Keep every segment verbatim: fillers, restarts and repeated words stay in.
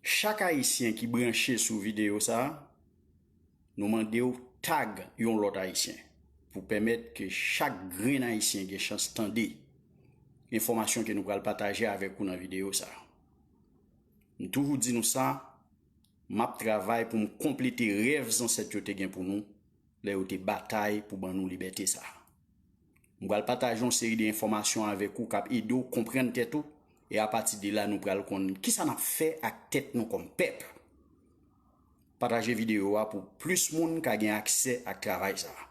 Chak Ayisyen ki branche sou videyo sa a, nou mande w tag yon lòt Ayisyen pou pèmèt ke chak grenn Ayisyen gen chans tande enfòmasyon ke nou pral pataje avèk ou nan videyo sa a. M toujou di nou sa, m ap travay pou m konplete rèv zansèt yo te gen pou nou lè yo te batay pou ban nou libète sa a. M pral pataje yon seri de enfòmasyon avèk ou k ap ede w konprann tèt ou, e apati de la, nou pral konn kisa n ap fè ak tèt nou kòm pèp. Pataje videyo a pou plis moun ka gen aksè ak travay sa a.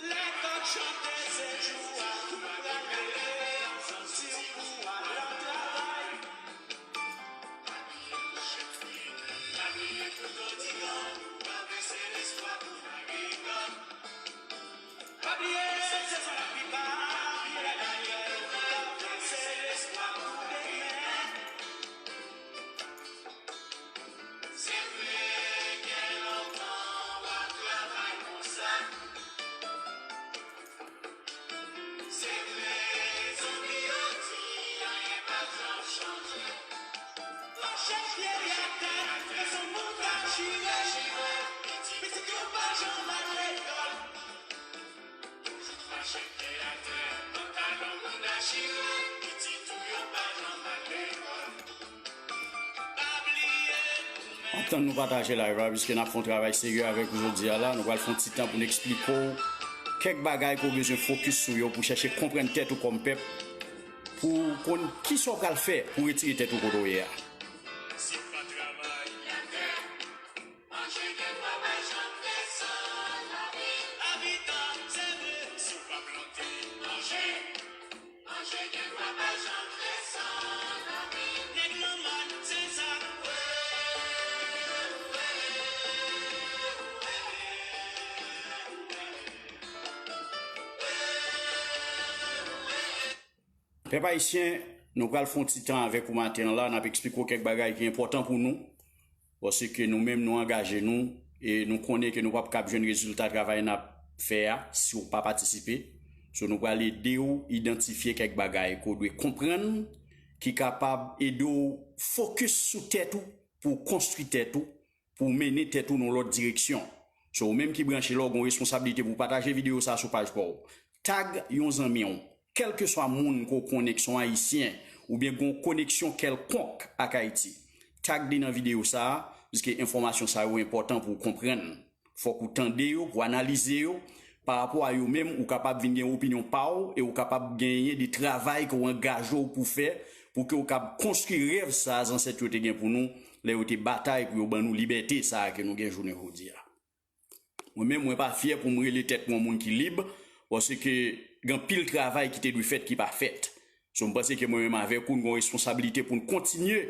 Lè kòk chante, se jou a, tout pral leve, si w pou al nan travay. Pa bliye, se sa laplipa, lè Daniel, se lespwa pou demen. Se vre, gen lontan w ap travay konsa. Se vre, zanmi yo di anyen pa janm chanje. Fache pye atè, ke se moun k ap chire. Pitit yo pa janm al lekòl. Toujou fache pye atè, pantalon moun dechire, pitit ou yo pa janm al lekòl. Antan nou pataje live la, piske n ap fè yon travay serye avèk ou jodi a la, nou pral fè yon ti tan pou n eksplike w kèk bagay ke w bezwen fokis sou yo pou chèche konprann tèt ou kòm pèp, pou w konn kisa w pral fè pou retire tèt ou kote w ye a. Si w pa travay, manje gen dwa pa janm desann lavi. Lavi tan, se vre, si w pa plante, manje. Manje gen dwa pa janm desann lavi. Nèg lanmòn, se sa. Pèp ayisyen, nou pral fè yon ti tan avèk ou maten an la, n ap eksplike w kèk bagay ki enpòtan pou nou, paske nou menm nou angaje nou, e nou konnen ke nou p ap kab jwenn rezilta travay n ap fè a si w pa patisipe. So, nou pral ede w idantifye kèk bagay ke w dwe konprann, ki kapab ede w fokis sou tèt ou, pou w konstwi tèt ou, pou w mennen tèt ou nan lòt direksyon. So, ou menm ki branche la, w gen yon responsablite pou w pataje videyo sa a sou paj pa w. Tag yon zanmi w, kèlkeswa moun ke w konnen ki se yon Ayisyen, oubyen gen yon koneksyon kèlkonk ak Ayiti. Tag li nan videyo sa a, piske enfòmasyon sa yo enpòtan pou w konprann. Fòk ou tande yo, pou w analize yo. Pa rapò a yo menm, ou kapab vin gen opinyon pa w e ou kapab genyen de travay ke w angaje w pou fè, pou ke w kab konstwi rèv sa a zansèt yo te gen pou nou, lè yo te batay pou yo ban nou libète sa a ke nou gen jounen jodi a. Mwen menm, mwen pa fyè pou m rele tèt mwen yon moun ki lib, paske gen anpil travay ki te dwe fèt ki pa fèt. So, m panse ke mwen menm avèk ou, n gen yon responsablite pou n kontinye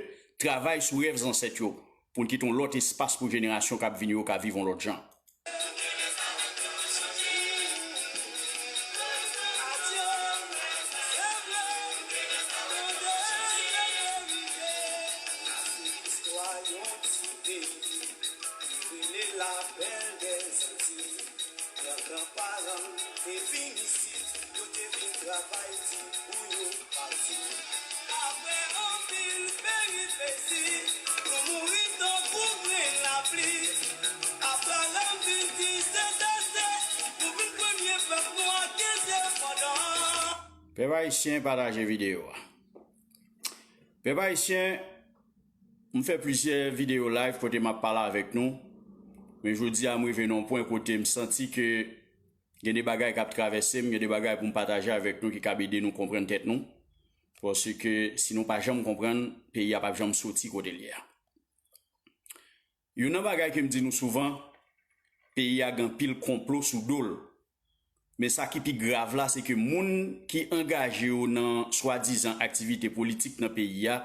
travay sou rèv zansèt yo, pou n kite yon lòt espas pou jenerasyon k ap vini yo ka viv yon lòt jan. Rele lapèl dè Zanti. Nan gran paran m te vin isit, yo te vin travay di pou yo pati. Apre anpil peripesi, nou mouri tankou grenn lapli. Apre lè m vin di se, se, se, nou vin premye pèp nwa ke endepandan. Pèp ayisyen, pataje videyo a. Pèp ayisyen, m fè plizyè videyo live kote m ap pale avèk nou. Men jodi a, m rive nan yon pwen kote m santi ke gen de bagay k ap travèse m, gen de bagay pou m pataje avèk nou ki kab ede nou konprann tèt nou. Paske si nou pa janm konprann, peyi a p ap janm soti kote l ye a. Youn nan bagay ke m di nou souvan, peyi a gen anpil konplo sou do l. Men sa ki pi grav la, se ke moun ki angaje yo nan swadizan aktivite politik nan peyi a,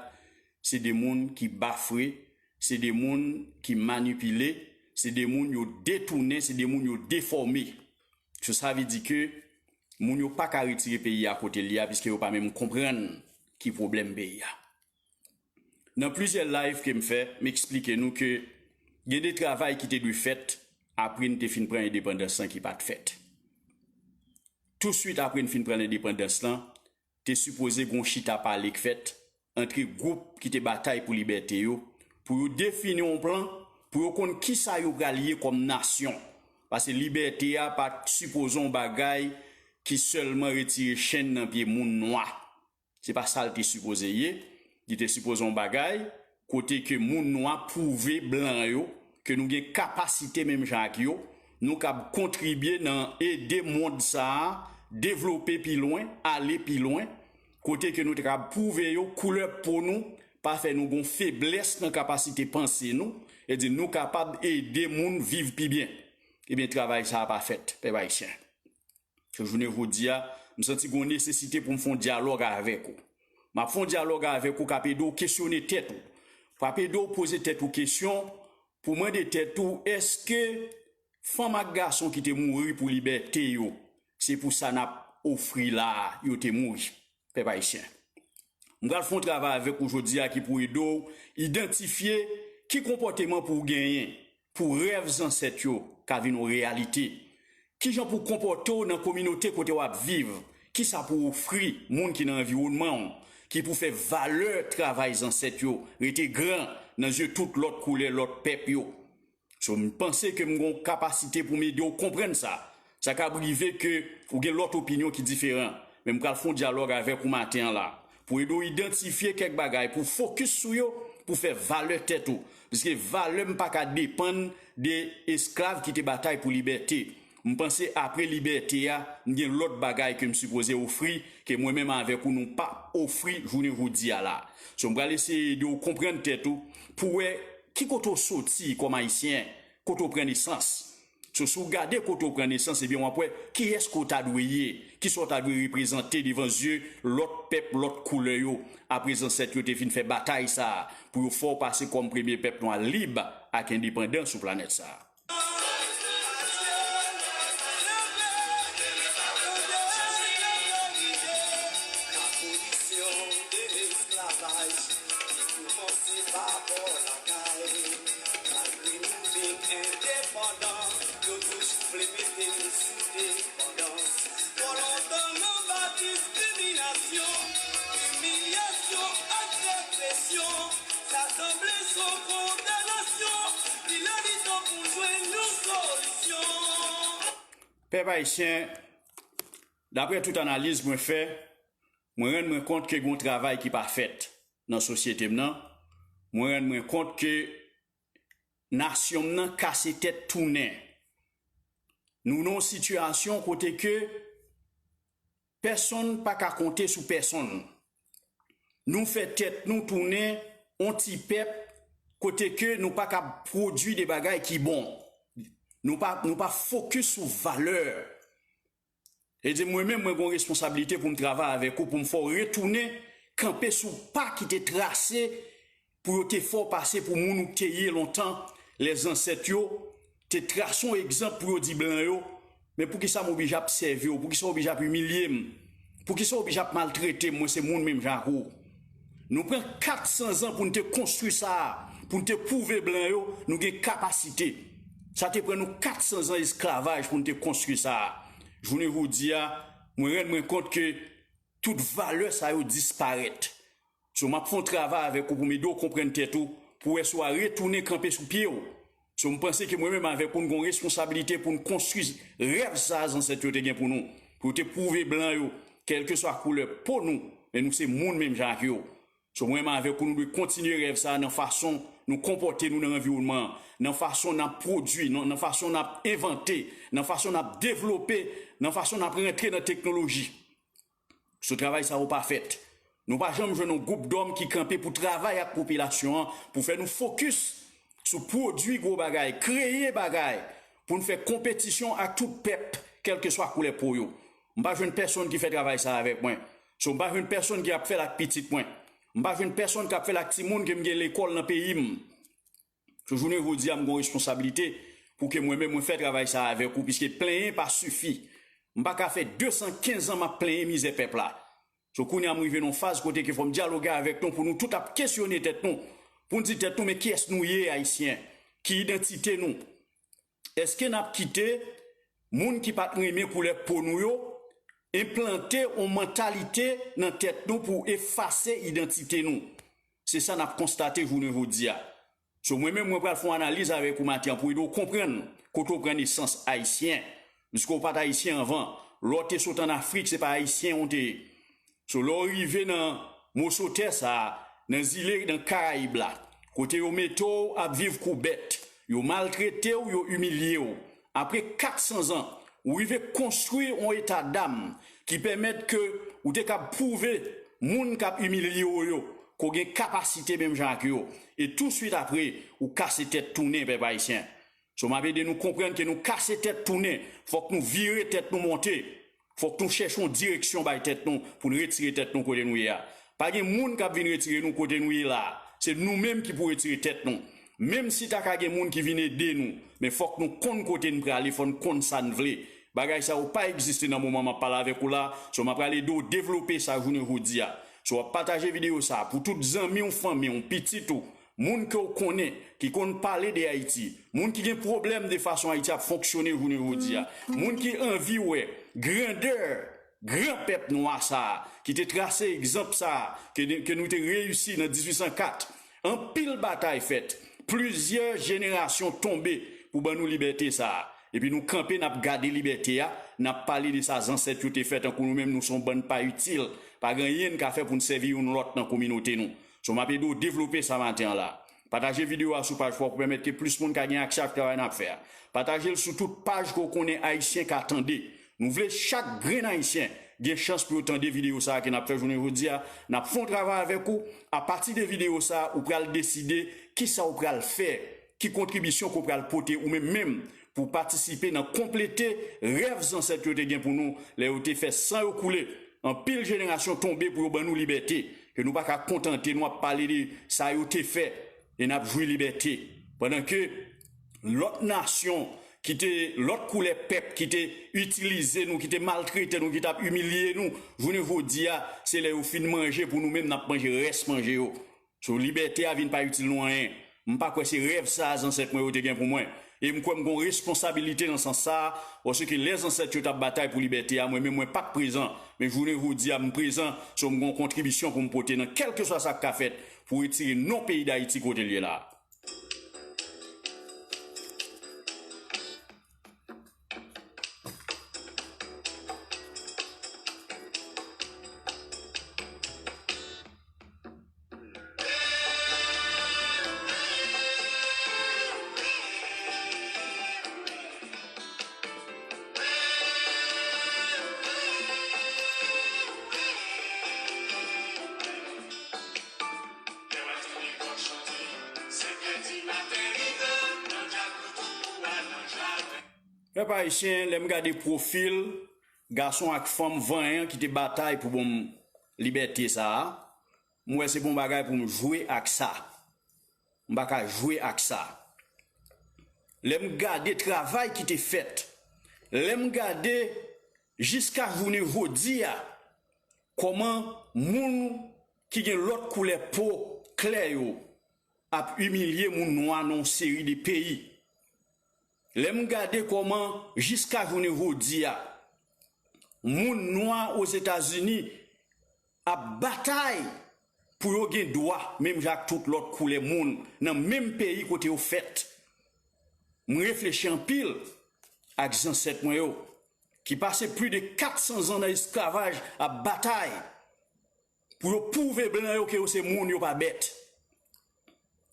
se de moun ki bafre, se de moun ki manipile, Se de moun yo detounen, se de moun yo defòme. So, sa vle di ke moun yo pa ka retire peyi a kote l ye a, piske yo pa menm konprann ki pwoblèm peyi a. Nan plizyè live ke m fè, m eksplike nou ke gen de travay ki te dwe fèt apre n te fin pran endepandans lan ki pa t fèt. Touswit apre n fin pran lendepandans lan, te sipoze gen yon chita pale k fèt antre gwoup ki te batay pou libète yo, pou yo defini yon plan, pou yo konn kisa yo pral ye kòm nasyon. Paske libète a pa t sipoze yon bagay ki sèlman retire chenn nan pye moun nwa. Se pa sa l te sipoze ye. Li te sipoze yon bagay kote ke moun nwa pwouve blan yo ke nou gen kapasite menm jan ak yo, nou kab kontribye nan ede mond sa a devlope pi lwen, ale pi lwen, kote ke nou te kab pwouve yo koulè po nou pa fè nou gon feblès nan kapasite panse nou, e di nou kapab ede moun viv pi byen. Ebyen, travay sa a pa fèt, pèp ayisyen. Ke jounen jodi a, m santi gon nesesite pou m fè yon dyalòg avèk ou. M ap fè yon dyalòg avèk ou k ap ede w kesyone tèt ou. K ap ede w poze tèt ou kesyon pou mande tèt ou, èske fanm ak gason ki te mouri pou libète yo, se pou sa n ap ofri la a, yo te mouri? Pèp ayisyen. M pral fè yon travay avèk ou jodi a ki pou ede w idantifye ki konpòteman pou w genyen pou rèv zansèt yo ka vin yon reyalite. Kijan pou w konpòte w nan kominote kote w ap viv? Kisa pou w ofri moun ki nan anviwònman w ki pou fè valè travay zansèt yo rete gran nan zye tout lòt koulè lòt pèp yo? So, m panse ke m gen yon kapasite pou m ede w konprann sa. Sa ka rive ke ou gen lòt opinyon ki diferan, men m pral fè yon dyalòg avèk ou maten an la pou ede w idantifye kèk bagay, pou w fokis sou yo, pou w fè valè tèt ou. Piske valè m pa ka depann de esklav ki te batay pou libète. M panse apre libète a, m gen lòt bagay ke m sipoze ofri, ke mwen menm avèk ou nou pa ofri jounen jodi a la. So, m pral eseye ede w konprann tèt ou, pou w wè ki kote w soti kòm Ayisyen, kote w pran nesans. So, si w gade kote w pran nesans, ebyen, w ap wè kiyès ke w ta dwe ye, kisa w ta dwe reprezante devan zye lòt pèp, lòt koulè yo, apre zansèt yo te fin fè batay sa a, pou yo fè w pase kòm premye pèp nwa lib ak endepandan sou planèt sa a. Labolisyon de lesklavaj ki koumanse pa bò lakay. Malgre nou vin endepandan, yo toujou vle mete nou sou depandans. Twò lontan n anba diskriminasyon, imilyasyon ak represyon. Sa sanble son kondanasyon. Li lè li tan pou jwenn yon solisyon. Pèp ayisyen, daprè tout analiz mwen fè, mwen rann mwen kont ke gen yon travay ki pa fèt nan sosyete m nan. Mwen rann mwen kont ke nasyon m nan kase tèt tounen. Nou nan yon sitiyasyon kote ke pèsonn pa ka konte sou pèsonn. Nou fè tèt nou tounen yon ti pèp kote ke nou pa ka pwodui de bagay ki bon. Nou pa, nou pa fokis sou valè. E di mwen menm, mwen gen yon responsablite pou m travay avèk ou, pou m fè w retounen kanpe sou pa ki te trase, pou yo te fè w pase pou moun ou te ye lontan. Lè zansèt yo te trase yon egzanp pou yo di blan yo, men poukisa m oblije ap sèvi w? Poukisa w oblije ap imilye m? Poukisa w oblije ap maltrete m? Mwen se moun menm jan ak ou. Nou pran kat san zan pou n te konstwi sa a, pou n te pwouve blan yo nou gen kapasite. Sa te pran nou kat san zan esklavaj pou n te konstwi sa a. Jounen jodi a, mwen rann mwen kont ke tout valè sa yo disparèt. So, m ap fè yon travay avèk ou pou m ede w konprann tèt ou, pou w wè si w a retounen kanpe sou pye w. So, m panse ke mwen menm avèk ou, n gen yon responsablite pou n konstwi rèv sa a zansèt yo te gen pou nou, pou yo te pwouve blan yo, kèlkeswa koulè po nou, men nou se moun menm jan ak yo. So, mwen menm avèk ou, nou dwe kontinye rèv sa a nan fason nou konpòte nou nan anviwònman an, nan fason n ap pwodui, nan, nan fason n ap envante, nan fason n ap devlope, nan fason n ap rantre nan teknoloji. So, travay sa yo pa fèt. Nou pa janm jwenn yon gwoup dòm ki kanpe pou travay ak popilasyon an, pou fè nou fokis sou pwodui gwo bagay, kreye bagay, pou n fè konpetisyon ak tout pèp, kèlkeswa koulè po yo. M pa jwenn pèsonn ki fè travay sa avèk mwen. So, m pa jwenn pèsonn ki ap fè l ak pitit mwen. M pa jwenn pèsonn k ap fè l ak timoun ke m gen lekòl nan peyi m. So, jounen jodi a, m gen yon responsablite pou ke mwen menm mwen fè travay sa avèk ou, piske plenyen pa sifi. M pa ka fè de san kenz an m ap plenyen mizè pèp la. So kounye a m rive nan yon faz kote ke fò m dyaloge avèk nou pou nou tout ap kesyone tèt nou, pou n di tèt nou, men kiyès nou ye, Ayisyen? Ki idantite nou? Èske n ap kite moun ki pa t renmen koulè po nou yo enplante yon mantalite nan tèt nou pou efase idantite nou? Se sa n ap konstate jounen jodi a. So, mwen menm, mwen pral fè yon analiz avèk ou maten an pou ede w konprann kote w pran nesans ayisyen. Piske w pa t ayisyen anvan. Lè w te sot ann Afrik, se pa ayisyen w te ye. So, lè w rive nan moso tè sa a, nan zile nan Karayib la, kote yo mete w ap viv kou bèt, yo maltrete w, yo imilye w. Apre kat san zan, ou rive konstwi yon eta dam ki pèmèt ke ou te kab pwouve moun k ap imilye w yo ke w gen kapasite menm jan ak yo. E touswit apre, ou kase tèt tounen, pèp ayisyen. So, m ap ede nou konprann ke nou kase tèt tounen, fòk nou vire tèt nou monte. Fòk nou chèche yon direksyon bay tèt nou pou n retire tèt nou kote nou ye a. Pa gen moun k ap vin retire nou kote nou ye la a. Se nou menm ki pou retire tèt nou. Menm si ta ka gen moun ki vin ede nou, men fòk nou konn kote n prale, fò n konn sa n vle. Bagay sa yo pa egziste nan moman m ap pale avèk ou la, so m ap pral ede w devlope sa jounen jodi a. So w ap pataje videyo sa a pou tout zanmi w, fanmi w, pitit ou, moun ke w konnen ki konn pale de Ayiti, moun ki gen pwoblèm de fason Ayiti ap fonksyone jounen jodi a, moun ki anvi wè grandè gran pèp nwa sa a, ki te trase egzanp sa a, ke, ke nou te reyisi nan dizuit san kat. Anpil batay fèt, plizyè jenerasyon tonbe pou ban nou libète sa a. Epi nou kanpe, n ap gade libète a, n ap pale de sa zansèt yo te fè, tankou nou menm, nou se yon bann pa itil, pa gen anyen n ka fè pou n sèvi youn lòt nan kominote nou. So, m ap ede w devlope sa maten an la. Pataje videyo a sou paj pa w pou pèmèt ke plis moun ka gen aksè ak travay n ap fè a. Pataje l sou tout paj ke w konnen Ayisyen ka tande. Nou vle chak grenn Ayisyen gen chans pou yo tande videyo sa a ke n ap fè jounen jodi a. N ap fè yon travay avèk ou. Apati de videyo sa a, ou pral deside kisa w pral fè, ki kontribisyon ke w pral pote ou menm menm pou w patisipe nan konplete rèv zansèt yo te gen pou nou lè yo te fè san yo koule. Anpil jenerasyon tonbe pou yo ban nou libète, ke nou pa ka kontante nou ap pale de sa yo te fè e n ap jwi libète. Pandan ke lòt nasyon ki te, lòt koulè pèp ki te itilize nou, ki te maltrete nou, ki t ap imilye nou, jounen jodi a, se lè yo fin manje pou nou menm, n ap manje rès manje yo. So, libète a vin pa itil nou anyen. M pa kwè se rèv sa a zansèt mwen yo te gen pou mwen. E m kwè m gen yon responsabilite nan sans sa a, paske lè zansèt yo t ap batay pou libète a, mwen menm mwen pa t prezan. Men jounen jodi a, m prezan, so m gen yon kontribisyon pou m pote nan kèlkeswa sa k ka fèt pou retire non peyi Dayiti kote l ye la a. Pèp ayisyen, lè m gade pwofil gason ak fanm vanyan ki te batay pou ban m libète sa a, m wè se pa yon bagay pou m jwe ak sa. M pa ka jwe ak sa. Lè m gade travay ki te fèt, lè m gade jiska jounen jodi a, kòman moun ki gen lòt koulè po klè yo ap imilye moun nwa nan yon seri de peyi. Lè m gade kòman, jiska jounen jodi a, moun nwa Ozetazini ap batay pou yo gen dwa, menm jan ak tout lòt koulè moun, nan menm peyi kote yo fèt. M reflechi anpil ak zansèt mwen yo, ki pase plis de kat san zan nan esklavaj, ap batay pou yo pwouve blan yo ke yo se moun, yo pa bèt.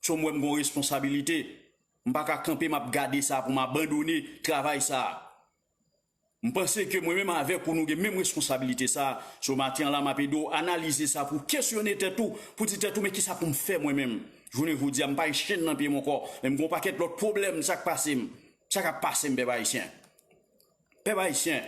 So, m wè m gen yon responsabilite. M pa ka kanpe, m ap gade sa pou m abandone travay sa a. M panse ke mwen menm avèk ou, nou gen menm responsabilite sa a. So, maten an la, m ap ede w analize sa pou w kesyone tèt ou, pou di tèt ou, men kisa pou m fè mwen menm? Jounen jodi a, m pa gen chenn nan pye m ankò, men m gen yon pakèt lòt pwoblèm, sa k pase m? Sa k ap pase m, pèp ayisyen? Pèp ayisyen,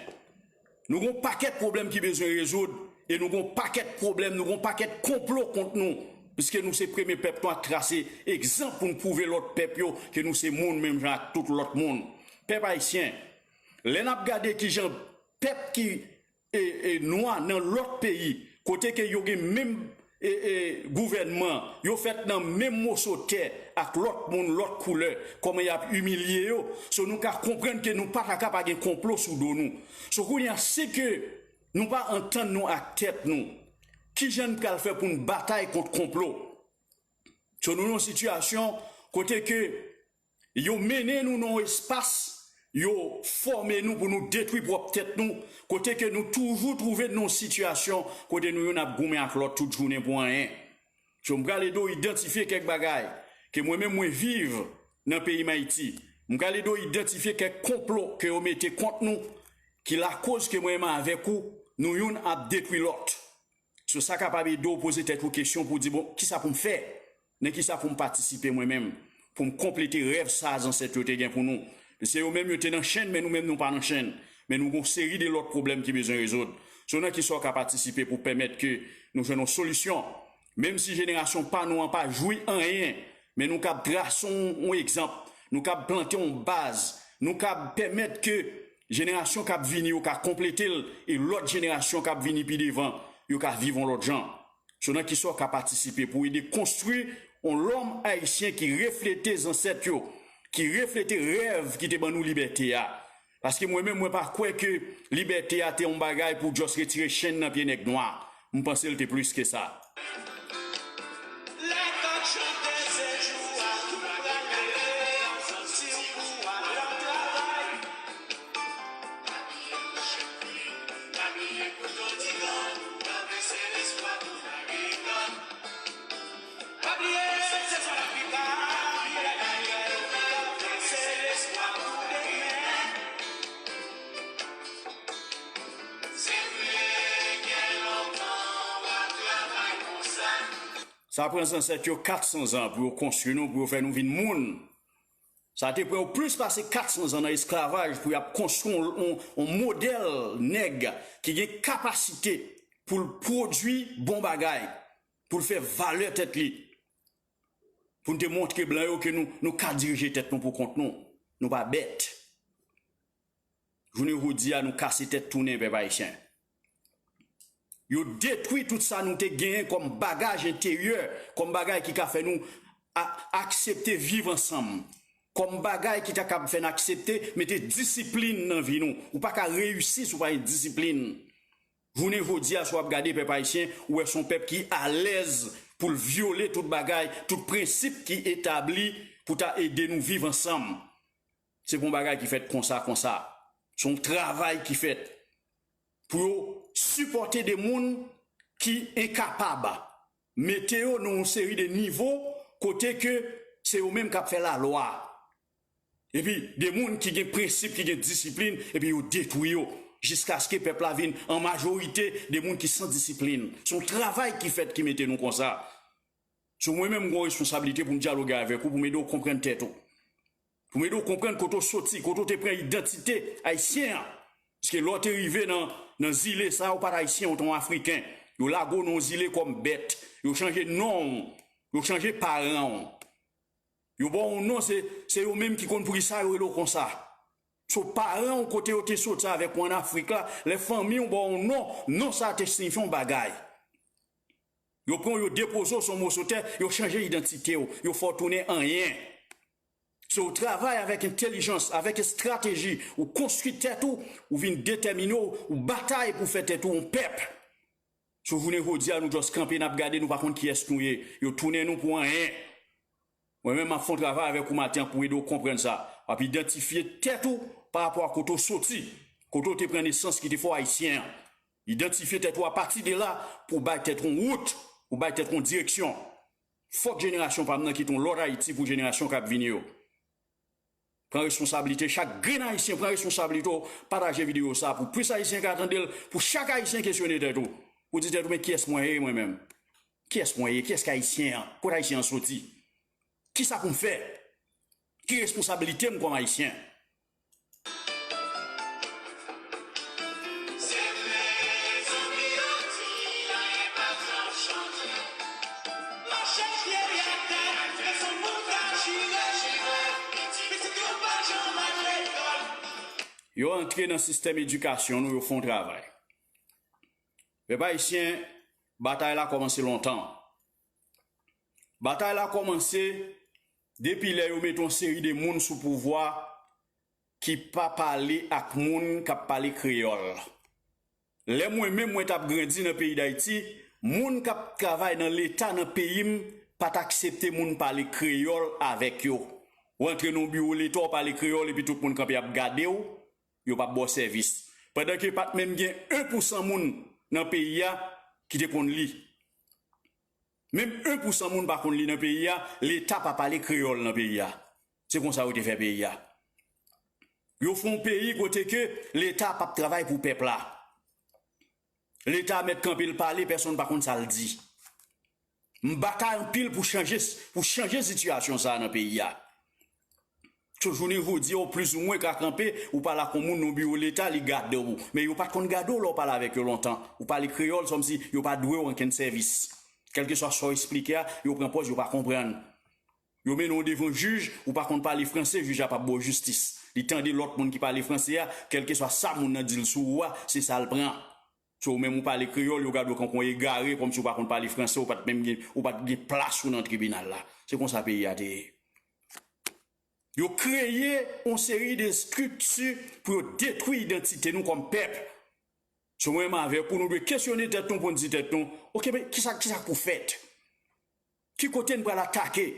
nou gen yon pakèt pwoblèm ki bezwen rezoud, e nou gen yon pakèt pwoblèm, nou gen yon pakèt konplo kont nou. Piske nou se premye pèp nwa k trase egzanp pou n pwouve lòt pèp yo ke nou se moun menm jan ak tout lòt moun. Pèp ayisyen, lè n ap gade kijan pèp ki e, e, nwa nan lòt peyi, kote ke yo gen menm e, e, gouvènman, yo fèt nan menm moso tè ak lòt moun, lòt koulè, kòman y ap imilye yo. So, nou ka konprann ke nou pa ta ka pa gen konplo sou do nou. So, kounye a, si ke nou pa antann nou ak tèt nou, kijan n pral fè pou n batay kont konplo? So, nou nan yon sitiyasyon kote ke yo mennen nou nan yon espas, yo fòme nou pou nou detwi pwòp tèt nou, kote ke nou toujou twouve n nan yon sitiyasyon kote nou youn ap goumen ak lòt tout jounen pou anyen. So, m pral ede w idantifye kèk bagay ke mwen menm mwen viv nan peyi m Ayiti. M pral ede w idantifye kèk konplo ke yo mete kont nou, ki lakoz ke mwen menm avèk ou, nou youn ap detwi lòt. So, sa kapab ede w poze tèt ou kesyon pou w di, "Bon, kisa pou m fè? Nan kisa pou m patisipe mwen menm? Pou m konplete rèv sa zansèt yo te gen pou nou?" Se yo menm yo te nan chenn, men nou menm nou pa nan chenn. Men nou gen yon seri de lòt pwoblèm ki bezwen rezoud. So, nan kisa w ka patisipe pou pèmèt ke nou jwenn yon solisyon? Menm si jenerasyon pa nou an pa jwi anyen, men nou kab trase yon, yon egzanp, nou kab plante yon baz, nou kab pèmèt ke jenerasyon k ap vini yo ka konplete l, e lòt jenerasyon k ap vini pi devan, yo ka viv yon lòt jan. So, nan kisa w ka patisipe pou ede konstwi yon lòm ayisyen ki reflete zansèt yo, ki reflete rèv ki te ban nou libète a? Paske mwen menm, mwen pa kwè ke libète a te yon bagay pou just retire chenn nan pye nèg nwa. M panse l te plis ke sa. Lè kòk chante, se jou a tout pral leve, si w pou al travay. Sa pran zansèt yo kat san zan pou yo konstwi nou, pou yo fè nou vin moun. Sa te pran yo plis pase kat san zan nan esklavaj pou y ap konstwi yon, yon, yon modèl nèg ki gen kapasite pou l pwodui bon bagay, pou l fè valè tèt li, pou n te montre blan yo ke nou, nou ka dirije tèt nou pou kont nou, nou pa bèt. Jounen jodi a, nou kase tèt tounen, pèp ayisyen. Yo detwi tout sa nou te genyen kòm bagaj enteryè, kòm bagay ki ka fè nou a-, aksepte viv ansanm, kòm bagay ki ta kab fè n aksepte mete disiplin nan vi nou. Ou pa ka reyisi si w pa gen disiplin. Jounen jodi a, si w ap gade pèp ayisyen, ou wè se yon pèp ki alèz pou l vyole tout bagay, tout prensip ki etabli pou ta ede nou viv ansanm. Se pa yon bagay ki fèt konsa, konsa. Se yon travay ki fèt pou yo sipòte de moun ki enkapab, mete yo nan yon seri de nivo kote ke se yo menm k ap fè lalwa. Epi, de moun ki gen prensip, ki gen disiplin, epi yo detwi yo, jiskaske pèp la vin an majorite de moun ki san disiplin. Se yon travay ki fèt ki mete nou konsa. So, mwen menm, m gen yon responsablite pou m dyaloge avèk ou, pou m ede w konprann tèt ou. Pou m ede w konprann kote w soti, kote w te pran idantite ayisyen an. Paske lè w te rive nan, nan zile sa a, ou pa t ayisyen, ou te yon afriken. Yo lage w nan yon zile kòm bèt. Yo chanje non w. Yo chanje paran w. Yo ba w yon non, se, se yo menm ki konn poukisa yo rele w konsa. So, paran w, kote yo te soti avèk ou ann Afrik la, lè fanmi w ba w yon non, non sa a te siyifye yon bagay. Yo pran w, yo depoze w sou yon moso tè, yo chanje idantite w, yo fè w tounen anyen. So, ou travay avèk entèlijans, avèk estrateji, ou konstwi tèt ou, ou vin detèmine w, ou batay pou fè tèt ou yon pèp. So, jounen jodi a, nou just kanpe, n ap gade, nou pa konn kiyès nou ye. Yo tounen nou pou anyen. Mwen menm, m ap fè yon travay avèk ou maten an pou ede w konprann sa. W ap idantifye tèt ou pa rapò a kote w soti, kote w te pran nesans ki te fè w ayisyen an. Idantifye tèt ou apati de la pou w bay tèt ou yon wout, pou w bay tèt ou yon direksyon. Fòk jenerasyon pa m nan kite yon lòt Ayiti pou jenerasyon k ap vini yo. Pran responsablite, chak grenn ayisyen pran responsablite w, pataje videyo sa a pou plis ayisyen ka tande l, pou chak ayisyen kesyone tèt ou. Ou di tèt ou, "Men kiyès mwen ye mwen menm? Kiyès mwen ye? Kiyès ki ayisyen an? Kot ayisyen an soti? Kisa pou m fè? Ki responsablite m kòm ayisyen?" Se vre, zanmi yo di, anyen pa janm chanje. Yon Yo antre nan sistèm edikasyon nou, yo fè yon travay. Pèp ayisyen, batay la kòmanse lontan. Batay la kòmanse depi lè yo mete yon seri de moun sou pouvwa ki pa pale ak moun k ap pale kreyòl. Lè mwen menm mwen t ap grandi nan peyi Dayiti, moun k ap travay nan Leta nan peyi m pa t aksepte moun pale kreyòl avèk yo. Ou antre nan yon biwo Leta, w pale kreyòl, epi tout moun kanpe ap gade w, yo p ap ba w sèvis. Pandan ke pa t menm gen en pousan moun nan peyi a ki te konn li. Menm en pousan moun pa konn li nan peyi a, Leta pa pale kreyòl nan peyi a. Se konsa yo te fè peyi a. Yo fè yon peyi kote ke Leta p ap travay pou pèp la. Leta mèt kanpe l pale, pèsonn pa konn sa l di. M batay anpil pou chanje, pou chanje sitiyasyon sa a nan peyi a. So, jounen jodi a, ou plizoumwen ka kanpe, ou pale ak yon moun nan biwo Leta, li gade w. Men yo pa t konn gade w lè w pale avèk yo lontan. Ou pale kreyòl, se kòmsi yo pa dwe w ankenn sèvis. Kèlkeswa sa w esplike a, yo pran pòz, yo pa konprann. Yo mennen w devan jij, ou pa konn pale franse, jij la p ap ba w jistis. Li tande lòt moun ki pale franse a, kèlkeswa sa moun nan di l sou ou a, se sa l pran. So, ou menm ou pale kreyòl, yo gade w tankou yon egare, kòmsi w pa konn pale franse, ou pa t menm gen, ou pa t gen plas ou nan tribinal la. Se konsa peyi a te ye. Yo kreye yon seri de estrikti pou yo detwi idantite nou kòm pèp. So, mwen menm avèk ou, nou dwe kesyone tèt nou pou n di tèt nou, oke, men kisa, kisa k pou fèt? Ki kote n pral atake?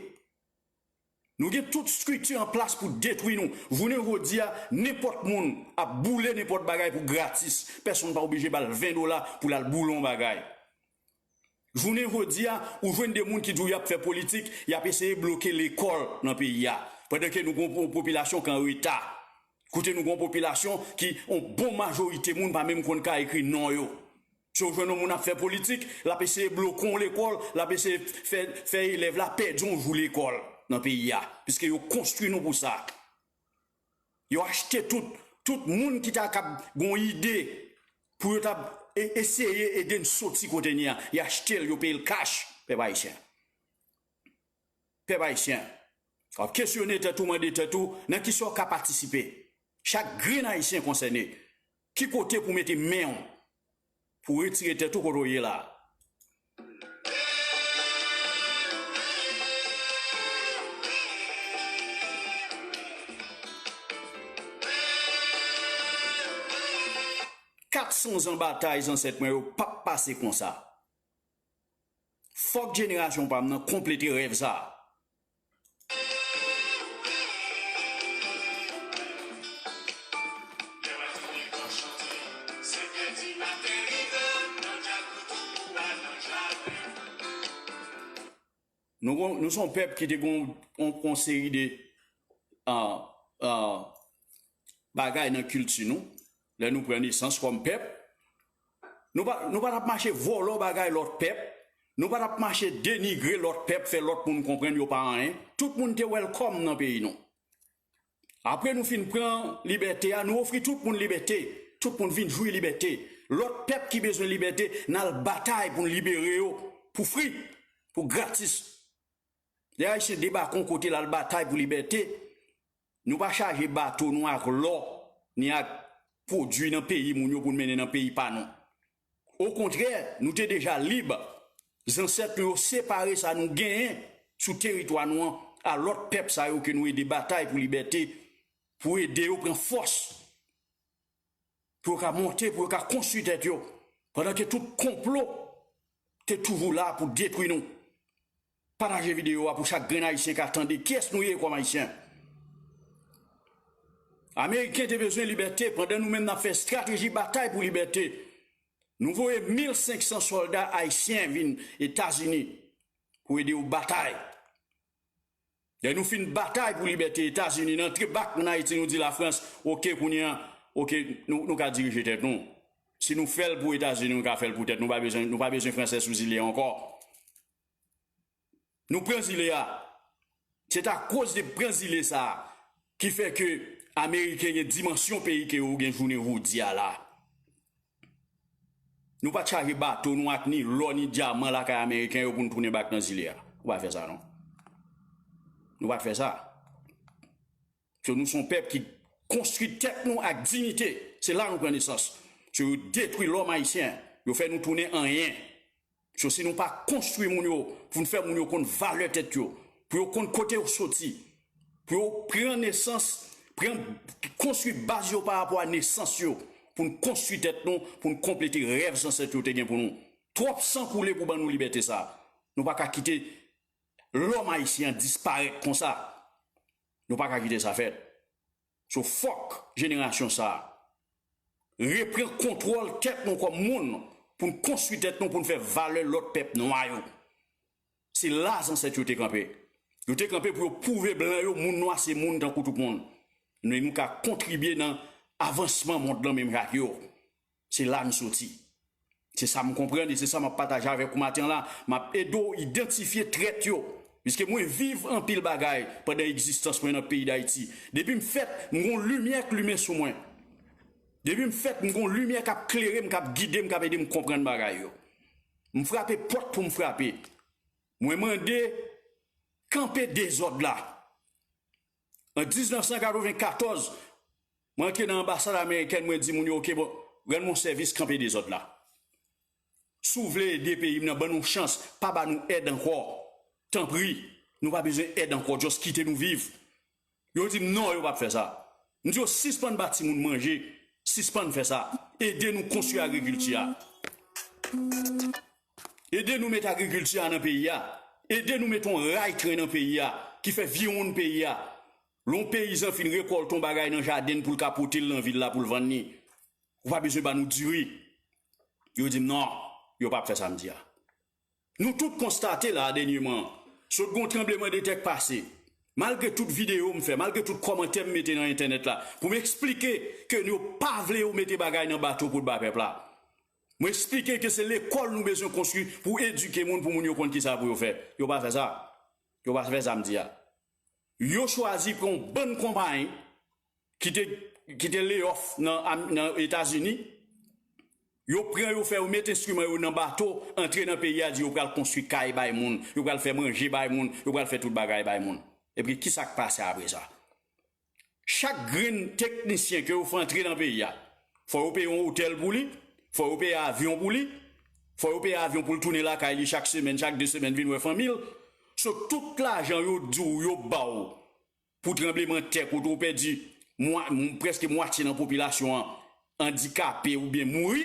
Nou gen tout estrikti an plas pou detwi nou. Jounen jodi a, nenpòt moun ap boule nenpòt bagay pou gratis. Pèsonn pa oblije ba l ven dola pou l al boule yon bagay. Jounen jodi a, ou jwenn de moun ki di w y ap fè politik, y ap eseye bloke lekòl nan peyi a. Pandan ke nou gen yon popilasyon k an reta. Kote nou gen yon popilasyon ki, yon bon majorite moun pa menm konn ka ekri non yo. Si w jwenn yon moun ap fè politik, l ap eseye bloke yon lekòl, l ap eseye fè, fè elèv la pèdi yon jou lekòl nan peyi a. Piske yo konstwi nou pou sa. Yo achte tout, tout moun ki ta kab gen yon ide pou yo ta e-, eseye ede n soti kote n ye a. Y achte l, yo peye l kach, pèp ayisyen. Pèp ayisyen, w ap kesyone tèt ou, mande tèt ou, nan kisa w ka patisipe? Chak grenn ayisyen konsène. Ki kote pou mete men w pou retire tèt ou kote w ye la a? Kat san zan batay zansèt mwen yo p ap pase konsa. Fòk jenerasyon pa m nan konplete rèv sa a. Nou gon-, nou se yon pèp ki te gon yon, yon seri de, ah, ah, bagay nan kilti nou. Lè nou pran nesans kòm pèp, nou pa, nou pa t ap mache vòlò bagay lòt pèp, nou pa t ap mache denigre lòt pèp, fè lòt moun konprann yo pa anyen. Tout moun te welcome nan peyi nou. Apre nou fin pran libète a, nou ofri tout moun libète. Tout moun vin jwi libète. Lòt pèp ki bezwen libète, n al batay pou n libere yo pou fri, pou gratis. Lè Ayisyen debake yon kote, l al batay pou libète, nou pa chaje bato nou ak lò, ni ak pwodui nan peyi moun yo pou n mennen nan peyi pa nou. Okontrè, nou te deja lib. Zansèt nou yo separe sa nou genyen sou teritwa nou an a lòt pèp sa yo ke nou ede batay pou libète, pou ede yo pran fòs, pou yo ka monte, pou yo ka konstwi tèt yo, pandan ke tout konplo te toujou la pou detwi nou. Pataje videyo a pou chak grenn Ayisyen ka tande kiyès nou ye kòm Ayisyen. Ameriken te bezwen libète, pandan nou menm n ap fè estrateji batay pou libète. Nou voye mil senk san sòlda ayisyen vin Etazini pou ede yo batay. Lè nou fin batay pou libète Etazini, n antre bak ann Ayiti, nou di Lafrans, oke, kounye a, oke, nou, nou ka dirije tèt nou. Si nou fè l pou Etazini, nou ka fè l pou tèt nou, pa bezwen, nou pa bezwen Fransè sou zile a ankò. Nou pran zile a. Se t akoz de pran zile sa a ki fè ke Ameriken gen dimansyon peyi ke yo gen jounen jodi a la. Nou pa t chaje bato nou ak ni lò ni dyaman lakay Ameriken yo pou n tounen bak nan zile a. Nou pa t fè sa, non. Nou pa t fè sa. So, nou se yon pèp ki konstwi tèt nou ak diyite. Se la nou pran nesans. So, yo detwi lòm ayisyen. Yo fè nou tounen anyen. So, si nou pa konstwi moun yo, pou n fè moun yo konn valè tèt yo, pou yo konn kote yo soti, pou yo pran nesans, pran, konstwi baz yo pa rapò a nesans yo, pou n konstwi tèt nou, pou n konplete rèv zansèt yo te gen pou nou. Twòp san koule pou ban nou libète sa. Nou pa ka kite lòm ayisyen an disparèt konsa. Nou pa ka kite sa fèt. So, fòk jenerasyon sa a repran kontwòl tèt nou kòm moun, pou n konstwi tèt nou, pou n fè valè lòt pèp nwa yo. Se la zansèt yo te kanpe. Yo te kanpe pou yo pwouve blan yo, moun nwa se moun tankou tout moun. Nou, nou ka kontribye nan avansman mond lan menm jan ak yo. Se la n soti. Se sa m konprann e se sa m ap pataje avèk ou maten an la. M ap ede w idantifye trèt yo. Piske mwen viv anpil bagay pandan egzistans mwen nan peyi Dayiti. Depi m fèt, m gon limyè k limen sou mwen. Depi m fèt, m gon limyè k ap klere m, k ap gide m, k ap ede m konprann bagay yo. M frape pòt pou m frape. Mwen mande kanpe dezòd la. An diznèf san katrevenkatòz, mwen antre nan anbasad amerikèn, mwen di moun yo, "Oke, bon, rann mwen sèvis, kanpe dezòd la. Si w vle ede peyi m nan, ban nou chans, pa ba nou èd ankò. Tanpri, nou pa bezwen èd ankò, just kite nou viv." Yo di m, "Non, yo p ap fè sa." M di yo, "Sispann ba timoun manje, sispann fè sa. Ede nou konstwi agrikilti a. Ede nou met agrikilti a nan peyi a. Ede nou met yon ray tren nan peyi a, ki fè viwonn peyi a. Lè yon peyizan fin rekòlte yon bagay nan jaden l pou l ka pote l nan vil la pou l vann li, ou pa bezwen ba nou diri." Yo di m, "Non, yo p ap fè sa m di a." Nou tout konstate la dènyèman, sot gon tranblemanntè k pase. Malgre tout videyo m fè, malgre tout kòmantè m mete nan entènèt la, pou m eksplike ke yo pa vle yo mete bagay nan bato pou l ba pèp la. Mwen eksplike ke se lekòl nou bezwen konstwi pou edike moun, pou moun yo konn kisa pou yo fè. Yo pa fè sa. Yo pa fè sa m di a. Yo chwazi pran yon bann konpayi ki te, ki te lay off nan, nan Etazini. Yo pran yo, fè yo met enstriman yo nan bato, antre nan peyi a, di yo pral konstwi kay bay moun, yo pral fè manje bay moun, yo pral fè tout bagay bay moun. Epi kisa k pase apre sa? Chak grenn teknisyen ke yo fè antre nan peyi a, fò yo peye yon otèl pou li, fò yo peye avyon pou li, fò yo peye avyon pou l tounen lakay li chak semèn, chak de semèn vin wè fanmi l. So, tout lajan yo di w yo ba w pou tranblemanntè kote w pèdi mwa, m, prèske mwatye nan popilasyon an andikape oubyen mouri,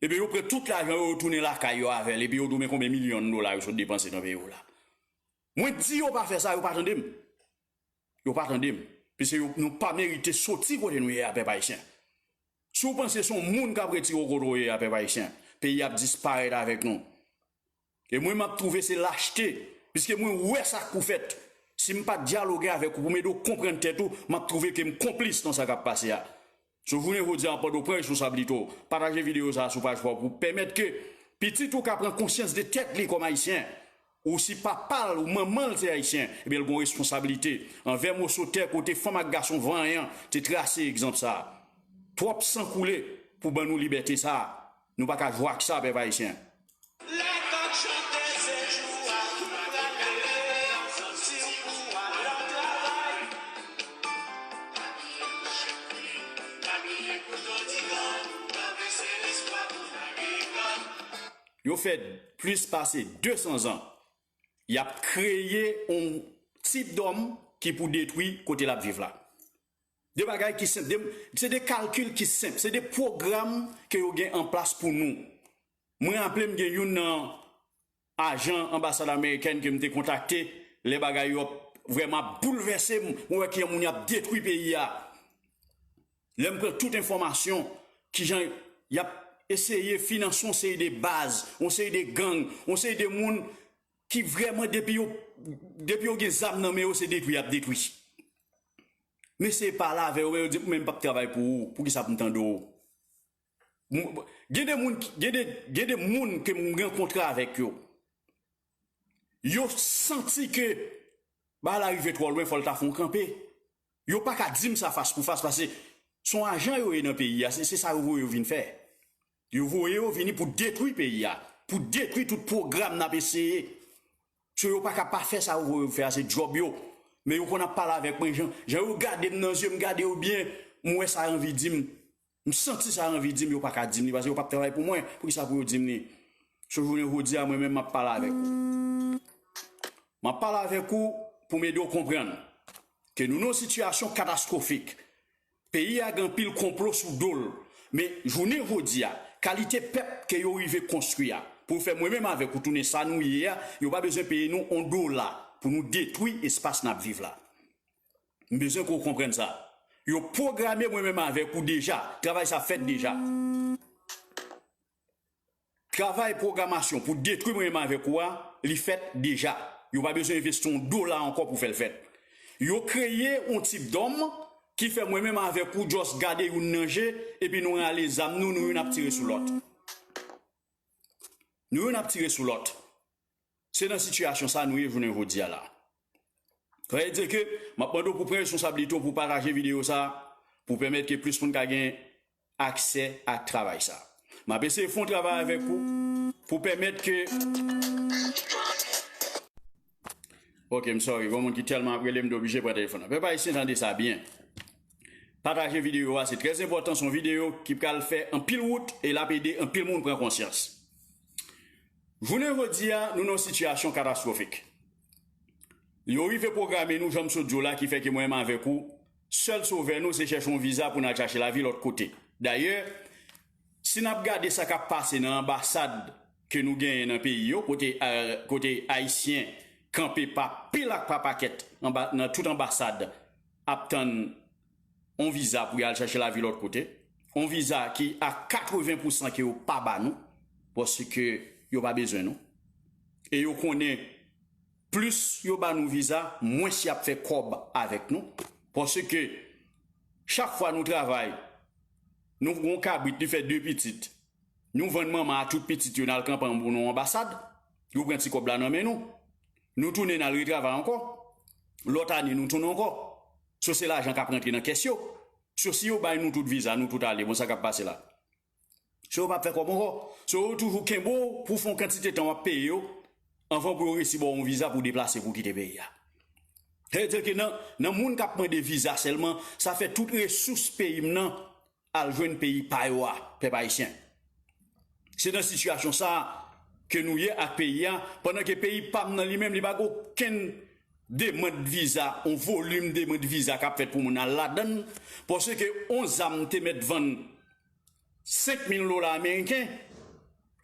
ebyen yo pran tout lajan yo, yo tounen lakay yo avè l, epi yo di w men konbyen milyon dola yo sot depanse nan peyi w la. Mwen di yo pa fè sa, yo pa tande m. Yo pa tande m. Piske yo, nou pa merite soti kote nou ye a, pèp ayisyen. Si w panse se yon moun k ap retire w kote w ye a, pèp ayisyen, peyi a ap disparèt avèk nou. E mwen, m ap twouve se lachte, piske mwen wè sa k pou fèt. Si m pa dyaloge avèk ou pou m ede w konprann tèt ou, m ap twouve ke m konplis nan sa k ap pase a. So, jounen jodi a, pandan w pran responsablite w, pataje videyo sa a sou paj pa w pou pèmèt ke pitit ou ka pran konsyans de tèt li kòm ayisyen. Ou si papa l ou manman l se ayisyen, ebyen l gon responsablite anvè moso tè kote fanm ak gason vanyan te trase egzanp sa a. Twòp san koule pou ban nou libète sa a. Nou pa ka jwe ak sa, pèp ayisyen. Lè kòk chante, se jou a tout pral leve, si w pou al nan travay. Yo fè plis pase de san zan, y ap kreye yon tip dòm ki pou detwi kote l ap viv la. De bagay ki senp, de, se de kalkil ki senp, se de pwogram ke yo gen an plas pou nou. Mwen raple m gen youn nan ajan anbasad amerikèn ke m te kontakte, lè bagay yo ap vrèman ap boulvèse m, mwen wè kijan moun y ap detwi peyi a. Lè m pran tout enfòmasyon, kijan y ap eseye finanse yon seri de baz, yon seri de gang, yon seri de moun ki vrèman depi yo, depi yo gen zam nan men yo, se detwi y ap detwi. M eseye pale avè yo, men yo di m, "Men m p ap travay pou ou, poukisa pou m tande w?" M, gen de moun, gen de, gen de moun ke m rankontre avèk yo. Yo santi ke bagay la rive twò lwen, fò l ta fè yon kanpe. Yo pa ka di m sa fas pou fas, paske se yon ajan yo ye nan peyi a, se, se sa yo voye yo vin fè. Yo voye yo vini pou detwi peyi a, pou detwi tout pwogram n ap eseye. So, yo pa ka pa fè sa yo voye yo fè a, se djòb yo. Men yo konn ap pale avèk mwen, jan, jan yo gade m nan zye, m gade yo byen, m wè sa anvi di m. M santi sa anvi di m, yo pa ka di m li, paske yo p ap travay pou mwen. Poukisa pou yo di m li? So, jounen jodi a, mwen menm, m ap pale avèk ou. M ap pale avèk ou pou m ede w konprann ke nou nan yon sitiyasyon katastwofik. Peyi a gen anpil konplo sou do l. Men, jounen jodi a, kalite pèp ke yo rive konstwi a, pou fè mwen menm avèk ou tounen sa nou ye a, yo pa bezwen peye nou yon dola pou nou detwi espas n ap viv la. M bezwen ke w konprann sa. Yo pwograme mwen menm avèk ou deja. Travay sa fèt deja. Travay pwogramasyon pou detwi mwen menm avèk ou a, li fèt deja. Yo pa bezwen envesti yon dola ankò pou fè l fèt. Yo kreye yon tip dòm ki fè mwen menm avèk ou just gade youn nan je, epi nou rale zam nou, nou youn ap tire sou lòt. Nou youn ap tire sou lòt. Se nan sitiyasyon sa nou ye jounen jodi a la. Sa vle di ke m ap mande w pou pran responsablite w pou pataje videyo sa, pou pèmèt ke plis moun ka gen aksè ak travay sa. M ap eseye fè yon travay avèk ou pou pèmèt ke Ok, m sorry, gon moun ki tèlman ap rele m, m te oblije pran telefòn nan. Pèp ayisyen, tande sa byen. Pataje videyo a, se trè enpòtan, se yon videyo ki pral fè anpil wout e l ap ede anpil moun pran konsyans. Jounen jodi a, nou nan yon sitiyasyon katastwofik. Yo rive pwograme nou, jan m sot di w la, ki fè ke mwen menm avèk ou, sèl sovè nou, se chèche yon viza pou n al chache lavi lòt kote. Dayè, si n ap gade sa k ap pase nan anbasad ke nou genyen nan peyi yo, kote, eh, kote Ayisyen kanpe pa pil ak pa pakèt anba, nan tout anbasad, ap tann yon viza pou y al chache lavi lòt kote. Yon viza ki a katreven pousan ke yo pa ba nou, paske yo pa bezwen nou. E yo konnen plis yo ba nou viza, mwens y ap fè kòb avèk nou. Paske chak fwa nou travay, nou gon kabrit, li fè de pitit. Nou vann manman a tout pitit yo, n al kanpe anba yon anbasad. Yo pran ti kòb la nan men nou. Nou tounen, n al retravay ankò. Lòt ane, nou tounen ankò. So, se lajan k ap rantre nan kès yo. So, si yo bay nou tout viza, nou tout ale, bon, sa k ap pase la? So, yo p ap fè kòb ankò. So, yo toujou kenbe w pou fè yon kantite tan w ap peye yo anvan pou yo resi ba w yon viza pou w deplase pou w kite peyi a. Sa vle di ke nan, nan moun k ap mande viza sèlman, sa fè tout resous peyi m nan al jwenn peyi pa yo a, pèp ayisyen. Se nan sitiyasyon sa a ke nou ye ak peyi a, pandan ke peyi pa m nan li menm, li pa gen okenn demann viza, yon volim demann viza k ap fèt pou moun al ladan l, paske yon zam te mèt vann senk mil dola ameriken,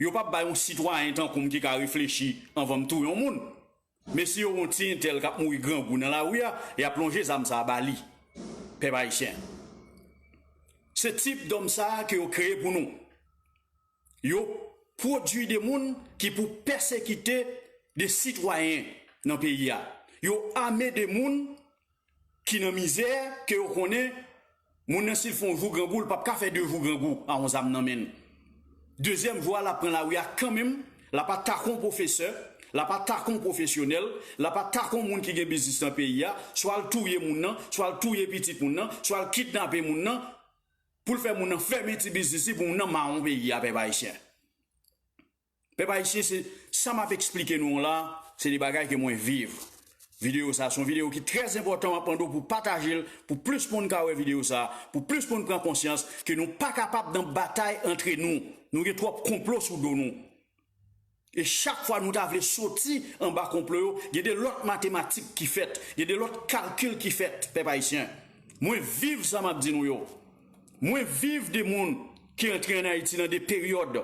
yo p ap bay yon sitwayen tankou m ki ka reflechi anvan m touye yon moun. Men si yo wè yon ti entèl k ap mouri grangou nan lari a, y ap lonje zam sa a ba li, pèp ayisyen. Se tip dòm sa a ke yo kreye pou nou. Yo pwodui de moun ki pou pèsekite de sitwayen nan peyi a. Yo ame de moun ki nan mizè, ke yo konnen moun nan, si l fè yon jou grangou, l p ap ka fè de jou grangou a yon zam nan men l. Dezyèm jou a, l ap pran lari a kanmenm, l ap atake yon pwofesè, l ap atake yon pwofesyonèl, l ap atake yon moun ki gen biznis nan peyi a, swa l touye moun nan, swa l touye pitit moun nan, swa l kidnape moun nan, pou l fè moun nan fèmen ti biznis li, pou moun nan mawon peyi a, pèp ayisyen. Pèp ayisyen, se sa m ap eksplike nou la, se de bagay ke mwen viv. Videyo sa, se yon videyo ki trè enpòtan, m ap mande w pou pataje l, pou plis moun ka wè videyo sa, pou plis moun pran konsyans ke nou pa kapab nan batay antre nou. Nou gen twòp konplo sou do nou. E chak fwa nou ta vle soti anba konplo yo, gen de lòt matematik ki fèt, gen de lòt kalkil ki fèt, pèp ayisyen. Mwen viv sa m ap di nou yo. Mwen viv de moun ki antre ann Ayiti nan de peryòd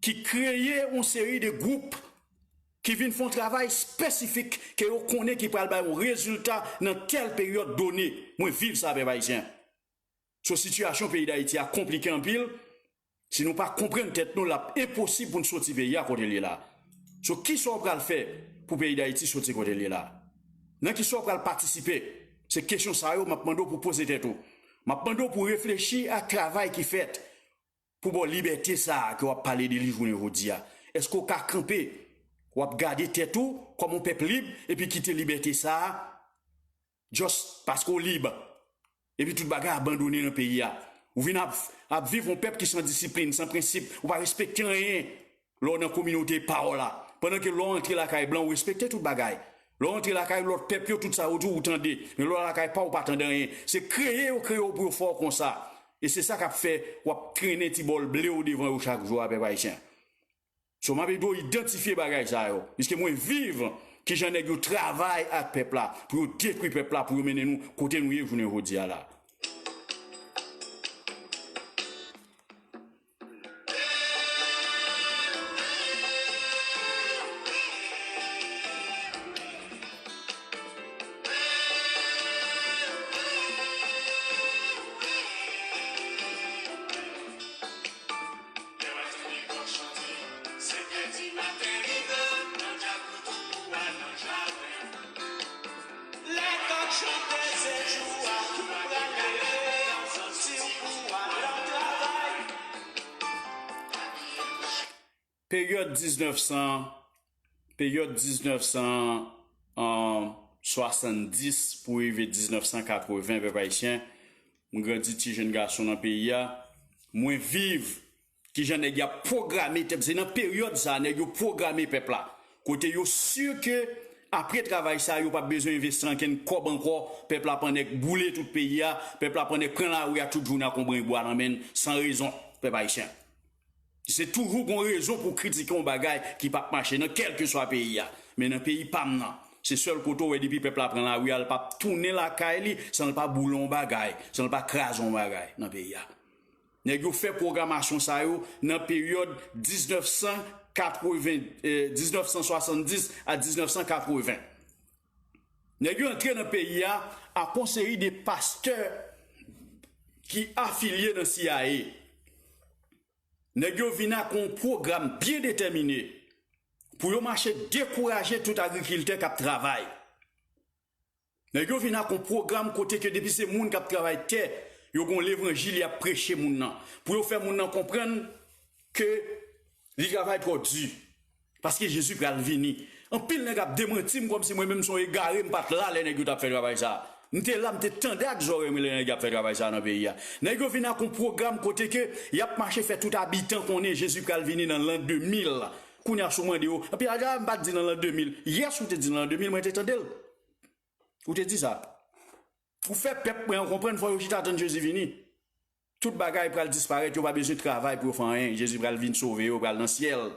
ki kreye yon seri de gwoup ki vin fè yon travay espesifik ke yo konnen ki pral bay yon rezilta nan tèl peryòd done. Mwen viv sa, pèp ayisyen. So, sitiyasyon peyi Dayiti a konplike anpil. Si nou pa konprann tèt nou, l ap enposib pou n soti peyi a kote l ye la. So, kisa w pral fè pou peyi Dayiti soti kote l ye la? Nan kisa w pral patisipe? Se kesyon sa yo m ap mande w pou poze tèt ou. M ap mande w pou reflechi ak travay ki fèt pou ba w libète sa a ke w ap pale de li jounen jodi a. Èske w ka kanpe, w ap gade tèt ou kòm yon pèp lib, epi kite libète sa a, just paske w lib, epi tout bagay abandone nan peyi a? Ou vin ap, ap viv yon pèp ki san disiplin, san prensip, ou pa respekte anyen. Lè w nan kominote pa w la, pandan ke lè w antre lakay blan, ou respekte tout bagay. Lè w antre lakay lòt pèp yo, tout sa yo di w, ou tande. Men lè w lakay pa w, ou pa tande anyen. Se kreye yo kreye w pou yo fè w konsa. E se sa k ap fè w ap trennen ti bòl ble w devan yo chak jou a, pèp ayisyen. So, m ap ede w idantifye bagay sa yo. Piske mwen viv kijan nèg yo travay ak pèp la, pou yo detwi pèp la, pou yo mennen nou kote nou ye jounen jodi a la. Peryòd diznèf san, peryòd diznèf san swasanndis pou rive diznèf san katreven, pèp ayisyen, mwen grandi ti jenn gason nan peyi a, mwen viv kijan nèg y ap pwograme tèt, se nan peryòd sa a, nèg yo pwograme pèp la. Kote yo si ke apre travay sa a, yo p ap bezwen envesti ankenn kòb ankò, pèp la p ap nèk boule tout peyi a, pèp la p ap nèk pran lari a tout jounen ak yon bren bwa nan men l, san rezon, pèp ayisyen. Se toujou gon rezon pou kritike yon bagay ki p ap mache nan kèlkeswa peyi a. Men nan peyi pa m nan, se sèl kote w wè depi pèp la pran lari a, l p ap tounen lakay li san l pa boule yon bagay, san l pa kraze yon bagay nan peyi a. Nèg yo fè pwogramasyon sa yo nan peryòd diznèf san katreven, eh, diznèf san swasanndis a diznèf san katreven. Nèg yo antre nan peyi a ak yon seri de pastè ki afilye nan C I A. Nèg yo vin ak yon pwogram byen detèmine pou yo mache dekouraje tout agrikiltè k ap travay. Nèg yo vin ak yon pwogram kote ke depi se moun k ap travay tè, yo gon levanjil y ap preche moun nan. Pou yo fè moun nan konprann ke li travay twò di. Paske Jezi pral vini. Anpil nèg ap demanti m kòmsi mwen menm se yon egare, m pa t la lè nèg yo t ap fè travay sa. M te la, m te tande ak zòrèy mwen lè nèg yo ap fè travay sa nan peyi a. Nèg yo vin ak yon pwogram kote ke y ap mache fè tout abitan konnen Jezi pral vini nan lan de mil. Kounye a, si w mande yo, anpil a di, "Ah, m pa t di nan lan de mil." Yès, ou te di nan lan de mil, mwen te tande l. Ou te di sa. Pou fè pèp mwen an konprann, fò yo chita tann Jezi vini. Tout bagay pral disparèt, yo pa bezwen travay pou yo fè anyen. Jezi pral vin sove yo, yo pral nan syèl.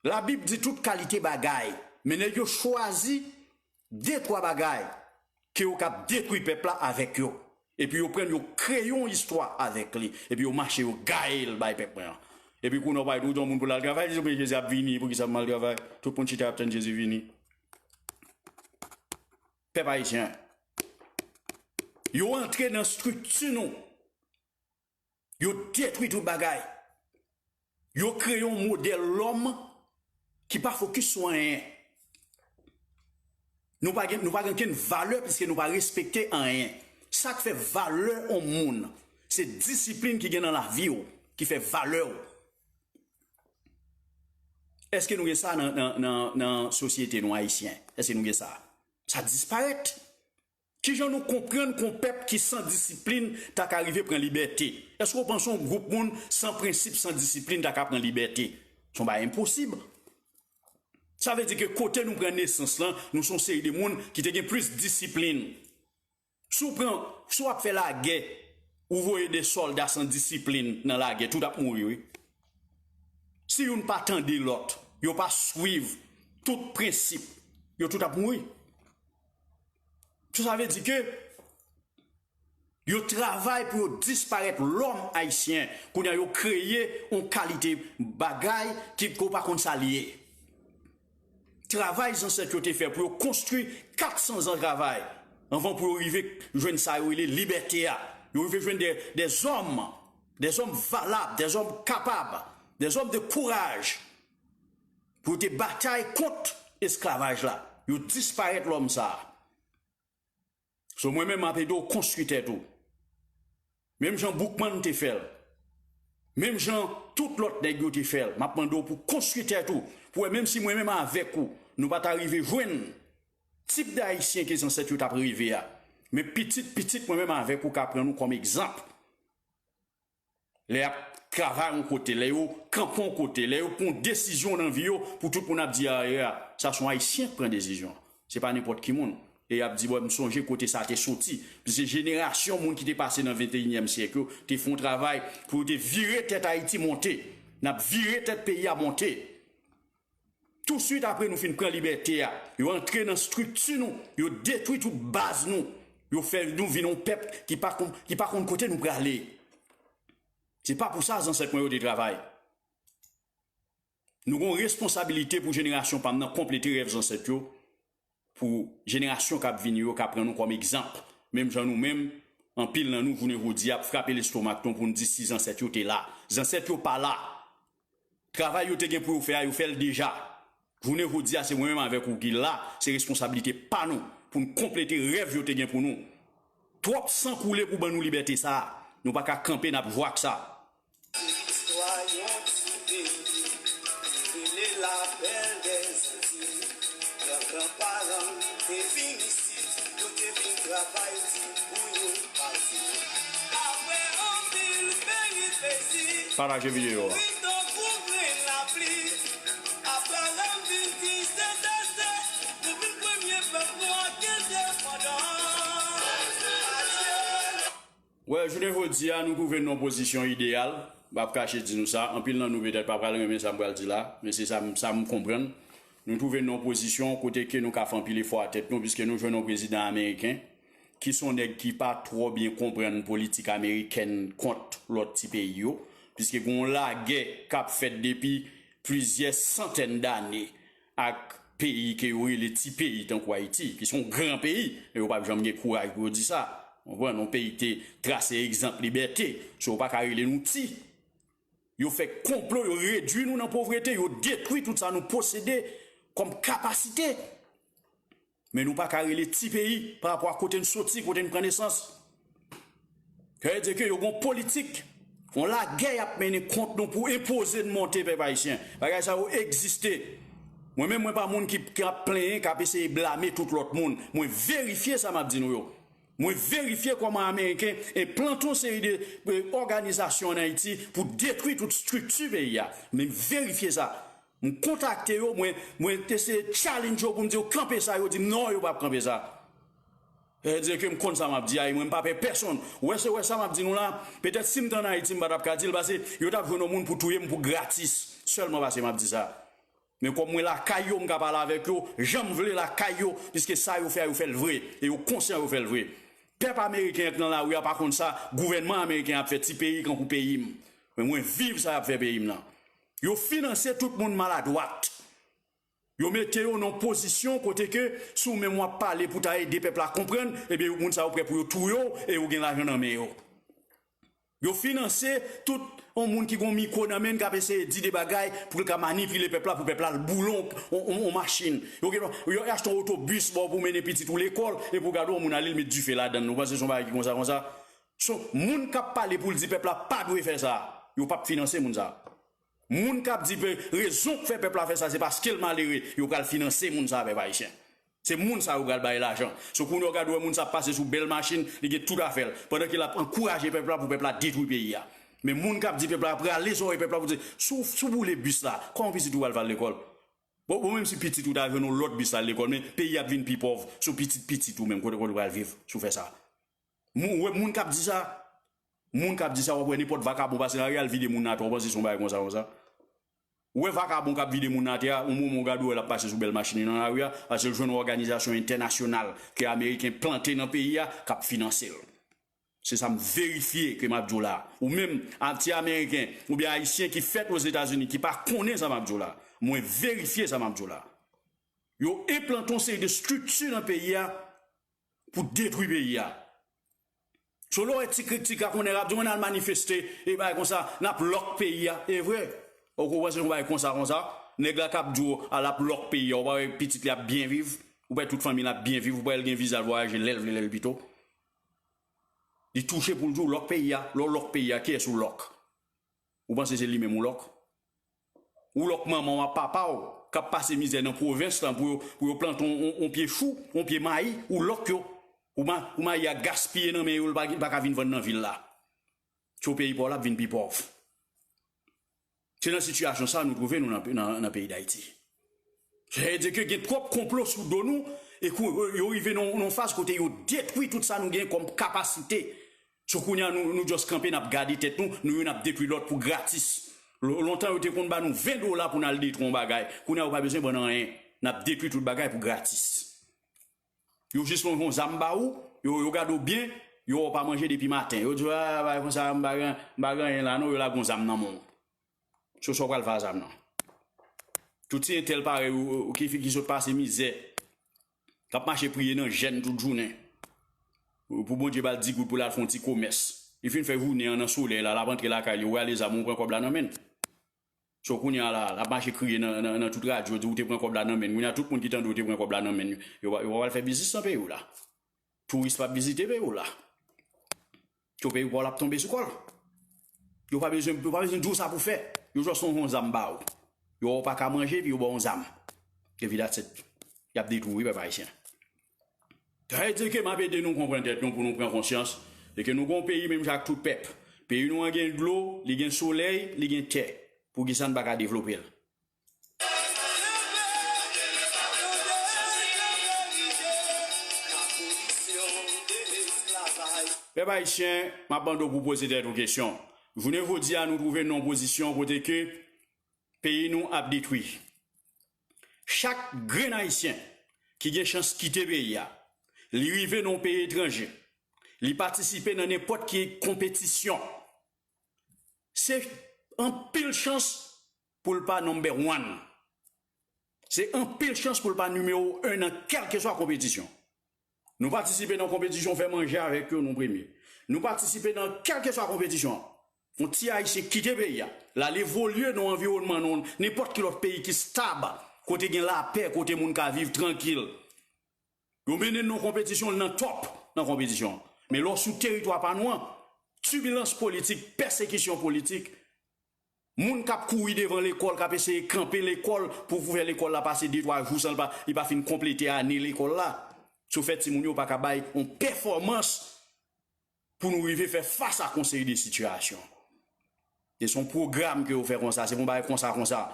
Labib di tout kalite bagay, men nèg yo chwazi de twa bagay ke yo kab detwi pèp la avèk yo. Epi yo pran l, yo kreye yon istwa avèk li. Epi yo mache, yo gaye l bay pèp mwen an. Epi kounye a, w pa ede yon moun pou l al travay, li di, "Men Jezi ap vini, poukisa m al travay?" Tout moun chita ap tann Jezi vini. Pèp ayisyen, yo antre nan estrikti nou. Yo detwi tout bagay. Yo kreye yon modèl lòm ki pa fokis sou anyen. Nou pa gen, nou pa gen okenn valè piske nou pa respekte anyen. Sa k fè valè yon moun, se disiplin ki gen nan lavi w ki fè valè w. Èske nou gen sa nan, nan, nan, nan sosyete nou ayisyen? Èske nou gen sa? Sa disparèt. Kijan nou konprann ke yon pèp ki san disiplin ta ka rive pran libète? Èske w panse yon gwoup moun san prensip, san disiplin ta ka pran libète? Se yon bagay enposib. Sa vle di ke kote nou pran nesans lan, nou se yon seri de moun ki te gen plis disiplin. Si w pran, si w ap fè lagè, ou voye de sòlda san disiplin nan lagè, tout ap mouri, wi. Si youn pa tande lòt, yo pa swiv tout prensip, yo tout ap mouri. Sa vle di ke yo travay pou yo disparèt lòm ayisyen. Kounye a, yo kreye yon kalite bagay ki, ke w pa konn sa l ye. Travay zansèt yo te fè pou yo konstwi kat san zan travay, anvan pou yo rive jwenn sa yo rele libète a. Yo rive jwenn de, de zòm, de zòm valab, de zòm kapab, de zòm de kouraj, pou yo te batay kont esklavaj la. Yo disparèt lòm sa a. So, mwen menm, m ap ede w konstwi tèt ou. Menm jan Boukman te fè l. Menm jan tout lòt nèg yo te fè l. M ap mande w pou konstwi tèt ou. Pou wè, menm si mwen menm avèk ou, nou pa ta rive jwenn tip de ayisyen ke zansèt yo t ap reve a. Men pitit, pitit mwen menm avèk ou ka pran nou kòm egzanp. Lè y ap travay yon kote, lè yo kanpe yon kote, lè yo pran yon desizyon nan vi yo, pou tout moun ap di, "A, ya, Sa se yon Ayisyen k pran desizyon. Se pa nenpòt ki moun. E y ap di, bon, m sonje kote sa te soti. Piske jenerasyon moun ki te pase nan venteyinyèm syèk yo te fè yon travay pou yo te vire tèt Ayiti monte. N ap vire tèt peyi a monte. Touswit apre nou fin pran libète a, yo antre nan estrikti nou, yo detwi tout baz nou, yo fè nou vin yon pèp ki pa konn, ki pa konn kote nou prale. Se pa pou sa zansèt mwen yo te travay. Nou gen yon responsabilite pou jenerasyon pa m nan konplete rèv zansèt yo, pou jenerasyon k ap vini yo ka pran nou kòm egzanp. Menm jan nou menm, anpil nan nou, jounen jodi a, ap frape lestomak nou pou n di si zansèt yo te la. Zansèt yo pa la. Travay yo te gen pou yo fè a, yo fè l deja. Jounen jodi a, se mwen menm avèk ou ki la, se responsablite pa nou pou n konplete rèv yo te gen pou nou. Twòp san koule pou ban nou libète sa a. Nou pa ka kanpe, n ap jwe ak sa. Istwa yon ti peyi ki rele Lapèl Dèzantiy. Gran gran paran m te vin isit, yo te vin travay di pou yo pati. Apre anpil peripesi, pataje videyo a. Ri tankou grenn lapli. Abraram vin di se tèste, nou vin premye pèp nwa k endepandan. Adye. Wè, jounen jodi a, nou twouve n nan yon pozisyon ideyal. M p ap kache di nou sa. Anpil nan nou petèt pa pral renmen sa m pral di la, men se sa m, sa m konprann. Nou twouve n nan yon pozisyon kote ke nou ka fè anpil efò a tèt nou, piske nou jwenn yon prezidan ameriken ki se yon nèg ki pa twò byen konprann politik amerikèn kont lòt ti peyi yo, piske gen yon lagè k ap fèt depi plizyè santèn dane ak peyi ke yo rele ti peyi tankou Ayiti, ki se yon gran peyi, men yo p ap janm gen kouraj pou yo di sa. Ou konprann? Yon peyi ki te trase egzanp libète, so yo pa ka rele nou ti. Yo fè konplo, yo redui nou nan povrete, yo detwi tout sa nou posede kòm kapasite. Men nou pa ka rele ti peyi pa rapò a kote n soti, kote n pran nesans. Sa vle di ke yo gen yon politik, yon lagè y ap mennen kont nou pou enpoze n monte pèp ayisyen. Bagay sa yo egziste. Mwen menm, mwen pa moun ki, ki ap plenyen, k ap eseye blame tout lòt moun. Mwen verifye sa m ap di nou yo. Mwen verifye kòman Ameriken enplante yon seri de, de òganizasyon ann Ayiti pou detwi tout estrikti peyi a. Men m verifye sa. M kontakte yo, mwen, mwen eseye challenge yo pou m di yo kanpe sa, yo di m non, yo p ap kanpe sa. Sa vle di ke m konn sa m ap di a, e mwen m pa pè pèsonn. Ou wè, se wè sa m ap di nou la, petèt si m te ann Ayiti, m pa t ap ka di l, paske yo t ap jwenn yon moun pou touye m pou gratis, sèlman paske m ap di sa. Men kòm mwen lakay yo, m ka pale avèk yo jan m vle lakay yo, piske sa yo fè a, yo fè l vre, e yo konsyan yo fè l vre. Pèp ameriken k nan lari a pa konn sa gouvènman ameriken ap fè ti peyi kankou peyi m. Men mwen viv sa y ap fè peyi m nan. Yo finanse tout moun maladwat. Yo mete yo nan yon pozisyon kote ke si w menm w ap pale pou ta ede pèp la konprann, ebyen, moun sa yo prè pou yo touye w e yo gen lajan nan men yo. Yo finanse tout yon moun ki gen yon mikwo nan men l k ap eseye di de bagay pou l ka manipile pèp la, pou pèp la al boule yon, yon, yon, yon machin. Yo gen, yo achte yon otobis ba w pou w mennen pitit ou lekòl, epi w gade yon moun ale l met dife ladan l. Ou panse se yon bagay ki konsa, konsa? So, moun k ap pale pou l di pèp la pa dwe fè sa, yo p ap finanse moun sa. Moun k ap di pe-, rezon k fè pèp la fè sa, se paske l malere, yo pral finanse moun sa, pèp ayisyen. Se moun sa yo pral bay lajan. So, kounye a w gade w wè moun sa ap pase sou bèl machin, li gen tout afè l, pandan ke l ap ankouraje pèp la pou pèp la detwi peyi a. Men moun k ap di pèp la, rale zòrèy pèp la pou di, si w, si w boule bis la, kòman pitit ou pral, pral lekòl? Bon, bon, menm si pitit ou ta jwenn yon lòt bis la lekòl, men peyi a ap vin pi pòv sou pitit pitit ou menm, kote, kote w pral viv, si w fè sa. Moun, w wè moun k ap di sa, moun k ap di sa, w ap wè nenpòt vakabon pase nan lari a, l vide moun atè, w panse se yon bagay konsa, konsa. Ou wè vakabon k ap vide moun atè a, yon moman w gade w wè l ap pase sou bèl machin li nan lari a, paske l jwenn yon òganizasyon entènasyonal ke ameriken plante nan peyi a k ap finanse l. Se sa m verifye ke m ap di w la. Ou menm, a, ti ameriken oubyen ayisyen ki fèt Ozetazini ki pa konnen sa m ap di w la, mwen verifye sa m ap di w la. Yo enplante yon seri de estrikti nan peyi a pou detwi peyi a. So, lè w wè ti krik, ti krak, yon nèg ap di w, ann al manifeste, e bagay konsa, n ap lòk peyi a. E vre. Ou konprann se yon bagay konsa, konsa. Nèg la k ap di w, al ap lòk peyi a. Ou pa wè pitit li ap byen viv? Ou pa wè tout fanmi l ap byen viv? Ou pa wè l gen viza l vwayaje lè l vle, lè l pito? Li touche pou l di w lòk peyi a. Lè w lòk peyi a, kiyès ou lòk? Ou panse se li menm ou lòk? Ou lòk manman w ak papa w k ap pase mizè nan pwovens lan pou yo, pou yo plante yon, yon, yon pye chou, yon pye mayi, ou lòk yo. Ou ma-, ou mayi a gaspiye nan men yo, l pa, pa ka vin vann nan vil la. Se yon peyi pa w l ap vin pi pòv. Se nan sitiyasyon sa a nou twouve nou nan, nan, nan peyi Dayiti. Sa vle di ke gen twòp konplo sou do nou, e kou yo rive nan yon faz kote yo detwi tout sa nou gen kòm kapasite. So kounye a nou, nou just kanpe, n ap gade tèt nou, nou youn ap detwi lòt pou gratis. Lontan yo te konn ba nou ven dola pou n al detwi yon bagay. Kounye a yo pa bezwen ban n anyen. N ap detwi tout bagay pou gratis. Yo jis lonje yon zam ba ou, yo, yo gade w byen, yo wè w pa manje depi maten. Yo di w, a, bagay konsa, m pa gen, m pa gen anyen la non, yo lage yon zam nan men w. So sa w pral fè a zam nan? Tout ti entèl parèy ou, ou ki, ki sot pase mizè, k ap mache priye nan jèn tout jounen. Pou Bondye ba l di goud pou l al fè yon ti komès. Li fin fè jounen an nan solèy la, l ap antre lakay li, ou rale zam ou pran kòb la nan men l. So kounye a la, l ap mache kriye nan, nan, nan tout radyo, di ou te pran kòb la nan men l. Kounye a tout moun ki tande ou te pran kòb la nan men l, yo, yo pa pral fè biznis nan peyi w la. Touris p ap vizite peyi w la. Yo peyi w pa w l ap tonbe sou kò l. Yo pa bezwen, yo pa bezwen di w sa pou fè. Yo just lonje yon zam ba w. Yo wè w pa ka manje, epi yo ba w yon zam. Epi that's it. Y ap detwi w, wi, pèp ayisyen. Sa vle di ke m ap ede nou konprann tèt nou pou nou pran konsyans de ke nou gen yon peyi menm jan ak tout pèp. Peyi nou an gen dlo, li gen solèy, li gen tè. Poukisa n pa ka devlope l? Pèp ayisyen, m ap mande w pou poze tèt ou kesyon. Jounen jodi a, nou twouve n nan yon pozisyon kote ke peyi nou ap detwi. Chak grenn ayisyen ki gen chans kite peyi a, li rive nan yon peyi etranje, li patisipe nan nenpòt ki konpetisyon, se anpil chans pou l pa number one. Se anpil chans pou l pa nimewo en nan kèlkeswa konpetisyon. Nou patisipe nan konpetisyon fè manje avèk yo, nou premye. Nou patisipe nan kèlkeswa konpetisyon. Yon ti ayisyen kite peyi a, l al evolye nan anviwònman nan nenpòt ki lòt peyi ki stab, kote gen lapè, kote moun ka viv trankil. Yo mennen n nan konpetisyon, l nan top nan konpetisyon an. Men lè w sou teritwa pa nou an, tibilans politik, pèsekisyon politik, moun k ap kouri devan lekòl, k ap eseye kanpe lekòl pou, pou fè lekòl la pase de twa jou san l pa, li pa fin konplete ane lekòl la. Sa fè timoun yo pa ka bay yon pèfòmans pou nou rive fè fas ak yon seri de sitiyasyon. E se yon pwogram ke yo fè konsa, se pa yon bagay konsa, konsa.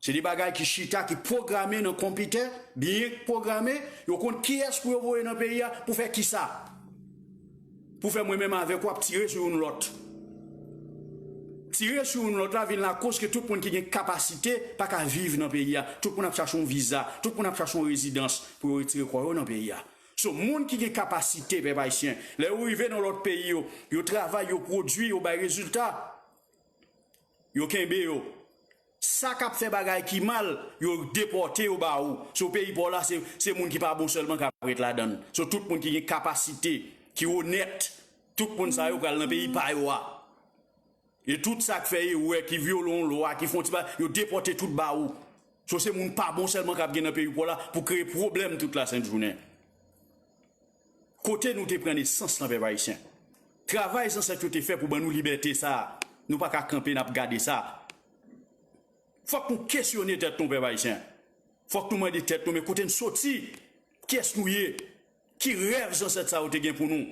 Se de bagay ki chita, ki pwograme nan konpitè, byen pwograme, yo konn kiyès pou yo voye nan peyi a, pou fè kisa? Pou fè mwen menm avèk ou ap tire sou youn lòt. Tire sou youn lòt la vin lakoz ke tout moun ki gen kapasite pa ka viv nan peyi a. Tout moun ap chache yon viza, tout moun ap chache yon rezidans pou yo retire kò yo nan peyi a. So, moun ki gen kapasite, pèp ayisyen, lè yo rive nan lòt peyi yo, yo travay, yo pwodui, yo bay rezilta, yo kenbe yo. Sa k ap fè bagay ki mal, yo depòte yo ba ou. So, peyi pa w la, se, se moun ki pa bon sèlman k ap ret ladan l. So, tout moun ki gen kapasite, ki onèt, tout moun sa yo pral nan peyi pa yo a. E tout sa k fè erè, ki vyole yon lwa, ki fè yon ti bagay, yo depòte tout ba ou. So, se moun pa bon sèlman k ap gen nan peyi pa w la pou kreye pwoblèm tout lasent jounen. Kote nou te pran nesans lan, pèp ayisyen? Travay zansèt yo te fè pou ban nou libète sa a, nou pa ka kanpe n ap gade sa. Fòk nou kesyone tèt nou, pèp ayisyen. Fòk nou mande tèt nou, men kote n soti? Kiyès nou ye? Ki rèv zansèt sa yo te gen pou nou?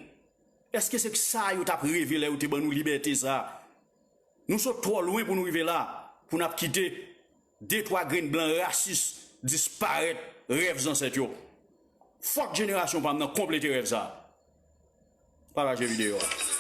Èske se sa yo t ap reve lè yo te ban nou libète sa a? Nou sot twò lwen pou nou rive la, pou n ap kite de twa grenn blan rasis disparèt rèv zansèt yo. Fòk jenerasyon pa m nan konplete rèv sa a. Pataje videyo a.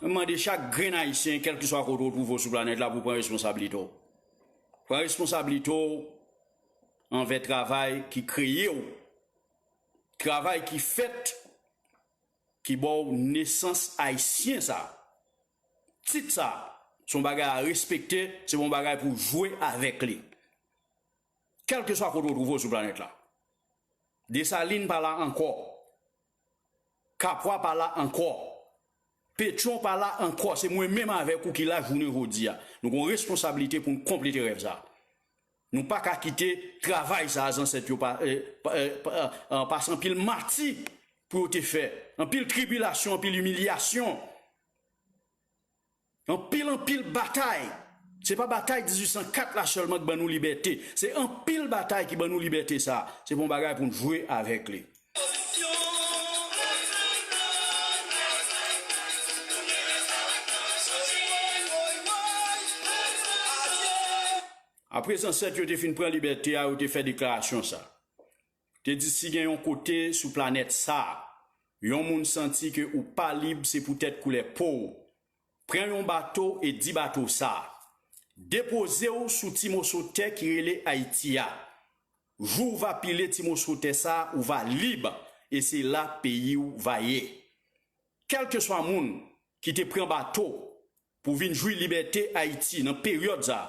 Mwen mande chak grenn ayisyen, kèlkeswa kote w twouve w sou planèt la, pou w pran responsablite w. Pran responsablite w anvè travay ki kreye w, travay ki fèt, ki ba w nesans ayisyen sa. Tit sa, se yon bagay a respekte, se pa yon bagay pou w jwe avèk li. Kèlkeswa kote w twouve w sou planèt la. Desalin pa la ankò. Kapwa pa la ankò. Petyon pa la ankò. Se mwen menm avèk ou ki la jounen jodi a. Nou gen yon responsablite pou n konplete rèv sa. Nou pa ka kite travay sa a zansèt yo pa, eh, pa, eh, pa, eh, pase anpil mati pou yo te fè. Anpil tribilasyon, anpil imilyasyon. Anpil, anpil batay. Se pa batay dizuit san kat la sèlman ki ban nou libète. Se anpil batay ki ban nou libète sa. Se pa yon bagay pou n jwe avèk li. Apre zansèt yo te fin pran libète a, yo te fè deklarasyon sa. Te di si gen yon kote sou planèt sa, yon moun santi ke ou pa lib, se poutèt koulè po w. Pran yon bato e di bato sa, depoze w sou ti moso tè ki rele Ayiti a. Jou w va pile ti moso tè sa, ou va lib, e se la peyi w va ye. Kèlkeswa moun ki te pran bato pou vin jwi libète Ayiti nan peryòd sa,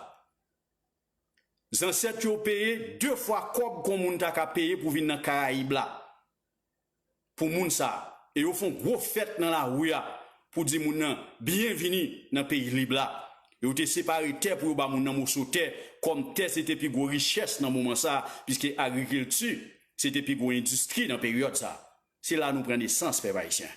zansèt yo peye de fwa kòb kon moun ta ka peye pou vin nan Karayib la. Pou moun sa, e yo fè yon gwo fèt nan lari a pou di moun nan byenvini nan peyi lib la. Yo te separe tè pou yo ba moun nan moso tè, kòm tè se te pi gwo richès nan moman sa, piske agrikilti se te pi gwo endistri nan peryòd sa. Se la nou pran nesans, pèp ayisyen.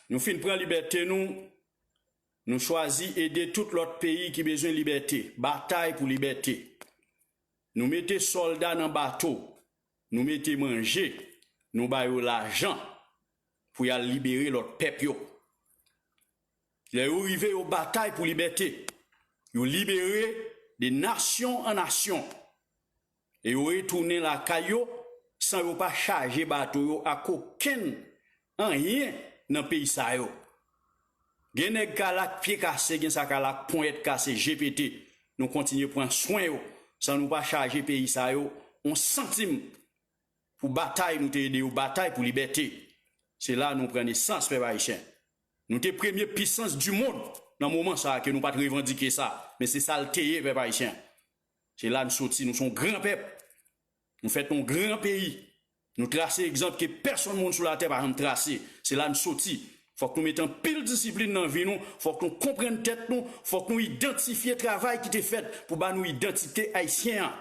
Nou fin pran libète nou, nou chwazi ede tout lòt peyi ki bezwen libète, batay pou libète. Nou mete sòlda nan bato, nou mete manje, nou ba yo lajan pou y al libere lòt pèp yo. Lè yo rive, yo batay pou libète. Yo libere de nasyon an nasyon. E yo retounen lakay yo san yo pa chaje bato yo ak okenn anyen nan peyi sa yo. Gen nèg k al ak pye kase, gen sa k al ak ponyèt kase, je pete. Nou kontinye pran swen yo san nou pa chaje peyi sa yo yon santim pou batay nou te ede yo batay pou libète. Se la nou pran nesans, pèp ayisyen. Nou te premye pisans di mond nan moman sa a ke nou pa t revandike sa, men se sa l te ye, pèp ayisyen. Se la n soti, nou se yon gran pèp. Nou fèt nan yon gran peyi. Nou trase egzanp ke pèsonn moun sou latè pa janm trase. Se la n soti. Fòk nou mete anpil disiplin nan vi nou, fòk nou konprann tèt nou, fòk nou idantifye travay ki te fèt pou ba nou idantite ayisyen an,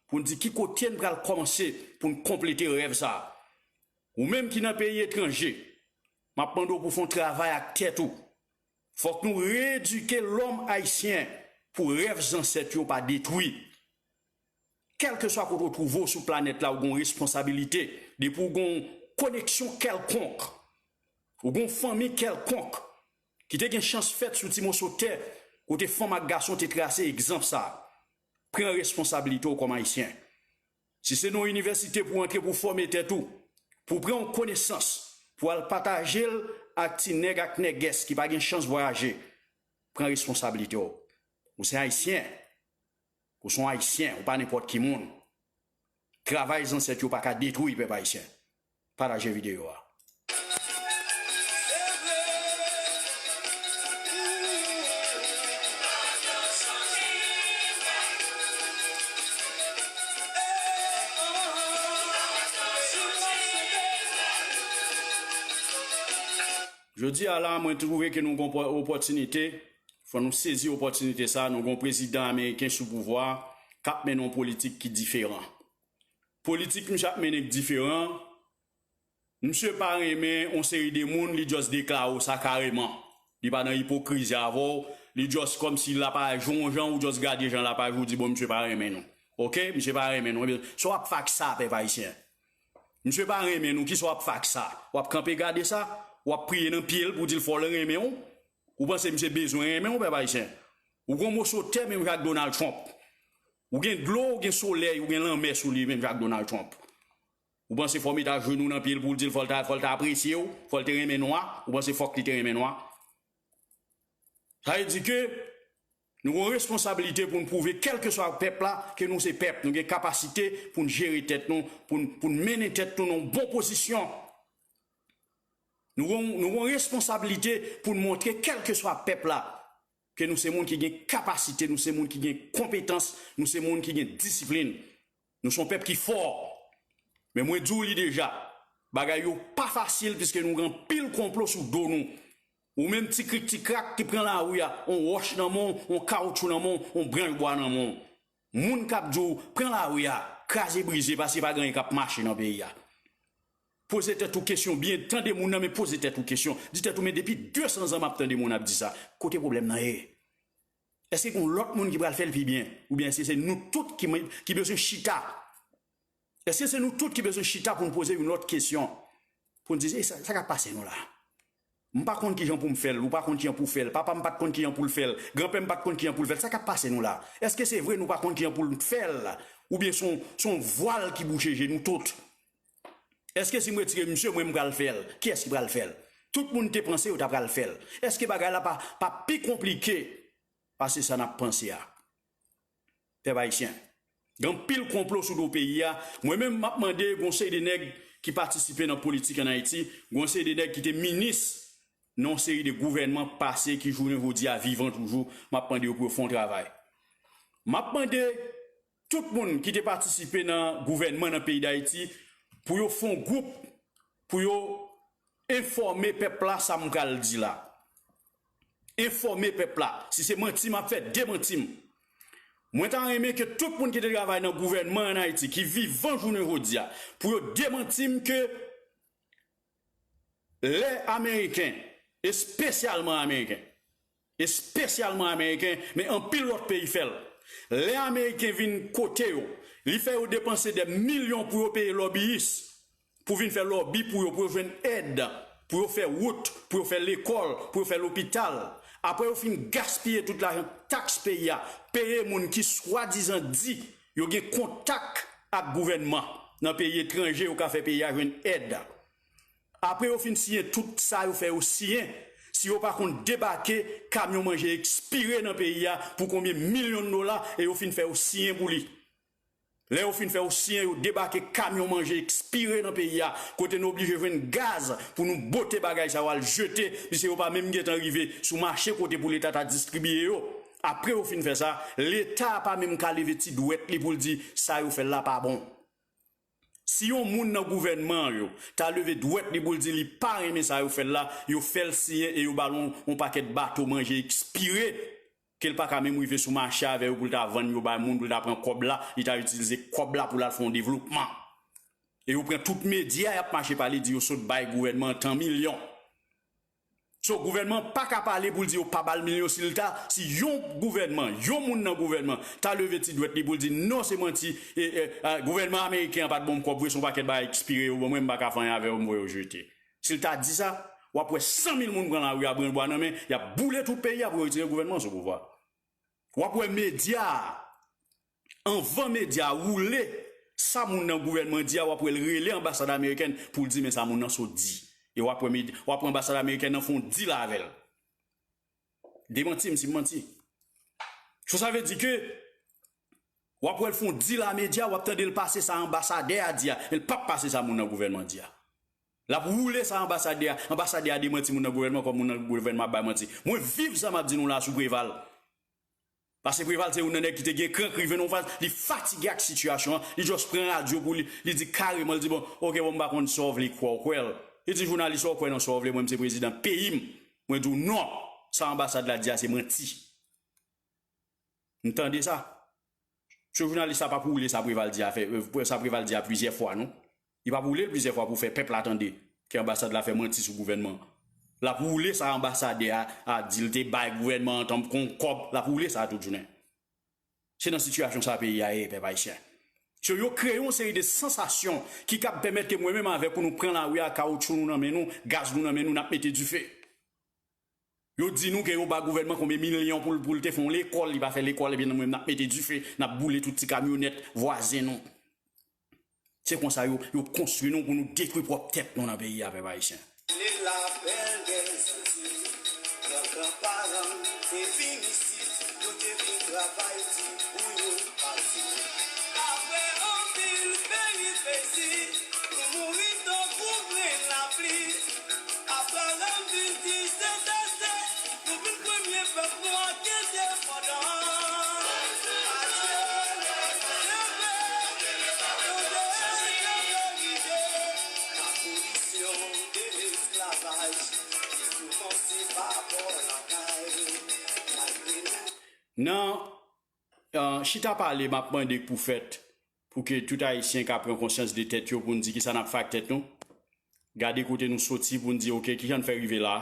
pou n di ki kote n pral kòmanse pou n konplete rèv sa a. Ou menm ki nan peyi etranje, m ap mande w pou w fè yon travay ak tèt ou. Fòk nou reedike lòm ayisyen pou rèv zansèt yo pa detwi. Kèlkeswa kote w twouve w sou planèt la, ou gen yon responsabilite. Depi w gen yon koneksyon kèlkonk, ou gen yon fanmi kèlkonk ki te gen chans fèt sou ti moso tè kote fanm ak gason te trase egzanp sa a, pran responsabilite w kòm ayisyen. Si se nan yon inivèsite pou w antre pou w fòme tèt ou, pou w pran yon konesans, pou w al pataje l ak ti nèg ak nègès ki pa gen chans vwayaje, pran responsablite w. Ou se ayisyen. Ou se yon ayisyen, ou pa nenpòt ki moun. Travay zansèt yo pa ka detwi pèp ayisyen. Pataje videyo a. Jodi a la, mwen twouve ke nou gen opò-, opòtinite, fò nou sezi opòtinite sa, nou gen yon prezidan ameriken sou pouvwa k ap mennen yon politik ki diferan. Politik misye ap mennen k diferan. Misye pa renmen yon seri de moun, li just deklare w sa kareman. Li pa nan ipokrizi avè w, li just kòmsi l ap aji yon jan, ou just gade jan l ap aji, ou di, "Bon, misye pa renmen nou." Oke? Misye pa renmen nou. Ebyen, sa w ap fè ak sa, pèp ayisyen? Misye pa renmen nou, kisa w ap fè ak sa? W ap kanpe gade sa? W ap priye nan pye l pou di l fò l renmen w? Ou panse misye bezwen renmen w, pèp ayisyen? Ou gen yon moso tè menm jan ak Donald Trump. Ou gen dlo, ou gen solèy, ou gen lanmè sou li menm jan ak Donald Trump. Ou panse fò w met ajenou nan pye l pou w di l fò l ta, fò l ta apresye w, fò l te renmen nwa? Ou panse fòk li te renmen nwa? Sa vle di ke nou gen yon responsablite pou n pwouve, kèlkeswa pèp la, ke nou se pèp. Nou gen kapasite pou n jere tèt nou, pou n, pou n mennen tèt nou nan yon bon pozisyon. Nou gen, nou gen yon responsablite pou n montre, kèlkeswa pèp la, ke nou se moun ki gen kapasite, nou se moun ki gen konpetans, nou se moun ki gen disiplin. Nou se yon pèp ki fò. Men mwen di w li deja, bagay yo pa fasil piske nou gen anpil konplo sou do nou. Ou menm ti krik ti krak ki pran lari a, yon wòch nan men w, yon kawotchou nan men w, yon branch bwa nan men w. Moun k ap di w, pran lari a, kraze brize, paske pa gen anyen k ap mache nan peyi a. Poze tèt ou kesyon byen, tande moun nan, men poze tèt ou kesyon. Di tèt ou, men depi de san zan m ap tande moun ap di sa. Kote pwoblèm nan ye? Èske gen yon lòt moun ki pral fè l pi byen? Oubyen èske se nou tout ki, ki bezwen chita? Èske se nou tout ki bezwen chita pou n poze yon lòt kesyon? Pou n di, "E sa, sa k ap pase nou la? M pa konn kijan pou m fè l, ou pa konn kijan pou w fè l, papa m pa t konn kijan pou l fè l, granpè m pa t konn kijan pou l fè l, sa k ap pase nou la? Èske se vre nou pa konn kijan pou n fè l? Oubyen se yon, se yon vwal ki bouche je nou tout? Èske si m retire misye, mwen m pral fè l? Kiyès ki pral fè l? Tout moun te panse yo ta pral fè l. Èske bagay la pa, pa pi konplike pase sa n ap panse a?" Pèp ayisyen, gen anpil konplo sou do peyi a. Mwen menm, m ap mande, gon seri de nèg ki patisipe nan politik ann Ayiti, gon seri de nèg ki te minis nan yon seri de gouvènman pase ki jounen jodi a vivan toujou, m ap mande yo pou yo fè yon travay. M ap mande tout moun ki te patisipe nan gouvènman nan peyi Dayiti pou yo fè yon gwoup pou yo enfòme pèp la sa m pral di la. Enfòme pèp la. Si se manti m ap fè, demanti m. Mwen ta renmen ke tout moun ki te travay nan gouvènman ann Ayiti, ki vivan jounen jodi a, pou yo demanti m ke lè Ameriken, espesyalman Ameriken, espesyalman Ameriken, men anpil lòt peyi fè l. Lè Ameriken vin kote yo, li fè yo depanse dè milyon pou yo peye lòbiyis, pou vin fè lòbi pou yo, pou yo jwenn èd, pou yo fè wout, pou yo fè lekòl, pou yo fè lopital. Apre yo fin gaspiye tout lajan taks peyi a, peye moun ki swadizan di yo gen kontak ak gouvènman nan peyi etranje, yo ka fè peyi a jwenn èd. Apre yo fin siyen tout sa yo fè yo siyen, si yo pa konn debake kamyon manje ekspire nan peyi a pou konbyen milyon dola, e yo fin fè yo siyen pou li. Lè yo fin fè yo siyen, yo debake kamyon manje ekspire nan peyi a, kote nou oblije jwenn gaz pou nou bote bagay sa yo al jete, piske yo pa menm gentan rive sou mache kote pou Leta ta distribiye yo. Apre yo fin fè sa, Leta pa menm ka leve ti dwèt li pou l di sa yo fè l la pa bon. Si yon moun nan gouvènman yo ta leve dwèt li pou l di li pa renmen sa yo fè l la, yo fè l siyen e yo ba l yon, yon pakèt bato manje ekspire, ke l pa ka menm rive sou mache avè yo pou l ta vann yo bay moun, pou l ta pran kòb la, li ta itilize kòb la pou l al fè yon devlopman. E yo pran tout medya y ap mache pale, di yo sot bay gouvènman an tan milyon. So, gouvènman pa ka pale pou l di yo pa ba l milyon si l ta, si yon gouvènman, yon moun nan gouvènman ta leve ti dwèt li pou l di non, se manti, e, e, a, gouvènman ameriken an pa t ban m kòb vre, se yon pakèt bagay ekspire yo ban mwen, m pa ka fè anyen avè yo, m voye yo jete. Si l ta di sa, w ap wè san mil moun pran lari a, brann bwa nan men, y ap boule tout peyi a pou yo retire gouvènman an sou pouvwa. W ap wè medya a, anvan medya a woule sa moun nan gouvènman di a, w ap wè l rele anbasad amerikèn pou l di men sa moun nan sot di. E w ap wè med-, w ap wè anbasad amerikèn nan fè yon dil avè l. Demanti m si m manti. So, sa vle di ke w ap wè l fè yon dil a medya, w ap tande l pase sa anbasadè a di a, men l p ap pase sa moun nan gouvènman di a. L ap woule sa anbasadè a, anbasadè a demanti moun nan gouvènman kòm moun nan gouvènman ap bay manti. Mwen viv sa m ap di nou la sou Preval. Paske Preval se youn nan nèg ki te gen kran, ki rive nan yon faz, li fatige ak sitiyasyon an, li just pran radyo pou li, li di kareman, li di, bon, oke, bon, m pa konn sa w vle kwè, w kwè l. Li di, jounalis, sa w kwè nan sa w vle, mwen, m se prezidan peyi m. Mwen di w non, sa anbasad la di a se manti. M tande sa. Mesye jounalis la p ap woule sa Preval di a fè, euh, sa Preval di a plizyè fwa, non. Li p ap woule l plizyè fwa pou fè pèp la tande ke anbasad la fè manti sou gouvènman an. L ap woule sa anbasadè a, a di l te bay gouvènman an tankou yon kòb, l ap woule sa tout jounen. Se nan sitiyasyon sa peyi a ye, pèp ayisyen. So, yo kreye yon seri de sansasyon ki kab pèmèt ke mwen menm avèk ou nou pran lari a, kawotchou nou nan men nou, gaz nou nan men nou, n ap mete dife. Yo di nou ke yo ba gouvènman konbyen milyon pou l, pou l te fè yon lekòl, li pa fè lekòl, epi nou menm n ap mete dife, n ap boule tout ti kamyonèt vwazen nou. Se konsa yo, yo konstwi nou pou nou detwi pwòp tèt nou nan peyi a, pèp ayisyen. Li lapèl dèzanti, gran gran paran te vin isit, yo te vin travay di pou yo pati. Apre anpil peripesi, nou mouri tankou grenn lapli. Abraram vin di se tèste, nou vin premye pèp nwa ki endepandan. Adye, leve, tande, tande, lide. Abolisyon de lesklavaj ki koumanse pa bò lakay. Malgre nou Nan Chita pale m ap mande k pou fèt pou ke tout Ayisyen ka pran konsyans de tèt yo, pou n di kisa n ap fè ak tèt nou. Gade kote nou soti pou n di, oke, kijan n fè rive la.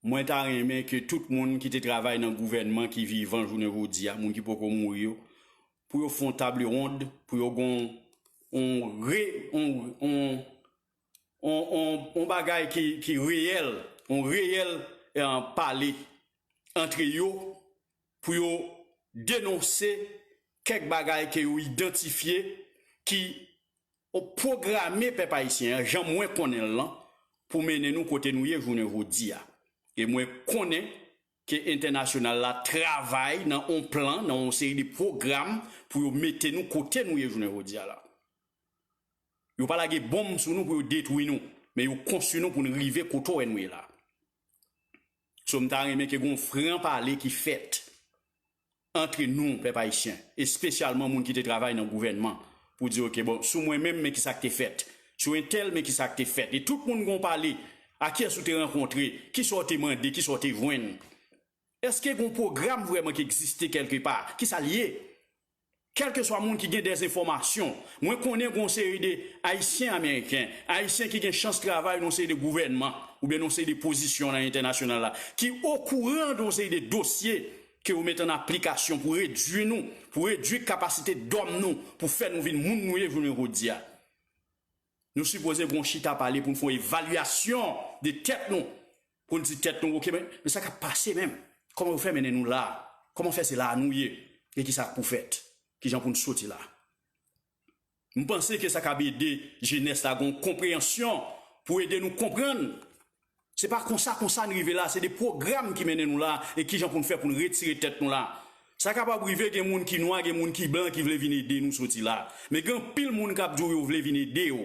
Mwen ta renmen ke tout moun ki te travay nan gouvènman ki vivan jounen jodi a, moun ki poko mouri yo, pou yo fè yon table ronde, pou yo gen yon, re, yon, yon, yon, yon, yon bagay ki, ki reyèl, yon reyèl eh, pale antre yo, pou yo denonse kèk bagay ke yo idantifye ki pwograme pèp ayisyen an, jan mwen konnen l lan, pou mennen nou kote nou ye jounen jodi a. E mwen konnen ke entènasyonal la travay nan yon plan, nan yon seri de pwogram pou yo mete nou kote nou ye jounen jodi a la. Yo pa lage bonm sou nou pou yo detwi nou, men yo konstwi nou pou n rive kote w wè nou ye la. So m ta renmen ke gen yon fran pale ki fèt antre nou, pèp ayisyen, espesyalman moun ki te travay nan gouvènman, pou di, oke, bon, sou mwen menm, men kisa k te fèt. Sou entèl, men kisa k te fèt. E tout moun gen yon pale, a kiyès ou te rankontre, kisa w te mande, kisa w te jwenn. Èske gen yon pwogram vrèman ki egziste kèlkepa? Kisa l ye? Kèlkeswa moun ki gen dèzenfòmasyon, mwen konnen gen yon seri de Ayisyen Ameriken, Ayisyen ki gen chans travay nan yon seri de gouvènman, oubyen nan yon seri de pozisyon nan entènasyonal la, ki okouran de yon seri de dosye ke yo mete an aplikasyon pou redui nou, pou redui kapasite dòm nou, pou fè nou vin moun nou ye jounen jodi a. Nou sipoze gen yon chita pale pou n fè yon evalyasyon de tèt nou, pou n di tèt nou, oke, men, men sa k ap pase menm? Kòman yo fè mennen nou la? Kòman fè se la a nou ye? E kisa k pou fèt? Kijan pou n soti la? M panse ke sa k ap ede jenès la gen yon konpreyansyon pou ede nou konprann. Se pa konsa, konsa n rive la, se de pwogram ki mennen nou la, e kijan pou n fè pou n retire tèt nou la. Sa kapab rive gen moun ki nwa, gen moun ki blan ki vle vin ede nou soti la. Men gen anpil moun k ap di w yo vle vin ede w.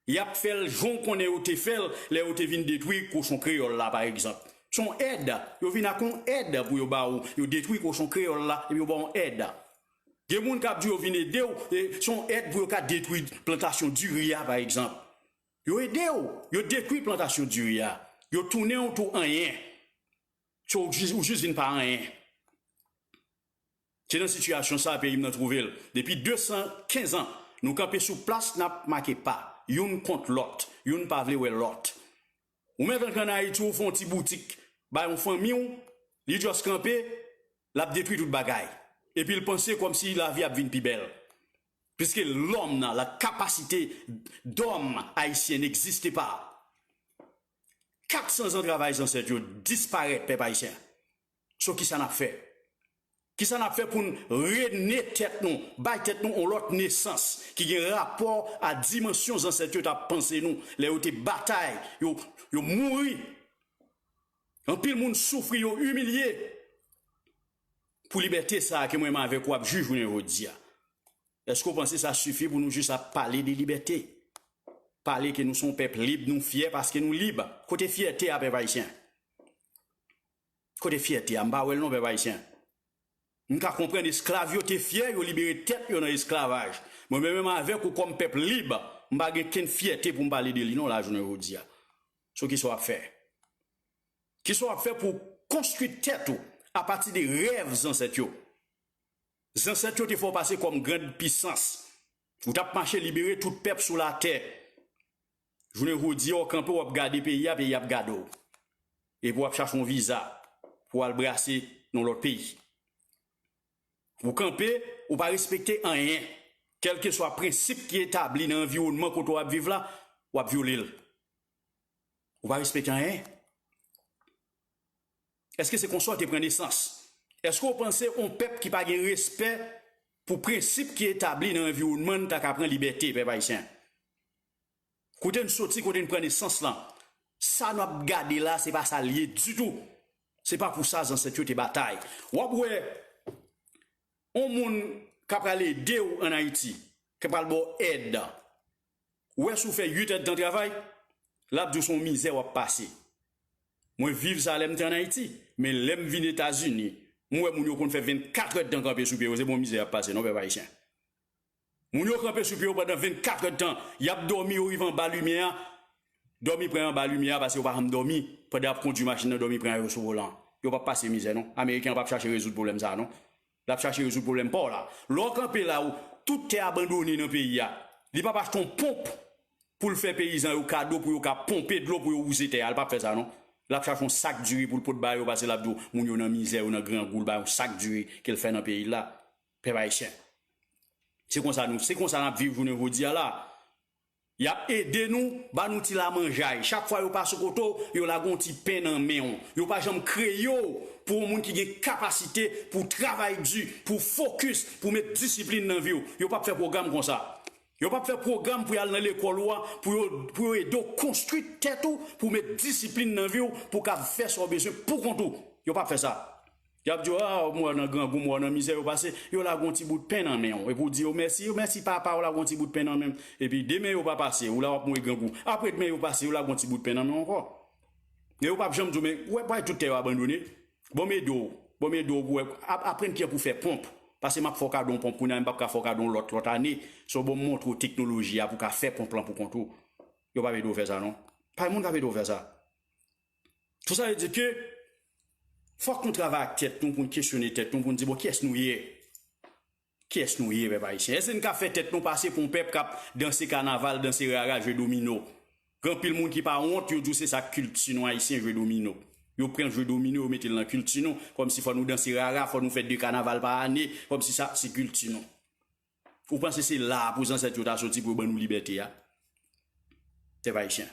Y ap fè l jan w konnen yo te fè l lè yo te vin detwi kochon kreyòl la, pa egzanp. Se yon èd. Yo vin ak yon èd pou yo ba w. Yo detwi kochon kreyòl la, epi yo ba w yon èd. Gen moun k ap di yo vin ede w, e se yon èd pou yo ka detwi plantasyon diri a, pa egzanp. Yo ede w, yo detwi plantasyon diri a. Yo tounen w tou anyen. So, ou jis, ou jis vin pa anyen. Se nan sitiyasyon sa a peyi m nan twouve l. Depi de san kenz an, nou kanpe sou plas, n ap make pa. Youn kont lòt. Youn pa vle wè lòt. Ou mèt antre ann Ayiti, ou fè yon ti boutik bay yon fanmi w, li just kanpe, l ap detwi tout bagay. Epi l panse kòmsi lavi ap vin pi bèl. Piske lòm nan, la kapasite dòm ayisyen n'existe pas. Kat san zan travay zansèt yo disparèt, pèp ayisyen. So, kisa n ap fè? Kisa n ap fè pou n rene tèt nou, bay tèt nou yon lòt nesans ki gen rapò a dimansyon zansèt yo t ap panse nou lè yo te batay, yo, yo mouri? Anpil moun soufri, yo imilye pou libète sa a ke mwen menm avèk ou ap jwi jounen jodi a. Èske w panse sa sifi pou nou jis ap pale de libète? Pale ke nou se yon pèp lib, nou fyè paske nou lib. Kote fyète a, pèp ayisyen? Kote fyète a? M pa wè l non, pèp ayisyen. M ka konprann esklav yo te fyè, yo libere tèt yo nan esklavaj. Mwen menm avèk ou kòm pèp lib, m pa gen kenn fyète pou m pale de li non la jounen jodi a. So kisa w ap fè? Kisa w ap fè pou w konstwi tèt ou apati de rèv zansèt yo? Zansèt yo te fè w pase kòm grann pisans. Ou t ap mache libere tout pèp sou latè. Jounen jodi a, w kanpe, w ap gade peyi a, peyi a ap gade w. Epi w ap chache yon viza pou w al brase nan lòt peyi. Ou kanpe, ou pa respekte anyen. Kèlkeswa prensip ki etabli nan anviwònman kote w ap viv la, w ap vyole l. Ou pa respekte anyen. Èske se konsa w te pran nesans? Èske w panse yon pèp ki pa gen respè pou prensip ki etabli nan anviwònman l ta ka pran libète, pèp ayisyen? Kote n soti, kote n pran nesans lan, sa n ap gade la, se pa sa l ye ditou. Se pa pou sa zansèt yo te batay. W ap wè yon moun k ap pral ede w ann Ayiti, k ap pral ba w èd. Ou wè si w fè uit èdtan travay, l ap di w se yon mizè w ap pase. Mwen viv sa lè m te ann Ayiti, men lè m vin Etazini, m wè moun yo konn fè vennkat èdtan kanpe sou pye yo, se pa yon mizè y ap pase non, pèp ayisyen. Moun yo kanpe sou pye yo pandan vennkat èdtan, y ap dòmi, yo rive anba limyè a, dòmi pran anba limyè a paske yo pa janm dòmi, pandan y ap kondui machin nan, dòmi pran yo sou volan. Yo p ap pase mizè non. Ameriken an p ap chache rezoud pwoblèm sa a non. L ap chache rezoud pwoblèm pa w la. Lè w kanpe la, ou, tout tè abandone nan peyi a. Li p ap achte yon ponp pou l fè peyizan yo kado pou yo ka ponpe dlo pou yo wouze tè a. L p ap fè sa non. L ap chache yon sak diri pou l pot ba yo, paske l ap di w moun yo nan mizè, yo nan grangou, l ba yo yon sak diri ke l fè nan peyi l la. Pèp ayisyen. Se konsa nou, se konsa n ap viv jounen jodi a la. Y ap ede nou, ba nou ti lamanjay. Chak fwa yo pase kote w, yo lage yon ti pen nan men w. Yo pa janm kreye w pou yon moun ki gen kapasite pou travay di, pou fokis, pou met disiplin nan vi w. Yo p ap fè pwogram konsa. Yo p ap fè pwogram pou y al nan lekòl ou a, pou yo, pou yo ede w konstwi tèt ou, pou met disiplin nan vi w, pou w ka fè sa w bezwen pou kont ou. Yo p ap fè sa. Y ap di w, a, m wè w nan grangou, m wè w nan mizè, yo pase, yo lage yon ti bout pen nan men w. Epi w di yo mèsi, yo mèsi papa, w lage yon ti bout pen nan men m. Epi demen yo pa pase, ou la w ap mouri grangou. Apre demen yo pase, yo lage yon ti bout pen nan men w ankò. Men yo p ap janm di w, men, ou wè, bay tout tè yo abandone. Bon, m ede w, bon, m ede w pou w wè, ap-, aprann kijan pou w fè ponp. Paske m ap fè w kado yon ponp kounye a, m p ap ka fè w kado yon lòt, lòt ane. So, bon, m montre w teknoloji a pou w ka fè ponp lan pou kont ou. Yo p ap ede w fè sa, non. Pa gen moun k ap ede w fè sa. Tout sa vle di ke fòk nou travay ak tèt nou pou n kesyone tèt nou, pou n di, bon, kiyès nou ye? Kiyès nou ye, pèp ayisyen? Èske n ka fè tèt nou pase pou yon pèp k ap danse kanaval, danse rara, jwe domino? Gen anpil moun ki pa wont, yo di w se sa k kilti nou, ayisyen, jwe domino. Yo pran jwe domino, yo mete l nan kilti nou, kòmsi fò nou danse rara, fò nou fè de kanaval pa ane, kòmsi sa se kilti nou. Ou panse se la a pou zansèt yo ta soti pou yo ban nou libète a? Pèp ayisyen.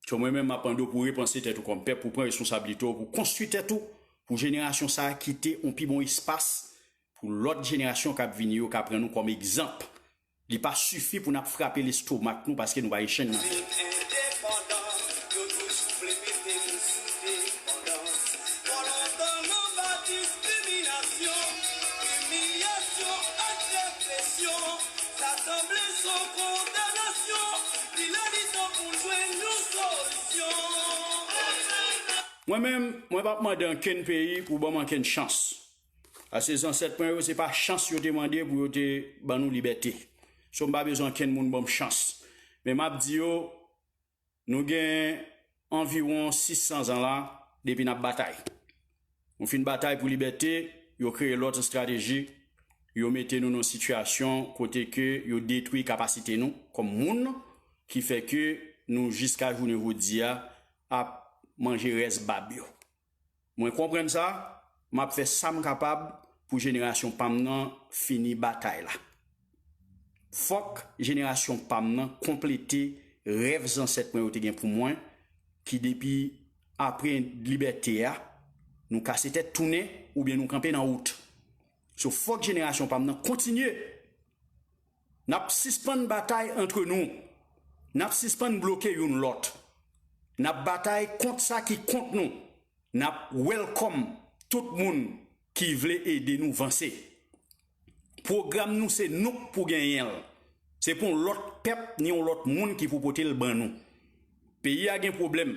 So, mwen menm, m ap mande w pou w repanse tèt ou kòm pèp, pou w pran responsablite w, pou w konstwi tèt ou, pou jenerasyon sa a kite yon pi bon espas pou lòt jenerasyon k ap vini yo ka pran nou kòm egzanp. Li pa sifi pou n ap frape lestomak nou paske nou pa gen chenn nan tèt. Endepandan, yo toujou vle mete nou sou depandans. Twò lontan n anba diskriminasyon, imiyasyon ak represyon. Sa sanble s on kondanasyon. Li lè li tan pou n jwenn yon solisyon. Mwen menm, mwen p ap mande ankenn peyi pou ban m ankenn chans. Paske zansèt mwen yo, se pa chans yo te mande pou yo te ban nou libète. So, m pa bezwen ankenn moun ban m chans. Men m ap di yo, nou gen anviwon sis san zan la depi n ap batay. Nou fin batay pou libète, yo kreye lòt estrateji, yo mete nou nan sitiyasyon kote ke yo detwi kapasite nou kòm moun, ki fè ke nou jiska jounen jodi a ap manje rès bab yo. Mwen konprann sa, m ap fè sa m kapab pou jenerasyon pa m nan fini batay la. Fòk jenerasyon pa m nan konplete rèv zansèt mwen yo te gen pou mwen, ki depi apre libète a, nou kase tèt tounen oubyen nou kanpe nan wout. So, fòk jenerasyon pa m nan kontinye. N ap sispann batay antre nou. N ap sispann bloke youn lòt. N ap batay kont sa ki kont nou. N ap welcome tout moun ki vle ede nou vanse. Pwogram nou se nou k pou genyen l. Se pa yon lòt pèp ni yon lòt moun ki pou pote l ban nou. Peyi a gen pwoblèm.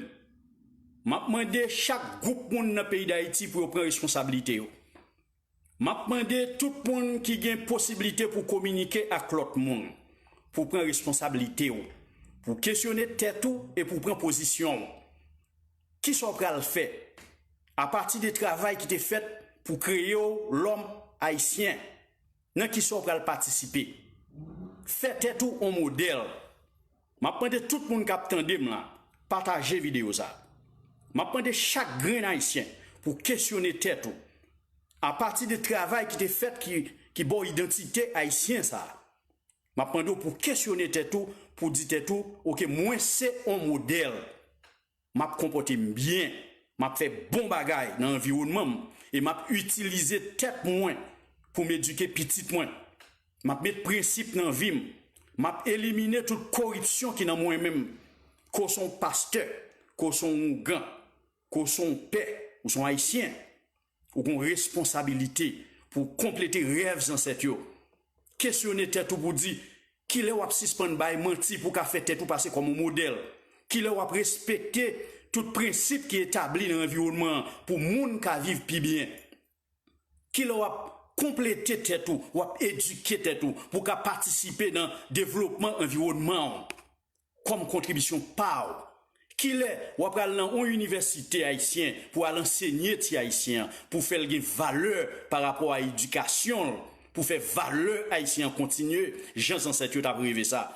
M ap mande chak gwoup moun nan peyi Dayiti pou yo pran responsablite yo. M ap mande tout moun ki gen posiblite pou kominike ak lòt moun, pou pran responsablite w, pou kesyone tèt ou e pou pran pozisyon w. Kisa w pral fè apati de travay ki te fèt pou kreye w lòm ayisyen? Nan kisa w pral patisipe? Fè tèt ou on modèl. M ap mande tout moun k ap tande m la, pataje videyo sa. M ap mande chak grenn ayisyen pou kesyone tèt ou. Apati de travay ki te fèt ki, ki ba w idantite ayisyen sa, m ap mande w pou kesyone tèt ou, pou di tèt ou, oke, mwen se on modèl. M ap konpòte m byen. M ap fè bon bagay nan anviwònman m. E m ap itilize tèt mwen pou m edike pitit mwen. M ap met prensip nan vi m. M ap elimine tout koripsyon ki nan mwen menm. Ke w se yon pastè, ke w se yon ougan, ke w se yon pè, ou se yon ayisyen, ou gen yon responsabilite pou w konplete rèv zansèt yo. Kesyone tèt ou pou w di, kilè w ap sispann bay manti pou w ka fè tèt ou pase kòm yon modèl? Kilè w ap respekte tout prensip ki etabli nan anviwònman an pou moun ka viv pi byen? Kilè w ap konplete tèt ou, w ap edike tèt ou pou w ka patisipe nan devlopman anviwònman w kòm kontribisyon pa w? Kilè w ap pral nan yon inivèsite ayisyen pou al ansenye ti ayisyen an, pou fè l gen valè pa rapò a edikasyon l, pou fè valè ayisyen an kontinye jan zansèt yo t ap reve sa?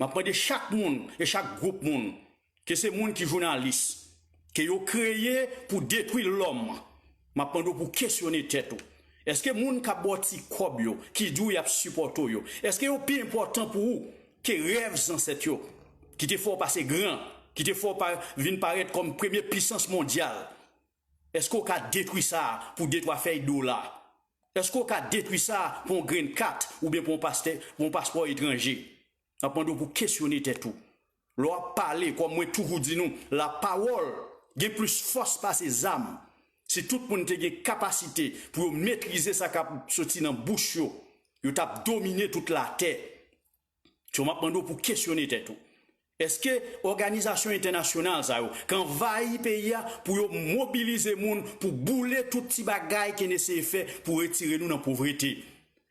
M ap mande chak moun e chak gwoup moun, ke se moun ki jounalis, ke yo kreye pou detwi lòm, m ap mande w pou kesyone tèt ou. Èske moun k ap ba w ti kòb yo, ki di w y ap sipòte w yo, èske yo pi enpòtan pou ou ke rèv zansèt yo, ki te fè w pase gran, ki te fè w pa, vin parèt kòm premye pisans mondyal? Èske w ka detwi sa pou de twa fèy dola? Èske w ka detwi sa pou yon grenn kat oubyen pou yon pastè, pou yon paspò etranje? N ap mande w pou kesyone tèt ou. Lè w ap pale, kòm mwen toujou di nou, lapawòl gen plis fòs pase zam. Si tout moun te gen kapasite pou yo metrize sa k ap soti nan bouch yo, yo t ap domine tout latè. So, m ap mande w pou kesyone tèt ou. Èske òganizasyon entènasyonal sa yo k anvayi peyi a pou yo mobilize moun pou boule tout ti bagay ke n eseye fè pou retire nou nan povrete,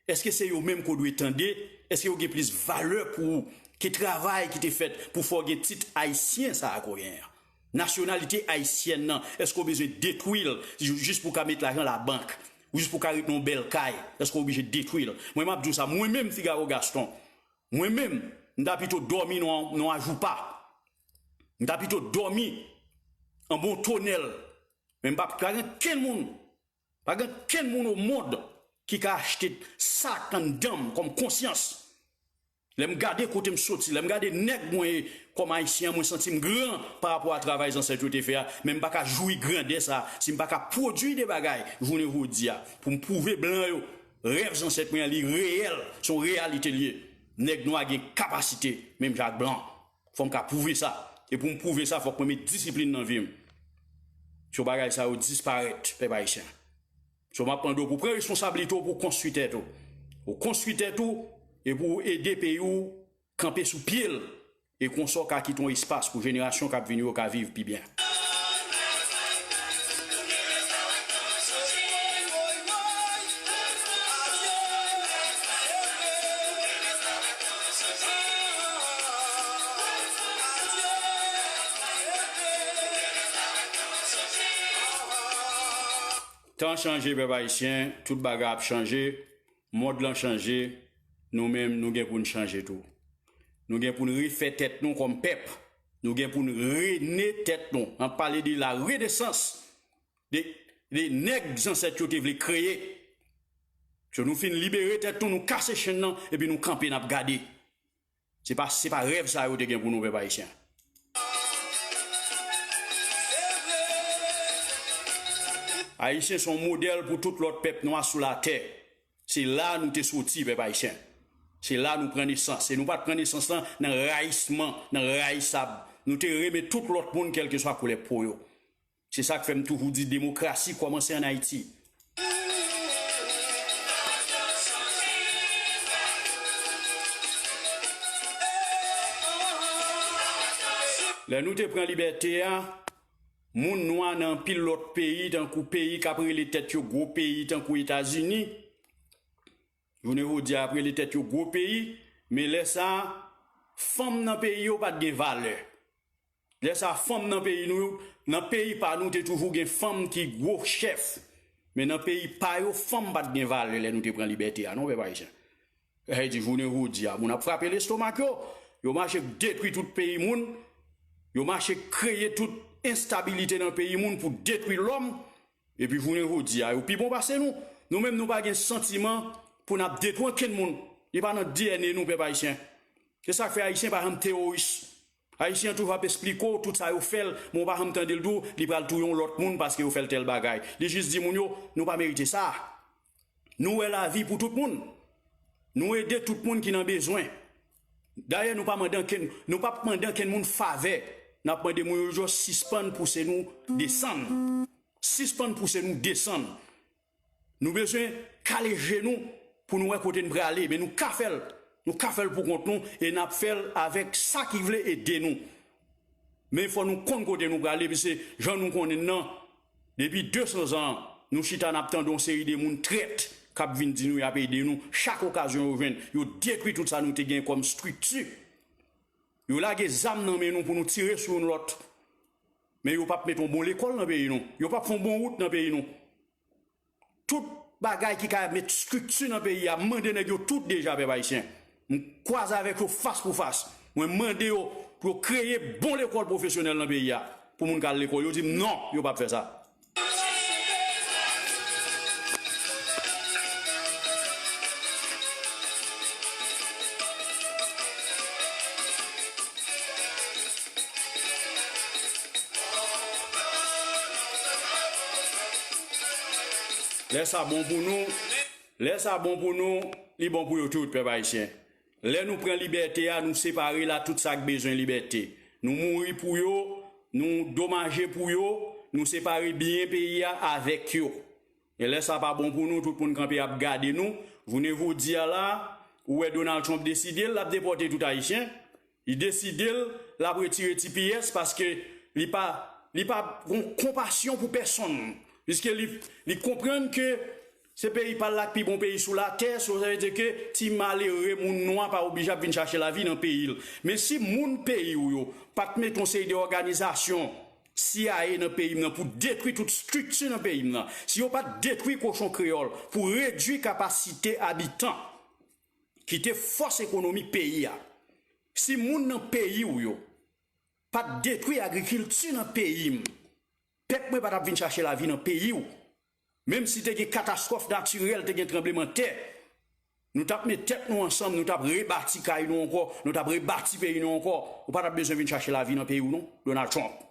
èske se yo menm ke w dwe tande? Èske yo gen plis valè pou ou ke travay ki te fèt pou fè w gen tit ayisyen sa a ke w genyen an? Nasyonalite ayisyèn nan, èske w bezwen detwi l jis pou w ka met lajan labank, ou jis pou w ka ret nan yon bèl kay? Èske w oblije detwi l? Mwen, m ap di w sa, mwen menm, Figaro Gaston, mwen menm, m ta pito dòmi nan, nan ajoupa. M ta pito dòmi anba yon tonèl. Men m pa, pa gen kenn moun, pa gen kenn moun o mond ki ka achte sa k anndan m kòm konsyans. Lè m gade kote m soti, lè m gade nèg mwen ye kòm ayisyen an, mwen santi m gran pa rapò a travay zansèt yo te fè a, men m pa ka jwi grandè sa a si m pa ka pwodui de bagay jounen jodi a pou m pwouve blan yo rèv zansèt mwen an, li reyèl, se yon reyalite l ye. Nèg nwa gen kapasite menm jan ak blan. Fò m ka pwouve sa. E pou m pwouve sa, fòk mwen met disiplin nan vi m. So bagay sa yo disparèt, pèp ayisyen. So, m ap mande w pou pran responsablite w pou konstwi tèt ou. Ou konstwi tèt ou e pou w ede peyi w kanpe sou pye l. E konsa w ka kite yon espas pou jenerasyon k ap vini yo ka viv pi byen. Tan chanje, pèp ayisyen, tout bagay ap chanje, mond lan chanje, nou menm, nou gen pou n chanje tou. Nou gen pou n refè tèt nou kòm pèp. Nou gen pou n rene tèt nou. N ap pale de la renesans de, de nèg zansèt yo te vle kreye. So, nou fin libere tèt nou, nou kase chenn nan, epi nou kanpe, n ap gade. Se pa, se pa rèv sa yo te gen pou nou, pèp ayisyen. Ayisyen se yon modèl pou tout lòt pèp nwa sou latè. Se la nou te soti, pèp ayisyen. Se la nou pran nesans. E nou pa t pran nesans lan nan rayisman, nan rayisab. Nou te renmen tout lòt moun, kèlkeswa koulè po yo. Se sa k fè m toujou di demokrasi kòmanse ann Ayiti. Lè nou te pran libète a, moun nwa nan anpil lòt peyi, tankou peyi k ap rele tèt yo gwo peyi, tankou Etazini, jounen jodi a, y ap rele tèt yo gwo peyi, men lè sa a, fanm nan peyi yo pa t gen valè. Lè sa a, fanm nan peyi nou, nan peyi pa nou, te toujou gen fanm ki gwo chèf. Men nan peyi pa yo, fanm pa t gen valè lè nou te pran libète a, non, pèp ayisyen. Sa vle di, jounen jodi a, moun ap frape lestomak yo, yo mache detwi tout peyi moun, yo mache kreye tout enstabilite nan peyi moun pou detwi lòm, epi jounen jodi a, yo pi bon pase nou. Nou menm, nou pa gen santiman pou n ap detwi ankenn moun. Li pa nan D N A nou, pèp ayisyen. Se sa k fè ayisyen pa janm teworis. Ayisyen an toujou ap esplike w tout sa yo fè l, men w pa janm tande l di w li pral touye yon lòt moun paske yo fè l tèl bagay. Li jis di moun yo, nou pa merite sa. Nou wè lavi pou tout moun. Nou ede tout moun ki nan bezwen. Dayè, nou pa mande ankenn, nou p ap mande ankenn moun favè. N ap mande moun yo jis sispann pouse nou desann. Sispann pouse nou desann. Nou bezwen kale je nou pou nou wè kote n prale, men nou ka fè l. Nou ka fè l pou kont nou e n ap fè l avèk sa ki vle ede nou. Men fò nou konn kote nou prale, piske jan nou konnen l nan, depi de san zan, nou chita n ap tande yon seri de moun trèt k ap vin di nou y ap ede nou. Chak okazyon yo jwenn, yo detwi tout sa nou te gen kòm estrikti. Yo lage zam nan men nou pou nou tire sou youn lòt. Men yo p ap met yon bon lekòl nan peyi nou. Yo p ap fè yon bon wout nan peyi nou. Tout bagay ki ka met estrikti nan peyi a, m mande nèg yo tout deja, pèp ayisyen. M kwaze avèk yo fas pou fas. Mwen mande yo pou yo kreye bon lekòl pwofesyonèl nan peyi a pou moun ka al lekòl. Yo di m non, yo p ap fè sa. Lè sa bon pou nou, lè sa bon pou nou, li bon pou yo tout, pèp ayisyen. Lè nou pran libète a, nou separe l a tout sa k bezwen libète. Nou mouri pou yo, nou domaje pou yo, nou separe byen peyi a avèk yo. E lè sa pa bon pou nou, tout moun kanpe ap gade nou. Jounen jodi a la, ou wè Donald Trump deside l, l ap depòte tout Ayisyen. Li deside l, l ap retire T P S paske li pa, li pa gon konpasyon pou pèsonn. Piske li, li konprann ke se peyi pa l la k pi bon peyi sou latè, so sa vle di ke ti malere moun nwa pa oblije ap vin chache lavi nan peyi l. Men si moun peyi w yo pa t mete yon seri de òganizasyon C I A nan peyi m nan pou detwi tout estrikti nan peyi m nan, si yo pa t detwi kochon kreyòl pou redwi kapasite abitan, kite fòs ekonomi peyi a, si moun nan peyi w yo pa t detwi agrikilti nan peyi m, pèp mwen pa t ap vin chache lavi nan peyi w. Menm si te gen katastwòf natirèl, te gen tranblemanntè, nou t ap met tèt nou ansanm, nou t ap rebati kay nou ankò, nou t ap rebati peyi nou ankò. Ou pa t ap bezwen vin chache lavi nan peyi w non, Donald Trump.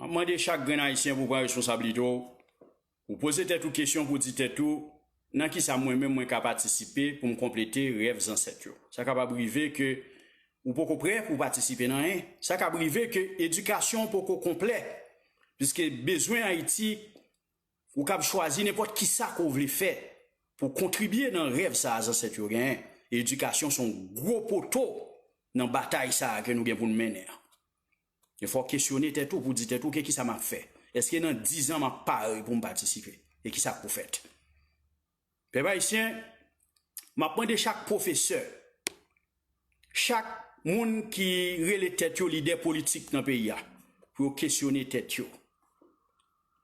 M ap mande chak grenn Ayisyen pou pran responsablite w, pou poze tèt ou kesyon, pou di tèt ou, nan kisa mwen menm mwen ka patisipe pou m konplete rèv zansèt yo. Sa kapab rive ke ou poko prè pou w patisipe nan anyen. Sa kab rive ke edikasyon w poko konplè, piske bezwen Ayiti, ou kab chwazi nenpòt kisa ke w vle fè pou kontribye nan rèv sa a zansèt yo genyen. Edikasyon se yon gwo poto nan batay sa a ke nou gen pou n mennen an. E fò w kesyone tèt ou pou di tèt ou, "Ke kisa m ap fè? Èske nan dizan m ap pare pou m patisipe? E kisa k pou fèt?" Pèp ayisyen, m ap mande chak pwofesè, chak moun ki rele tèt yo lidè politik nan peyi a, pou yo kesyone tèt yo.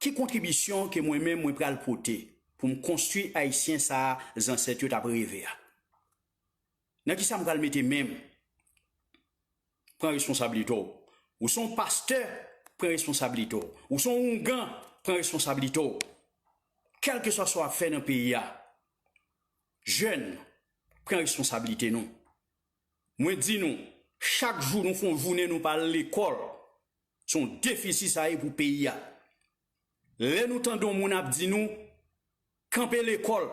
Ki kontribisyon ke mwen menm mwen pral pote pou m konstwi Ayisyen sa a zansèt yo t ap reve a? Nan kisa m pral mete men m? Pran responsablite w. Ou se yon pastè, pran responsablite w. Ou se yon oungan, pran responsablite w. Kèlkeswa sa w ap fè nan peyi a, jèn, pran responsablite nou. Mwen di nou, chak jou nou fè yon jounen nou pa al lekòl, se yon defisi sa ye pou peyi a. Lè nou tande yon moun ap di nou, "Kanpe lekòl,"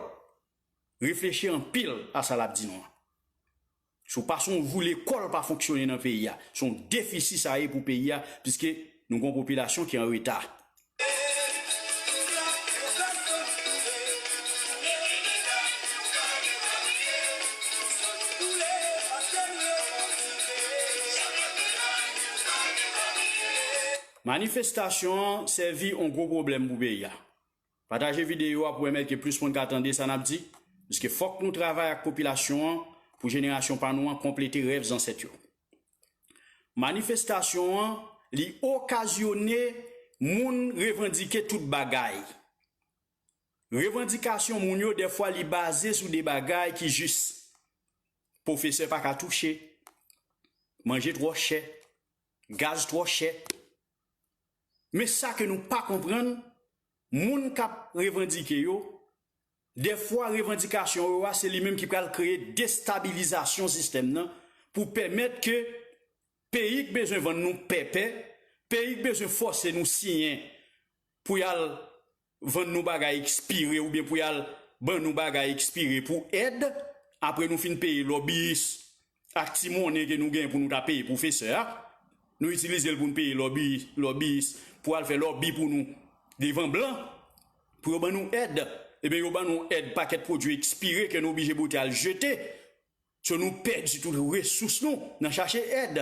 reflechi anpil a sa l ap di nou an. Si w pase yon jou lekòl pa fonksyone nan peyi a, se yon defisi sa ye pou peyi a, piske nou gen yon popilasyon ki an reta. Manifestasyon an sèvi yon gwo pwoblèm pou peyi a. Pataje videyo a pou pèmèt ke plis moun ka tande sa n ap di, piske fòk nou travay ak popilasyon an pou jenerasyon pa nou an konplete rèv zansèt yo. Manifestasyon an, li okazyone moun revandike tout bagay. Revandikasyon moun yo, dèfwa, li baze sou de bagay ki jis. Pwofesè pa ka touche, manje twò chè, gaz twò chè. Men sa ke nou pa konprann, moun k ap revandike yo, dèfwa revandikasyon yo a, se li menm ki pral kreye destabilizasyon sistèm nan pou pèmèt ke peyi k bezwen vann nou pèpè, peyi k bezwen fòse nou siyen pou y al vann nou bagay ekspire oubyen pou y al ban nou bagay ekspire pou èd, apre nou fin peye lòbiyis ak ti monnen ke nou gen pou nou ta peye pwofesè a, nou itilize l pou n peye lòbi, lòbiyis pou al fè lòbi pou nou devan blan, pou yo ban nou èd. Ebyen, yo ban nou èd pakèt pwodui ekspire ke nou oblije bote al jete. So, nou pèdi tout resous nou nan chache èd.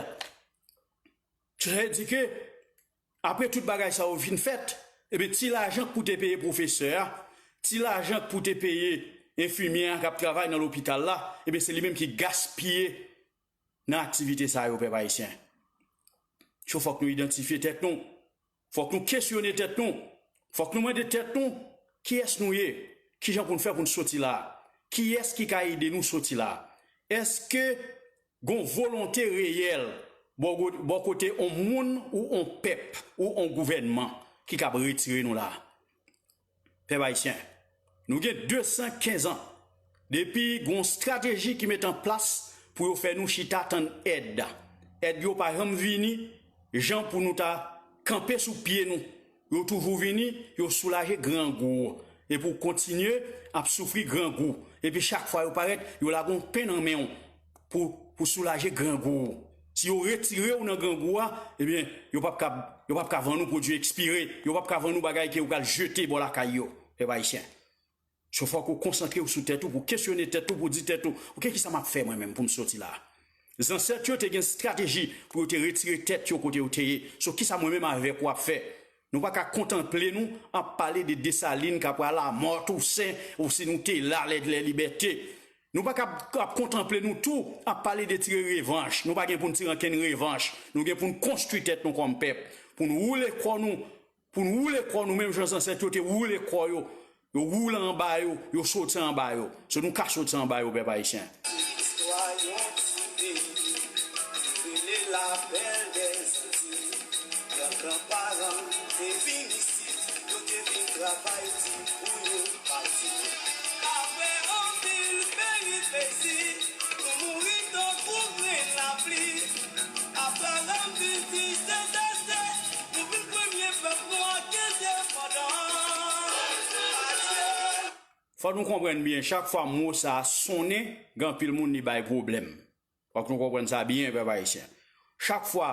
Sa vle di ke, apre tout bagay sa yo fin fèt, ebyen, ti lajan k pou te peye pwofesè a, ti lajan k pou te peye enfimyè a k ap travay nan lopital la, ebyen, se li menm ki gaspiye nan aktivite sa yo, pèp ayisyen. So, fòk nou idantifye tèt nou. Fòk nou kesyone tèt nou. Fòk nou mande tèt nou, kiyès nou ye? Kijan pou n fè pou n soti la? Kiyès ki ka ede nou soti la? Èske gon volonte reyèl bò, bò kote on moun ou on pèp ou on gouvènman ki kab retire nou la? Pèp ayisyen, nou gen de san kenz an depi gon estrateji ki met an plas pou yo fè nou chita tann èd. Èd yo pa janm vini jan pou nou ta kanpe sou pye nou. Yo toujou vini, yo soulaje grangou w. Epi w kontinye ap soufri grangou. Epi chak fwa yo parèt, yo lage yon pen nan men w pou, pou soulaje grangou w. Si yo retire w nan grangou a, ebyen, yo p ap ka, yo p ap ka vann ou pwodui ekspire. Yo p ap ka vann ou bagay ke yo pral jete bò lakay yo, pèp ayisyen. So, fòk ou konsantre w sou tèt ou, pou kesyone tèt ou, pou di tèt ou, "Oke, kisa m ap fè mwen menm pou m soti la?" Zansèt yo te gen estrateji pou yo te retire tèt yo kote yo te ye. So, kisa mwen menm avèk ou ap fè? Nou pa ka kontanple nou ap pale de Desalin k ap pral lamò, Tousen, ou si nou te la, lè, lè libète. Nou pa ka ap kontanple nou tou ap pale de tire revanch. Nou pa gen pou n tire ankenn revanch. Nou gen pou n konstwi tèt nou kòm pèp. Pou n woule kò nou, pou n woule kò nou menm jan zansèt yo te woule kò yo. Yo woule anba yo, yo soti anba yo. So nou ka soti anba yo, pèp ayisyen. Istwa yon ti peyi ki rele Lapèl dèzanti. Gran gran paran te vin isit, yo te vin travay di pou yo pati. Apre anpil peripesi, nou mouri tankou grenn lapli. Apre anpil dezastè, nou vin premye pèp nwa ki endepandans. Adye. Fò nou konprann byen, chak fwa mo sa a sonnen, gen anpil moun li bay pwoblèm. Fòk nou konprann sa byen, pèp ayisyen. Chak fwa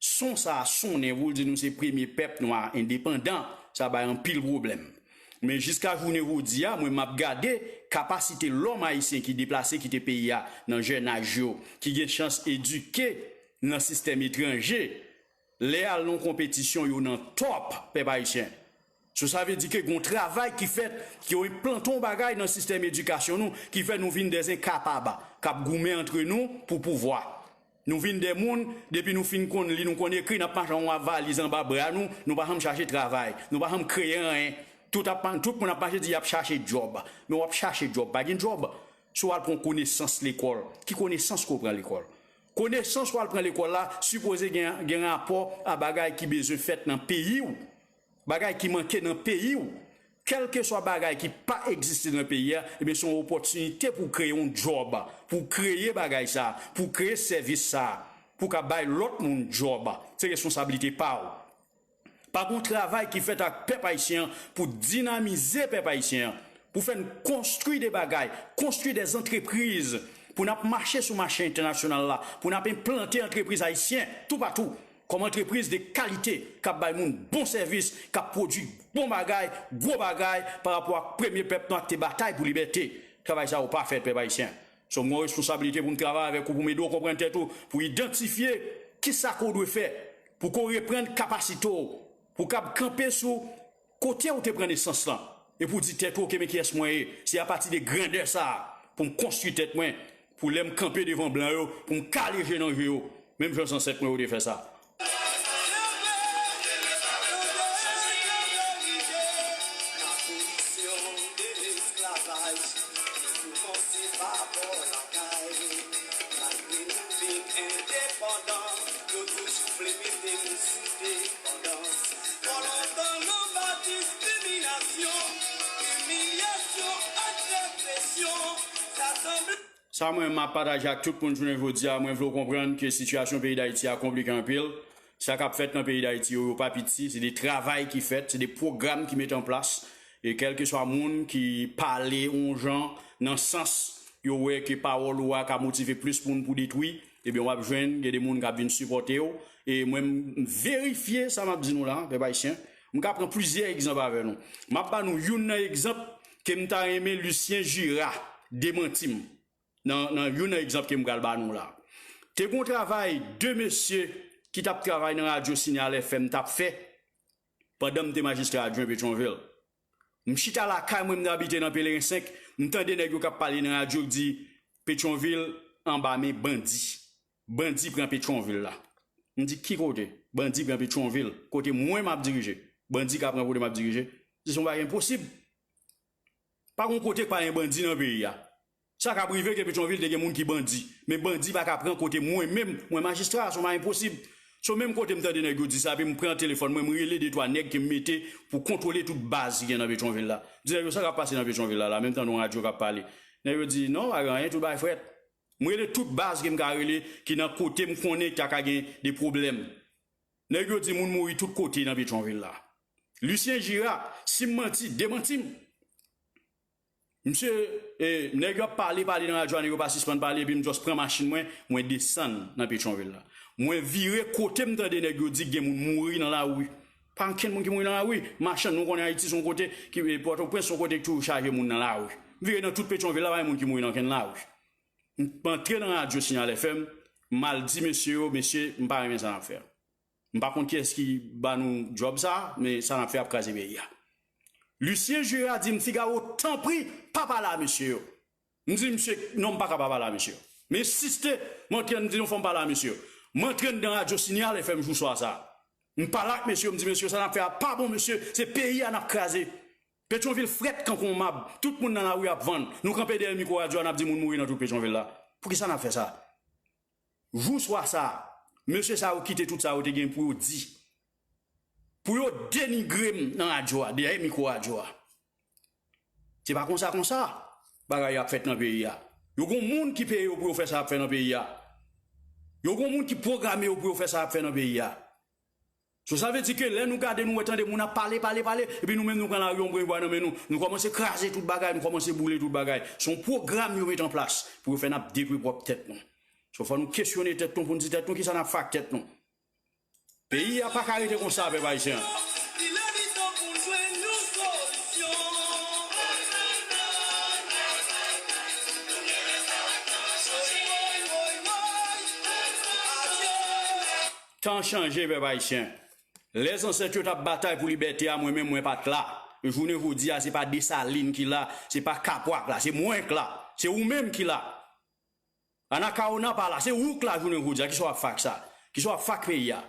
son sa a sonnen pou l di nou se premye pèp nwa endepandan, sa bay anpil pwoblèm. Men jiska jounen jodi a, mwen m ap gade kapasite lòm ayisyen ki deplase kite peyi a nan jèn aj yo, ki gen chans edike nan sistèm etranje, lè y al nan yon konpetisyon, yo nan top, pèp ayisyen. So, sa vle di ke gon travay ki fèt, ki yo enplante yon bagay nan sistèm edikasyon nou, ki fè nou vin dè enkapab, k ap goumen antre nou pou pouvwa. Nou vin dè moun, depi nou fin konn li, nou konn ekri, n ap mache ak yon valiz anba bra nou, nou pa janm chache travay, nou pa janm kreye anyen. Tout ap, tout moun ap mache di y ap chache djòb. Men w ap chache djòb, pa gen djòb. Si w al pran konesans lekòl, ki konesans ke w pran lekòl? Konesans w al pran lekòl la sipoze gen, gen rapò a bagay ki bezwen fèt nan peyi w, bagay ki manke nan peyi w. Kèlkeswa bagay ki pa egziste nan peyi a, ebyen, se yon opòtinite pou w kreye yon djòb, pou w kreye bagay sa, pou w kreye sèvis sa, pou w ka bay lòt moun djòb. Se responsablite pa w. Pa gon travay ki fèt ak pèp ayisyen an pou dinamize pèp ayisyen an, pou fè n konstwi de bagay, konstwi de zantrepriz, pou n ap mache sou mache entènasyonal la, pou n ap enplante antrepriz ayisyen toupatou, kòm antrepriz de kalite, k ap bay moun bon sèvis, k ap pwodui bon bagay, gwo bagay, pa rapò ak premye pèp nwa ki te batay pou libète. Travay sa yo pa fèt, pèp ayisyen. So, m gen yon responsablite pou m travay avèk ou, pou m ede w konprann tèt ou, pou idantifye kisa ke w dwe fè, pou ke w reprann kapasite w, pou w kab kanpe sou kote w te pran nesans lan, e pou w di tèt ou, "Oke, men kiyès mwen ye?" Se apati de grandè sa a pou m konstwi tèt mwen, pou lè m kanpe devan blan yo, pou m kale je nan je yo, menm jan zansèt mwen yo te fè sa. Abolition de l'esclavage, ki kòmanse pa bò lakay. Malgre nou vin endepandan, yo toujou vle mete nou sou depandans. Twò lontan nou pa diskriminasyon, imilyasyon ak represyon. Sa sanble Sa mwen m ap pataje ak tout moun jounen jodi a, mwen vle w konprann ke sitiyasyon peyi Dayiti a konplike anpil. Sa k ap fèt nan peyi Dayiti yo, yo pa piti, se de travay ki fèt, se de pwogram ki mete an plas. E kèlkeswa moun ki pale yon jan, nan sans yo wè ke pawòl ou a ka motive plis moun pou detwi, ebyen w ap jwenn gen de moun k ap vin sipòte w. E mwen m verifye sa m ap di nou la, pèp ayisyen. M ka pran plizyè egzanp avè nou. M ap ba nou youn nan egzanp ke m ta renmen Lucien Jura demanti m. nan, nan youn nan egzanp ke m pral ba nou la. Te gen yon travay de mesye ki t ap travay nan radyo Signal F M t ap fè pandan m te majistra adjwen Petyonvil. M chita lakay mwen, m te abite nan Pelerin senk, m tande nèg yo k ap pale nan radyo k di Petyonvil anba men bandi. Bandi pran Petyonvil la. M di, "Ki kote? Bandi pran Petyonvil, kote mwen m ap dirije. Bandi ka pran kote m ap dirije?" Di, "Se yon bagay enposib. Pa gen kote k pa gen bandi nan peyi a. Sa k ap rive ke Petyonvil te gen moun ki bandi. Men bandi pa ka pran kote mwen menm, mwen majistra, se yon bagay enposib." So, menm kote m tande nèg yo di sa, epi m pran telefòn mwen, m rele de twa nèg ke m mete pou kontwole tout baz ki gen nan Petyonvil la. M di nèg yo, "Sa k ap pase nan Petyonvil la, la?" Menm tande yon radyo k ap pale. Nèg yo di, "Non, pa gen anyen, tout bagay frèt." M rele tout baz ke m ka rele, ki nan kote m konnen ta ka gen de pwoblèm. Nèg yo di moun mouri tout kote nan Petyonvil la. Lucien Gira, si m manti, demanti m. Misye, e, nèg yo ap pale, pale nan radyo a, nèg yo pa sispann pale, epi m just pran machin mwen, mwen desann nan Petyonvil la. Mwen vire kote m tande nèg yo di gen moun mouri nan lari. Pa ankenn moun ki mouri nan lari. Machann, nou konnen Ayiti se yon kote ki, e, Pòtoprens se yon kote ki toujou chaje moun nan lari. M vire nan tout Petyonvil la, pa gen moun ki mouri nan okenn lari. M antre nan radyo Signal F M, m al di mesye yo, "Mesye, m pa renmen sa n ap fè a. M pa konn kiyès ki ba nou djòb sa a, men sa n ap fè ap kraze peyi a." Lucien Gira di m, "Figaro, tanpri, pa pale a mesye yo." M di, "Mesye, non, m pa ka pa pale a mesye yo." M ensiste, m antre, m di, "Non, fò m pale a mesye yo." M antre anndan radyo Signal F M jou swa sa a. M pale ak mesye yo, m di, "Mesye, sa n ap fè a pa bon, mesye, se peyi a n ap kraze. Petyonvil frèt kankou yon mab, tout moun nan lari ap vann. Nou kanpe dèyè mikwo radyo a, n ap di moun mouri nan tout Petyonvil la. Poukisa n ap fè sa?" Jou swa sa a, mesye sa yo kite tout sa yo te gen pou yo di. Pou yo denigre m nan radyo a, dèyè mikwo radyo a. Se pa konsa, konsa bagay yo ap fèt nan peyi a. Yo gon moun ki peye yo pou yo fè sa y ap fè nan peyi a. Yo gon moun ki pwograme yo pou yo fè sa y ap fè nan peyi a. So, sa vle di ke lè nou gade, nou wè, tande moun ap pale, pale, pale, epi nou menm nou pran lari, yon brenbwa nan men nou, nou kòmanse kraze tout bagay, nou kòmanse boule tout bagay. Se yon pwogram yo met an plas pou yo fè n ap detwi pwòp tèt nou. So, fò nou kesyone tèt nou pou n di tèt nou kisa n ap fè ak tèt nou. Peyi a pa ka rete konsa, pèp ayisyen. Tan chanje, pèp ayisyen. Lè zansèt yo t ap batay pou libète a, mwen menm, mwen pa t la. Jounen jodi a, se pa Desalin ki la, se pa Kapwa k la, se mwen k la, se ou menm ki la. Anakaona pa la, se ou k la jounen jodi a. Kisa w ap fè ak sa? Kisa w ap fè ak peyi a?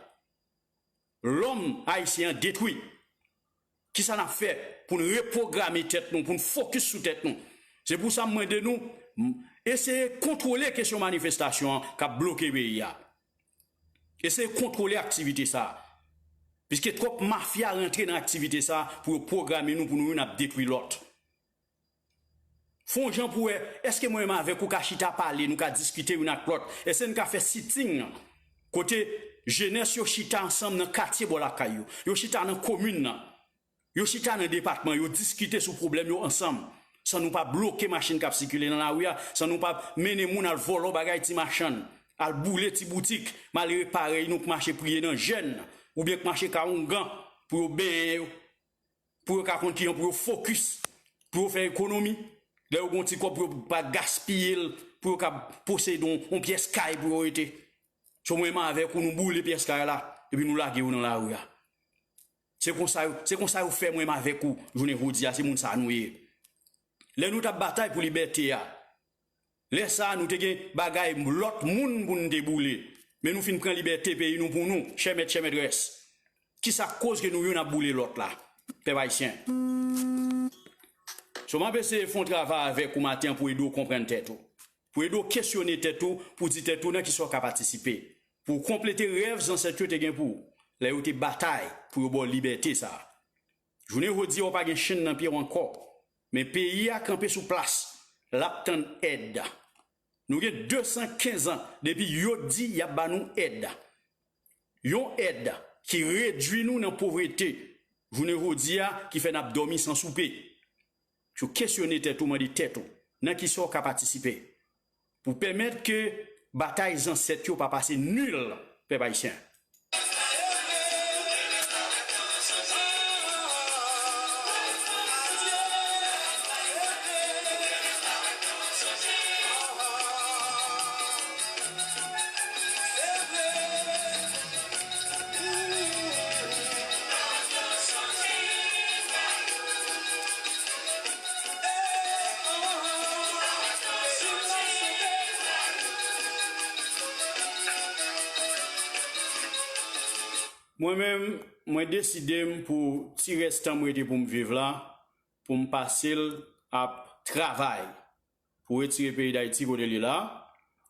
Lòm ayisyen an detwi. Kisa n ap fè pou n repwograme tèt nou, pou n fokis sou tèt nou? Se pou sa m mande nou, m, eseye kontwole kesyon manifestasyon an k ap bloke peyi a. Eseye kontwole aktivite sa a. Piske twòp mafya rantre nan aktivite sa a pou yo pwograme nou pou nou youn ap detwi lòt. Fè yon jan pou wè, èske mwen menm avèk ou ka chita pale, nou ka diskite youn ak lòt? Èske n ka fè sitting kote jenès yo chita ansanm nan katye bò lakay yo, yo chita nan komin nan, yo chita nan depatman, yo diskite sou pwoblèm yo ansanm, san nou pa bloke machin k ap sikile nan lari a, san nou pa mennen moun al vòlò bagay ti machann, al boule ti boutik malere parèy nou k mache priye nan jèn, oubyen k mache ka oungan pou yo benyen yo, pou yo ka konn kijan pou yo fokis, pou yo fè ekonomi. Lè yo gen yon ti kòb, pou yo pa gaspiye l, pou yo ka posede yon, yon pyès kay pou yo rete. So, mwen menm avèk ou, nou boule pyès kay la, epi nou lage yo nan lari a. Se konsa yo, se konsa yo fè mwen menm avèk ou, jounen jodi a, se moun sa nou ye. Lè nou t ap batay pou libète a, lè sa a, nou te gen bagay lòt moun pou n te boule. Men nou fin pran libète peyi nou pou nou, chè mèt, chè mètrès. Kisa k koz ke nou youn ap boule lòt la, pèp ayisyen? So, m ap eseye fè yon travay avèk ou maten an pou ede w konprann tèt ou. Pou ede w kesyone tèt ou, pou di tèt ou nan kisa w ka patisipe. Pou w konplete rèv zansèt yo te gen pou ou, lè yo te batay pou yo ba w libète sa a. Jounen jodi a, w pa gen chenn nan pye w ankò. Men peyi a kanpe sou plas, l ap tann èd. Nou gen de san kenz an depi yo di y ap ba nou èd. Yon èd ki redui nou nan povrete jounen jodi a, ki fè n ap dòmi san soupe. Si w kesyone tèt ou, mande tèt ou, nan kisa w ka patisipe pou pèmèt ke batay zansèt yo pa pase nil, pèp ayisyen? Mwen menm, mwen deside m pou ti rès tan m rete pou m viv la, pou m pase l ap travay pou retire peyi Dayiti kote l ye la.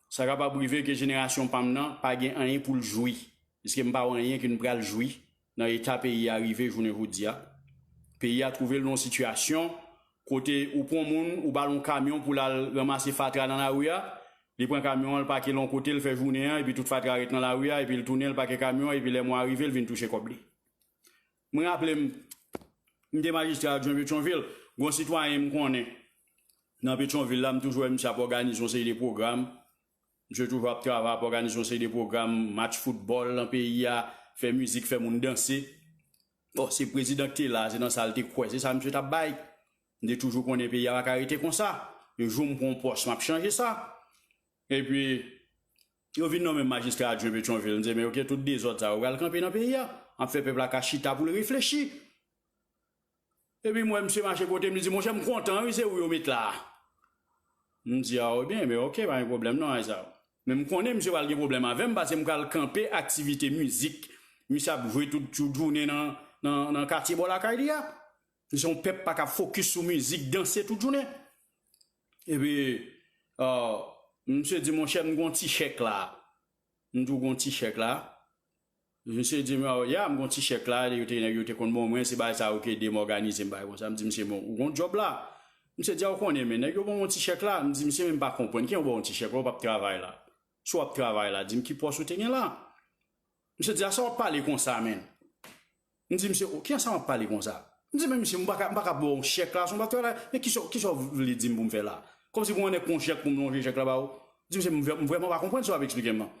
Sa kapab rive ke jenerasyon pa m nan pa gen anyen pou l jwi, piske m pa wè anyen ke n pral jwi nan eta peyi a rive jounen jodi a. Peyi a twouve l nan yon sitiyasyon kote ou pran moun, ou ba l yon kamyon pou l al ranmase fatra nan lari a, li pran kamyon an, l pake l yon kote, l fè jounen an, epi tout fatra ret nan lari a, epi l tounen, l pake kamyon an, epi lè mwa a rive, l vin touche kòb li. Mwen raple m, m te majistra adjwen Petyonvil, gon sitwayen m konnen nan Petyonvil la, m toujou wè misye ap òganize yon seri de pwogram. Misye toujou ap travay, ap òganize yon seri de pwogram, match foutbòl nan peyi a, fè mizik, fè moun danse. Bon, se prezidan k te la, se nan sa l te kwè, se sa misye t ap bay. M te toujou konnen peyi a pa ka rete konsa. Yon jou m pran yon pòs, m ap chanje sa. Epi, yo vin nonmen m majistra adjwen Petyonvil. M di, men oke, tout dezòd sa yo pral kanpe nan peyi a. M ap fè pèp la ka chita pou l reflechi. Epi m wè misye mache kote m, li di, monchè, m kontan wi, se ou yo met la a. M di, a, ebyen, men oke, pa gen pwoblèm non, sa. Men m konnen misye pral gen pwoblèm avè m, paske m pral kanpe aktivite mizik. Misye ap jwe tout, tout jounen nan, nan, nan katye bò lakay li a. Se yon pèp pa ka fokis sou mizik, danse tout jounen. Epi, ah, misye di, monchè, m gon ti chèk la. M di w gon ti chèk la. Misye di m, oh, ya, m gon ti chèk la, yo te, nèg yo te konn ban mwen, se bagay sa yo ki ede m òganize m, bagay konsa. M di misye, bon, ou gon djòb la. Misye di, a, ou konnen, men nèg yo ban m yon ti chèk la. M di misye, men m pa konprann, kijan w ba w yon ti chèk la, ou p ap travay la. Si w ap travay la, di m ki pòs ou te gen la. Misye di, a sa w ap pale konsa, menn? M di misye, o, kijan sa w ap pale konsa? M di, men misye, m pa ka, m pa ka ba w yon chèk la, si w pa travay la, men kisa, kisa w vle di m pou m fè la? Kòmsi pou mwen nèg pran yon chèk pou m lonje chèk la ba ou? M di misye, m vrè-, m vrèman pa konprann sa w ap eksplike m nan.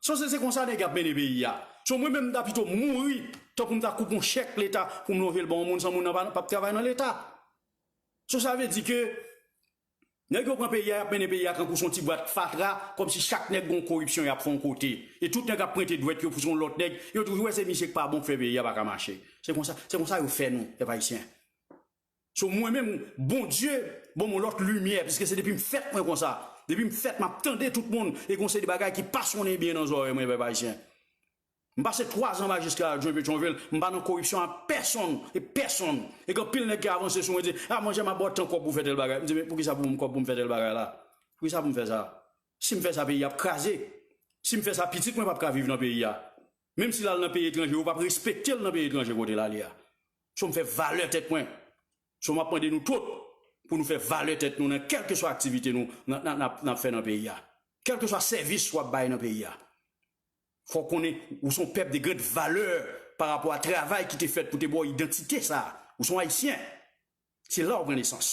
So se, se konsa nèg ap mennen peyi a. So mwen menm, m ta pito mouri, tankou m ta koupe yon chèk Leta pou m lonje l ba yon moun san moun nan pa, p ap travay nan Leta. So sa vle di ke nèg yo pran peyi a, y ap mennen peyi a tankou se yon ti bwat fatra, kòmsi chak nèg gon koripsyon y ap fè yon kote. E tout nèg ap pwente dwèt yo pou se yon lòt nèg, yo toujou wè se misye k pa bon k fè peyi a pa ka mache. Se konsa, se konsa yo fè nou, pèp ayisyen. So mwen menm, Bondye ban m yon lòt limyè, piske se depi m fèt mwen konsa. Depi m fèt, m ap tande tout moun, e gon seri de bagay ki pa sonnen byen nan zòrèy mwen, pèp ayisyen. M pase twa zan majistra adjwen Petyonvil, m pa nan koripsyon ak pèsonn, e pèsonn. E gen anpil nèg ki avanse sou mwen, di, a, monchè, m ap ba w tan kòb pou fè tèl bagay. M di, men poukisa pou m kòb pou m fè tèl bagay la? Poukisa pou m fè sa? Si m fè sa, peyi a ap kraze. Si m fè sa, pitit mwen p ap ka viv nan peyi a. Menm si l al nan peyi etranje, yo p ap respekte l nan peyi etranje kote l ale a. So m fè valè tèt mwen. So m ap mande nou tout pou nou fè valè tèt nou nan kèlkeswa aktivite nou n, n, n ap, n ap fè nan peyi a. Kèlkeswa sèvis w ap bay nan peyi a. Fò w konnen ou se yon pèp de grande valeur pa rapò a travay ki te fèt pou te ba w idantite sa a. Ou se yon Ayisyen. Se la w pran nesans.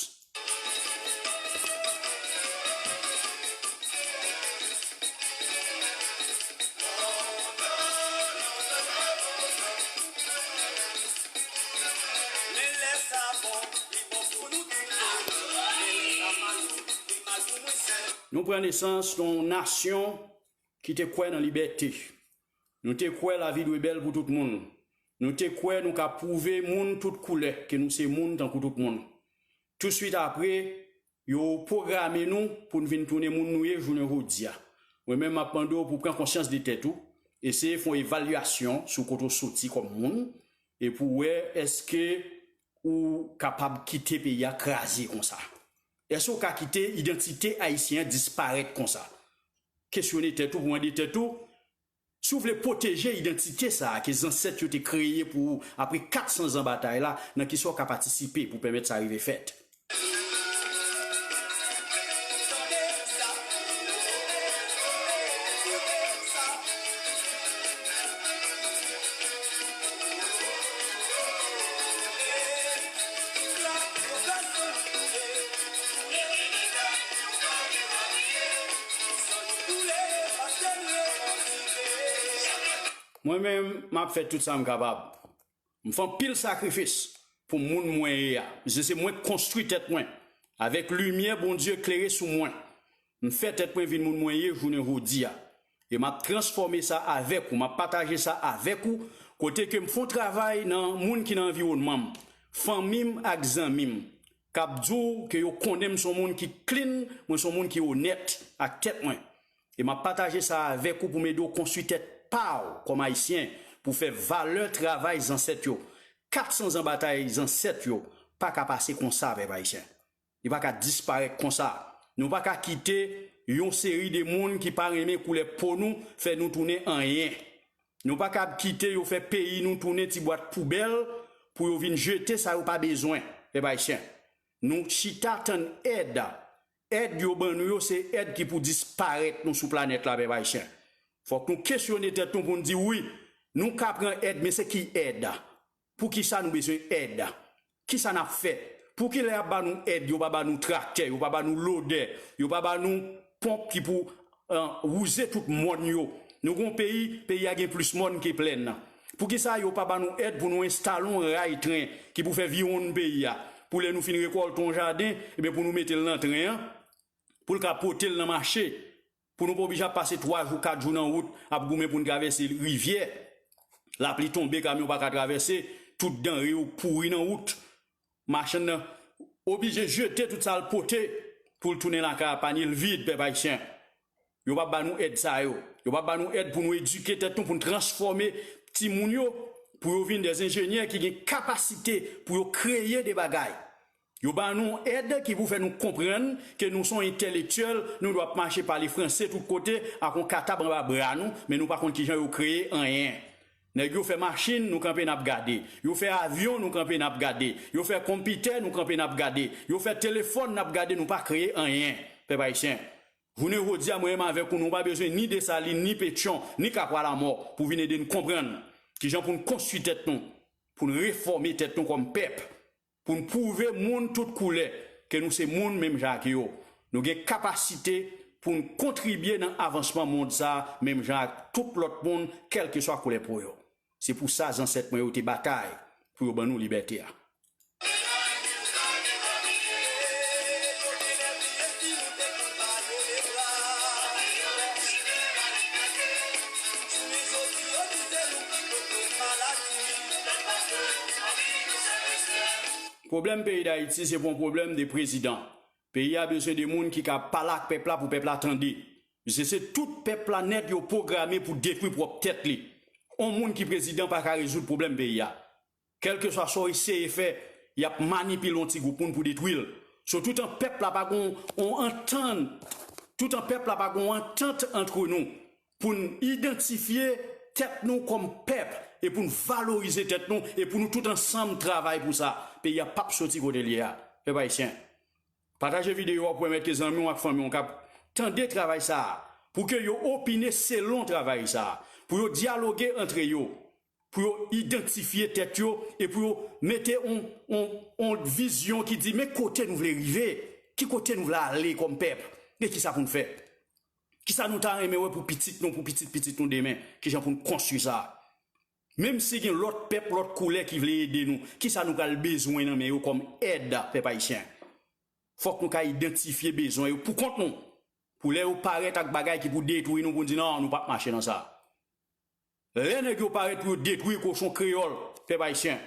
Nou pran nesans nan yon nasyon ki te kwè nan libète. Nou te kwè lavi dwe bèl pou tout moun. Nou te kwè nou ka pwouve moun tout koulè ke nou se moun tankou tout moun. Touswit apre, yo pwograme nou pou n vin tounen moun nou ye jounen jodi a. Mwen menm, m ap mande w pou w pran konsyans de tèt ou, eseye fè yon evalyasyon sou kote w soti kòm moun, e pou w wè èske ou kapab kite peyi a kraze konsa. Èske w ka kite idantite ayisyen an disparèt konsa? Kesyone tèt ou pou mande tèt ou, si w vle pwoteje idantite sa a ke zansèt yo te kreye pou ou apre kat san zan batay la, nan kisa w ka patisipe pou pèmèt sa rive fèt? Mwen menm, m ap fè tout sa m kapab. M fè anpil sakrifis pou moun mwen ye a. Piske se mwen k konstwi tèt mwen. Avèk limyè Bondye klere sou mwen, m fè tèt mwen vin moun mwen ye jounen jodi a. E m ap transfòme sa avèk ou, m ap pataje sa avèk ou, kote ke m fè yon travay nan moun ki nan anviwònman m, fanmi m ak zanmi m, k ap di w ke yo konnen m se yon moun ki clean, mwen se yon moun ki onèt ak tèt mwen. E m ap pataje sa avèk ou pou m ede w konstwi tèt pa w kòm Ayisyen, pou fè valè travay zansèt yo. Kat san zan batay zansèt yo pa ka pase konsa, pèp ayisyen. Li pa ka disparèt konsa. Nou pa ka kite yon seri de moun ki pa renmen koulè po nou fè nou tounen anyen. Nou pa ka kite yo fè peyi nou tounen ti bwat poubèl pou yo vin jete sa yo pa bezwen, pèp ayisyen. Nou chita tann èd. Èd yo ban nou yo, se èd ki pou disparèt nou sou planèt la, pèp ayisyen. Fòk nou kesyone tèt nou pou n di, wi, nou ka pran èd, men se ki èd? Poukisa nou bezwen èd? Kisa n ap fè? Poukilè y ap ba nou èd, yo pa ba nou traktè, yo pa ba nou lodè, yo pa ba nou ponp ki pou, eh, wouze tout mòn yo? Nou gon peyi, peyi a gen plis mòn ke plèn. Poukisa yo pa ba nou èd pou nou enstale yon ray tren ki pou fè viwonn peyi a? Pou lè nou fin rekòlte yon jaden, ebyen pou nou mete l nan tren an, pou l ka pote l nan mache, pou nou pa oblije ap pase twa jou, kat jou nan wout, ap goumen pou n travèse rivyè. Lapli tonbe, kamyon pa ka travèse, tout danre yo pouri nan wout. Machann nan oblije jete tout sa l pote pou l tounen lakay a, panye l vid, pèp ayisyen. Yo p ap ba nou èd sa yo. Yo p ap ba nou èd pou nou edike tèt nou, pou n transfòme timoun yo, pou yo vin de enjenyè ki gen kapasite pou yo kreye de bagay. Yo ba nou èd ki pou fè nou konprann ke nou se yon entèlektyèl, nou dwe ap mache pale franse tout kote ak yon katab anba bra nou, men nou pa konn kijan yo kreye anyen. Nèg yo fè machin, nou kanpe n ap gade. Yo fè avyon, nou kanpe n ap gade. Yo fè konpitè, nou kanpe n ap gade. Yo fè telefòn, n ap gade, nou pa kreye anyen, pèp ayisyen. Jounen jodi a, mwen menm avèk ou, nou pa bezwen ni Desalin, ni Petyon, ni Kapwa Lamò pou vin ede n konprann kijan pou n konstwi tèt nou, pou n refòme tèt nou kòm pèp, pou n pwouve moun tout koulè ke nou se moun menm jan ak yo. Nou gen kapasite pou n kontribye nan avansman mond sa a menm jan ak tout lòt moun, kèlkeswa koulè po yo. Se pou sa zansèt mwen yo te batay pou yo ban nou libète a. Pwoblèm peyi Dayiti se pa yon pwoblèm de prezidan. Peyi a bezwen de moun ki ka pale ak pèp la pou pèp la tande. Piske se tout pèp la nèt yo pwograme pou detwi pwòp tèt li. On moun ki prezidan pa ka rezoud pwoblèm peyi a. Kèlkeswa sa w eseye fè, y ap manipile yon ti gwoup moun pou detwi l. So, toutan pèp la pa gon on antann, toutan pèp la pa gon antant antre nou pou n idantifye tèt nou kòm pèp e pou n valorize tèt nou e pou nou tout ansanm travay pou sa, peyi a p ap soti kote l ye a. Pèp ayisyen, pataje videyo a pou pèmèt ke zanmi w ak fanmi w k ap tande travay sa a, pou ke yo opine selon travay sa a, pou yo dyaloge antre yo, pou yo idantifye tèt yo e pou yo mete on, on, on vizyon ki di, men kote nou vle rive, ki kote nou vle ale kòm pèp, e kisa pou n fè? Kisa nou ta renmen wè pou pitit nou, pou pitit pitit nou demen? Kijan pou n konstwi sa? Menm si gen lòt pèp, lòt koulè ki vle ede nou, kisa nou pral bezwen nan men yo kòm èd, pèp ayisyen? Fòk nou ka idantifye bezwen yo pou kont nou. Pou lè yo parèt ak bagay ki pou detwi nou, pou n di, non, nou p ap mache nan sa. Lè nèg yo parèt pou yo detwi kochon kreyòl, pèp ayisyen,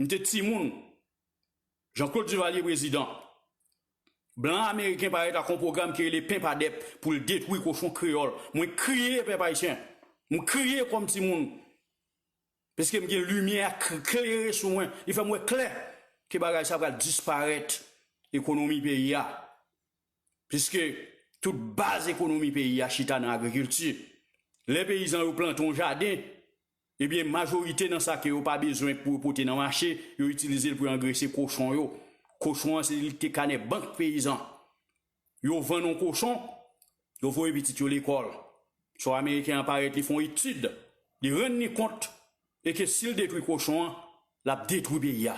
m te timoun, Jean-Claude Duvalier prezidan, blan ameriken parèt ak yon pwogram ki rele Pen pa dèp pou l detwi kochon kreyòl. Mwen kriye, pèp ayisyen. M kriye kòm timoun. Paske m gen limyè a k-, klere sou mwen. Li fè m wè klè ke bagay sa pral disparèt ekonomi peyi a. Piske tout baz ekonomi peyi a chita nan agrikilti. Lè peyizan yo plante yon jaden, ebyen, majorite nan sa ke yo pa bezwen pou yo pote nan mache, yo itilize l pou yo angrese kochon yo. Kochon an, se li ki te kanè bank peyizan. Yo vann yon kochon, yo voye pitit yo lekòl. So ameriken an parèt, li fè yon etid, li rann li kont, e ke si l detwi kochon an, l ap detwi peyi a.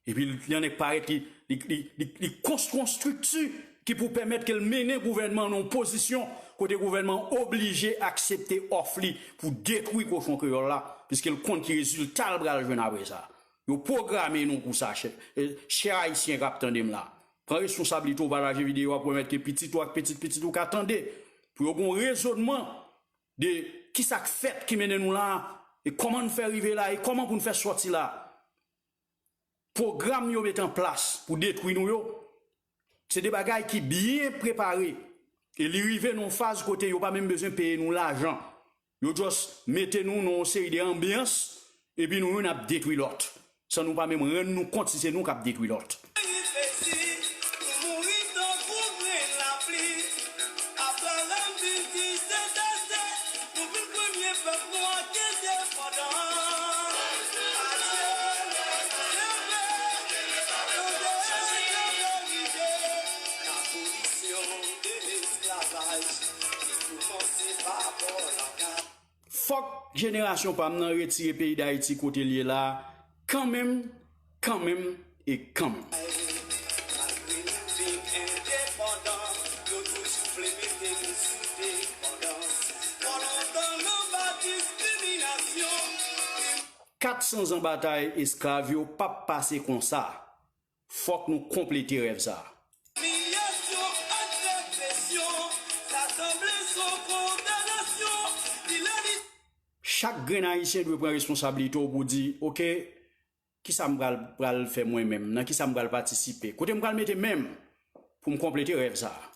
Epi l annik parèt, li, li, li, li, li konstwi yon estrikti ki pou pèmèt ke l mennen gouvènman an nan yon pozisyon kote gouvènman an oblije aksepte òf li pou detwi kochon kreyòl la, piske l konn ki rezilta l pral jwenn apre sa. Yo pwograme nou pou sa, chè, e, chè ayisyen k ap tande m la. Pran responsablite w, pataje videyo a pou pèmèt ke pitit ou ak pitit pitit ou ka tande, pou yo gen yon rezònman de kisa k fèt ki mennen nou la, e kòman n fè rive la, e kòman pou n fè sòti la. Pwogram yo met an plas pou detwi nou yo, se de bagay ki byen prepare. E li rive nan yon faz kote yo pa menm bezwen peye nou lajan. Yo just mete nou nan yon seri de anbyans, epi nou youn ap detwi lòt, san nou pa menm rann nou kont si se nou k ap detwi lòt. Fòk jenerasyon pa m nan retire peyi Dayiti kote l ye la, kanmenm, kanmenm e kanmenm. Kat san zan batay esklav yo p ap pase konsa. Fòk nou konplete rèv sa a. Chak grenn Ayisyen dwe pran responsablite w pou di, oke, kisa m pral, pral fè mwen menm? Nan kisa m pral patisipe? Kote m pral mete men m pou m konplete rèv sa a?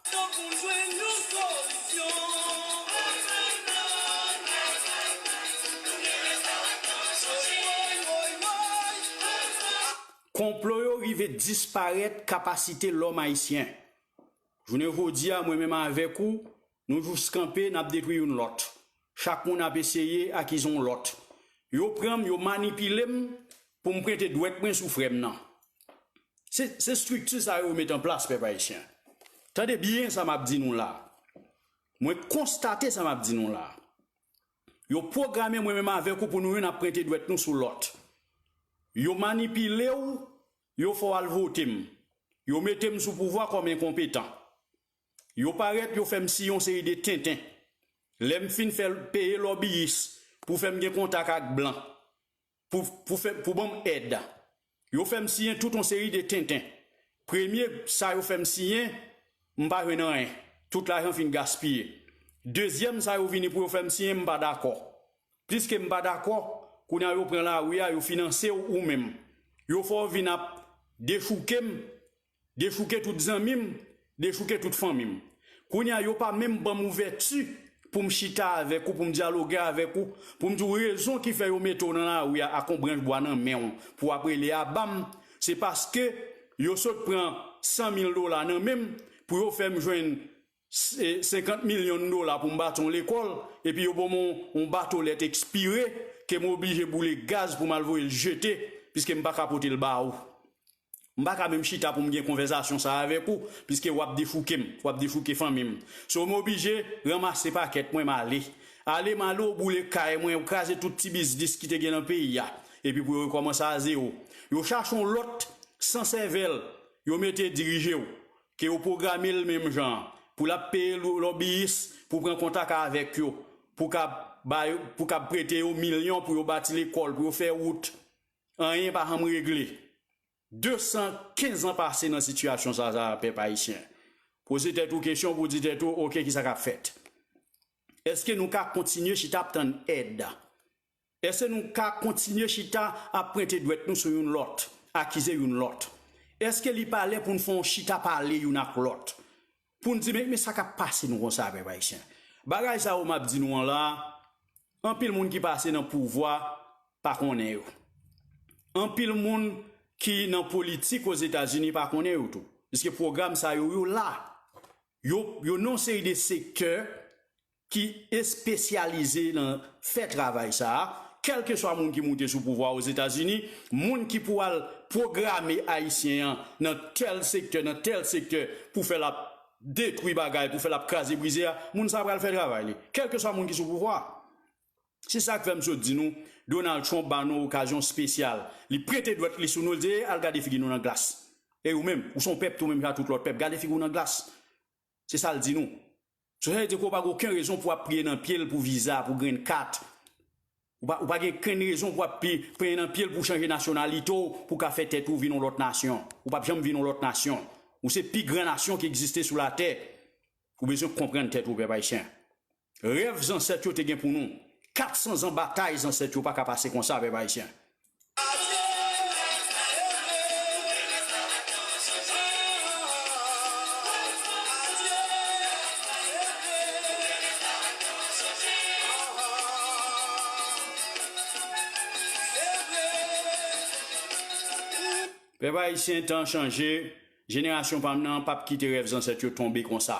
Konplo yo rive disparèt kapasite lòm ayisyen. Jounen jodi a, mwen menm avèk ou, nou jis kanpe, n ap detwi youn lòt. Chak moun ap eseye akize yon lòt. Yo pran m, yo manipile m pou m prente dwèt mwen sou frè m nan. Se, se estrikti sa yo met an plas, pèp ayisyen. Tande byen sa m ap di nou la. Mwen konstate sa m ap di nou la. Yo pwograme mwen menm avèk ou pou nou youn ap prente dwèt nou sou lòt. Yo manipile w, yo fè w al vote m. Yo mete m sou pouvwa kòm enkonpetan. Yo parèt, yo fè m siyen yon seri de tenten. Lè m fin fè peye lòbiyis pou fè m gen kontak ak blan, pou, pou fè, pou ban m èd, yo fè m siyen tout yon seri de tenten. Premye sa yo fè m siyen, m pa jwenn anyen. Tout lajan fin gaspiye. Dezyèm sa yo vini pou yo fè m siyen, m pa dakò. Pliske m pa dakò, kounye a yo pran lari a, yo finanse w ou menm. Yo fè w vin ap dechouke m, dechouke tout zanmi m, dechouke tout fanmi m. Kounye a, yo pa menm ban m ouvèti pou m chita avèk ou, pou m dyaloge avèk ou, pou m di w rezon ki fè yo mete w nan lari a ak yon branch bwa nan men w, pou w ap rele aba m, se paske yo sot pran san mil dola nan men m pou yo fè m jwenn se, senkant milyon dola pou m bati yon lekòl, epi yo ban m yon, yon bato lèt ekspire, ke m oblije boule gaz pou m al voye l jete, piske m pa ka pote l ba ou. M pa ka menm chita pou m gen konvèsasyon sa a avèk ou, piske w ap dechouke m, w ap dechouke fanmi m. So, m oblije ranmase pakèt mwen, m ale. Ale, m ale, w boule kay mwen, w kraze tout ti biznis ki te gen nan peyi a. Epi pou yo rekòmanse a zewo. Yo chache yon lòt san sèvèl, yo mete dirije w, ke yo pwograme l menm jan an, pou l ap peye lo-, lòbiyis, pou pran kontak avèk yo, pou kab ba yo, pou kab prete yo milyon pou yo bati lekòl, pou yo fè wout. Anyen pa janm regle. De san kenz an pase nan sitiyasyon sa, sa, pèp ayisyen. Poze tèt ou kesyon pou di tèt ou, oke, kisa k ap fèt? Èske nou ka kontinye chita ap tann èd? Èske nou ka kontinye chita ap pwente dwèt nou sou youn lòt, akize youn lòt? Èske li pa lè pou n fè yon chita pale youn ak lòt? Pou n di, men, men sa k ap pase nou konsa, pèp ayisyen? Bagay sa yo m ap di nou an la, anpil moun ki pase nan pouvwa pa konnen yo. Anpil moun ki nan politik Ozetazini pa konnen yo tou. Piske pwogram sa yo, yo la. Yo, yo nan yon seri de sektè ki espesyalize nan fè travay sa a, kèlkeswa moun ki moute sou pouvwa Ozetazini, moun ki pou al pwograme Ayisyen an nan tèl sektè, nan tèl sektè, pou fè l ap detwi bagay, pou fè l ap kraze brize a, moun sa a pral fè travay li, kèlkeswa moun ki sou pouvwa a. Se sa k fè m sot di nou, Donald Trump ba nou okazyon espesyal. Li prete dwèt li sou nou, li di, "Al gade figi nou nan glas." E ou menm, ou se yon pèp tou menm jan ak tout lòt pèp, gade figi w nan glas. Se sa l di nou. So, sa vle di ke w pa gen okenn rezon pou w ap priye nan pye l pou viza, pou green card. Ou pa, ou pa gen okenn rezon pou w ap pi-, priye nan pye l pou w chanje nasyonalite w, pou w ka fè tèt ou vin yon lòt nasyon. Ou p ap janm vin yon lòt nasyon. Ou se pi gran nasyon ki egziste sou latè. Ou bezwen konprann tèt ou, pèp ayisyen. Rèv zansèt yo te gen pou nou. Kat san zan batay zansèt yo pa ka pase konsa, pèp ayisyen. Pèp ayisyen, tan chanje, jenerasyon pa m nan p ap kite rèv zansèt yo tonbe konsa.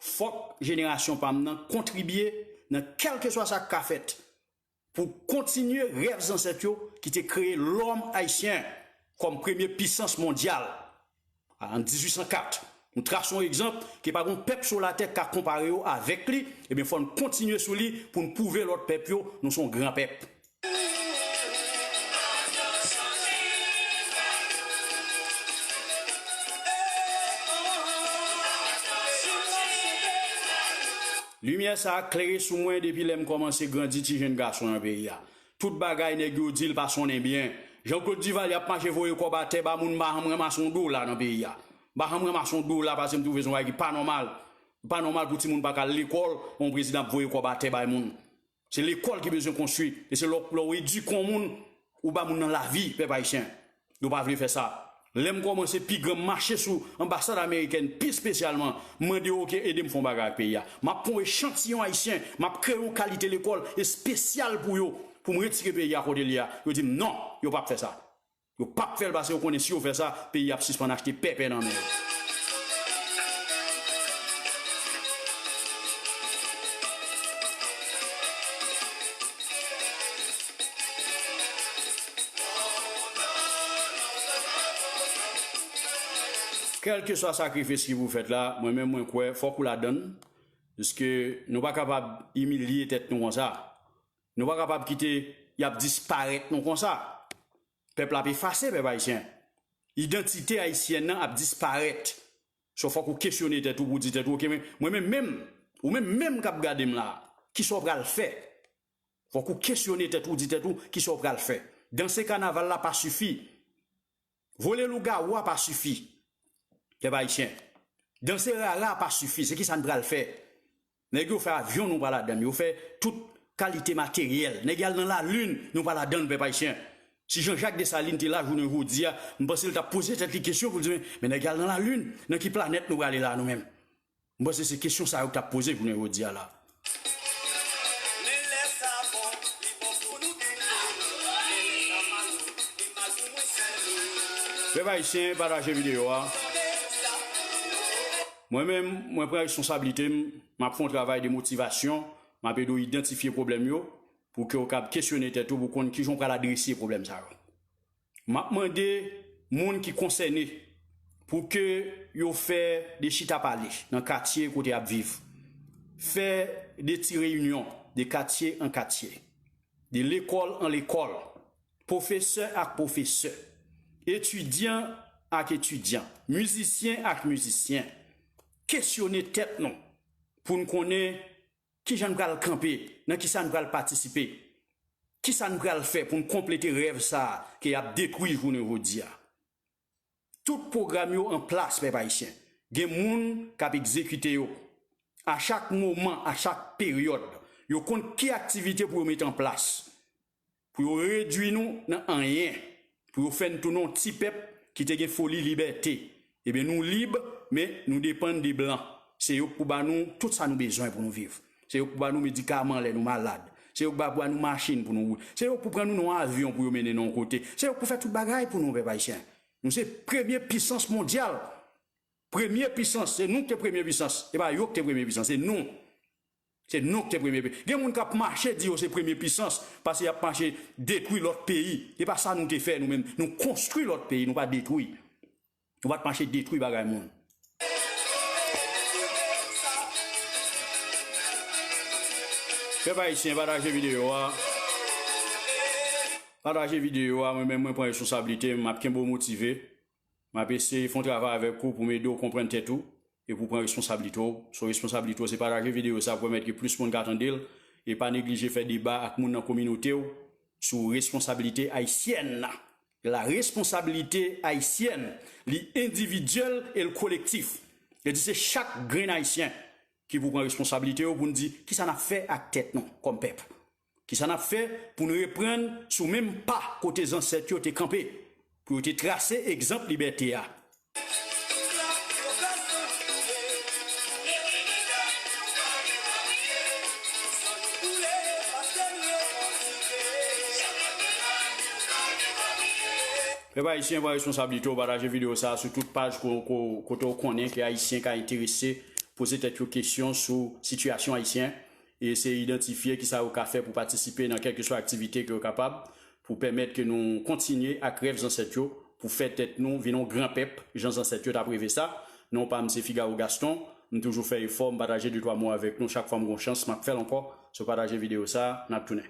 Fòk jenerasyon pa m nan kontribye nan kèlkeswa sa k ka fèt pou kontinye rèv zansèt yo ki te kreye lòm ayisyen kòm premye pisans mondyal an dizuit san kat. Nou trase yon egzanp ke pa gen yon pèp sou latè k ka konpare yo avèk li, ebyen fò n kontinye sou li pou n pwouve lòt pèp yo nou se yon gran pèp. Limyè sa a klere sou mwen depi lè m kòmanse grandi ti jenn gason nan peyi a. Tout bagay nèg yo di l pa sonnen byen. Jean Claude Duvalier ap mache voye kòb atè ba moun, m pa janm ranmase yon dola nan peyi a. M pa janm ranmase yon dola paske m twouve se yon bagay ki pa nòmal. Pa nòmal pou timoun pa ka al lekòl, yon prezidan ap voye kòb atè bay moun. Se lekòl ki bezwen konstwi. E se lè w, lè w edike yon moun, ou ba moun nan lavi, pèp ayisyen. Yo pa vle fè sa. Lè m kòmanse pi gran, m mache sou anbasad amerikèn, pi espesyalman, m mande yo, "Oke, ede m fè yon bagay ak peyi a." M ap pran yon echantiyon ayisyen, m ap kreye yon kalite lekòl espesyal pou yo, pou m retire peyi a kote l ye a. Yo di m, "Non, yo p ap fè sa." Yo p ap fè l paske yo konnen si yo fè sa, peyi a ap sispann achte pèpè nan men yo. Kèlkeswa sakrifis ki pou fèt la, mwen menm mwen kwè, fòk ou ladann, piske nou pa kapab imilye tèt nou konsa. Nou pa kapab kite y ap disparèt nou konsa. Pèp la ap efase, pèp ayisyen. Idantite ayisyèn nan ap disparèt. So, fòk ou kesyone tèt ou pou di tèt ou, "Oke, men mwen menm menm, ou menm menm k ap gade m la, kisa w pral fè?" Fòk ou kesyone tèt ou, di tèt ou, "Kisa w pral fè?" Danse kanaval la pa sifi. Vole lougawou a pa sifi. Pèp ayisyen. Danse rara a pa sifi. Se kisa n pral fè? Nèg yo fè avyon, nou pa ladann. Yo fè tout kalite materyèl. Nèg y al nan lalin, nou pa ladann, pèp ayisyen. Si Jean Jacques Dessalines te la jounen jodi a, m panse l t ap poze tèt li kesyon pou l di, "Men, men nèg y al nan lalin, nan ki planèt nou prale la nou menm?" M panse se kesyon sa yo k t ap poze jounen jodi a la. Pèp ayisyen, pataje videyo a. Mwen menm, mwen pran responsablite m, m ap fè yon travay de motivasyon, m ap ede w idantifye pwoblèm yo, pou ke w kab kesyone tèt ou pou konn kijan w pral adrese pwoblèm sa yo. M ap mande moun ki konsène pou ke yo fè de chita pale nan katye kote y ap viv. Fè de ti reyinyon de katye an katye, de lekòl an lekòl, pwofesè ak pwofesè, etidyan ak etidyan, mizisyen ak mizisyen. Kesyone tèt nou pou n konnen kijan n pral kanpe, nan kisa n pral patisipe, kisa n pral fè pou n konplete rèv sa a ke y ap detwi jounen jodi a. Tout pwogram yo an plas, pèp ayisyen. Gen moun k ap egzekite yo. A chak moman, a chak peryòd, yo konn ki aktivite pou yo mete an plas. Pou yo redwi nou nan anyen, pou yo fè n tounen yon ti pèp ki te gen foli libète. Ebyen, nou lib, men nou depann de blan. Se yo k pou ba nou tout sa nou bezwen pou nou viv. Se yo k pou ba nou medikaman lè nou malad. Se yo k ba, ba nou machin pou nou woule. Se yo k pou pran nou nan yon avyon pou yo mennen nou yon kote. Se yo k pou fè tout bagay pou nou, pèp ayisyen. Nou se premye pisans mondyal. Premye pisans, se nou k te premye pisans. E pa yo k te premye pisans, se nou. Se nou k te premye peyi. Gen moun k ap mache di yo se premye pisans, paske y ap mache detwi lòt peyi. E pa sa nou te fè nou menm. Nou konstwi lòt peyi, nou pa detwi. Nou pa t mache detwi bagay moun. Pèp ayisyen, pataje videyo a. Pataje videyo a, mwen menm mwen pran responsablite m, m ap kenbe w motive. M ap eseye fè yon travay avèk ou pou m ede w konprann tèt ou e pou w pran responsablite w. So, responsablite w, se pataje videyo sa pou pèmèt ke plis moun ka tande l. E pa neglije fè deba ak moun nan kominote w sou responsabilite ayisyèn nan. La responsabilité haïtienne, li endividyèl e l kolektif. Li di se chak grenn ayisyen ki pou pran responsablite yo pou n di kisa n ap fè ak tèt nou kòm pèp. Kisa n ap fè pou n reprann sou menm pa kote zansèt yo te kanpe, pou yo te trase egzanp libète a? Pèp ayisyen, pran responsablite w, pataje videyo sa a sou tout paj ko- ko- kote w konnen ke Ayisyen ka enterese, poze tèt yo kesyon sou sitiyasyon Ayisyen, e eseye idantifye kisa yo ka fè pou patisipe nan kèlkeswa aktivite ke yo kapab, pou pèmèt ke nou kontinye ak rèv zansèt yo, pou fè tèt nou vin yon gran pèp, jan zansèt yo t ap reve sa. Non pa m se Figaro Gaston, m toujou fè efò, m pataje de twa mo avèk nou chak fwa m gon chans, m ap fè l ankò. So pataje videyo sa a, n ap tounen.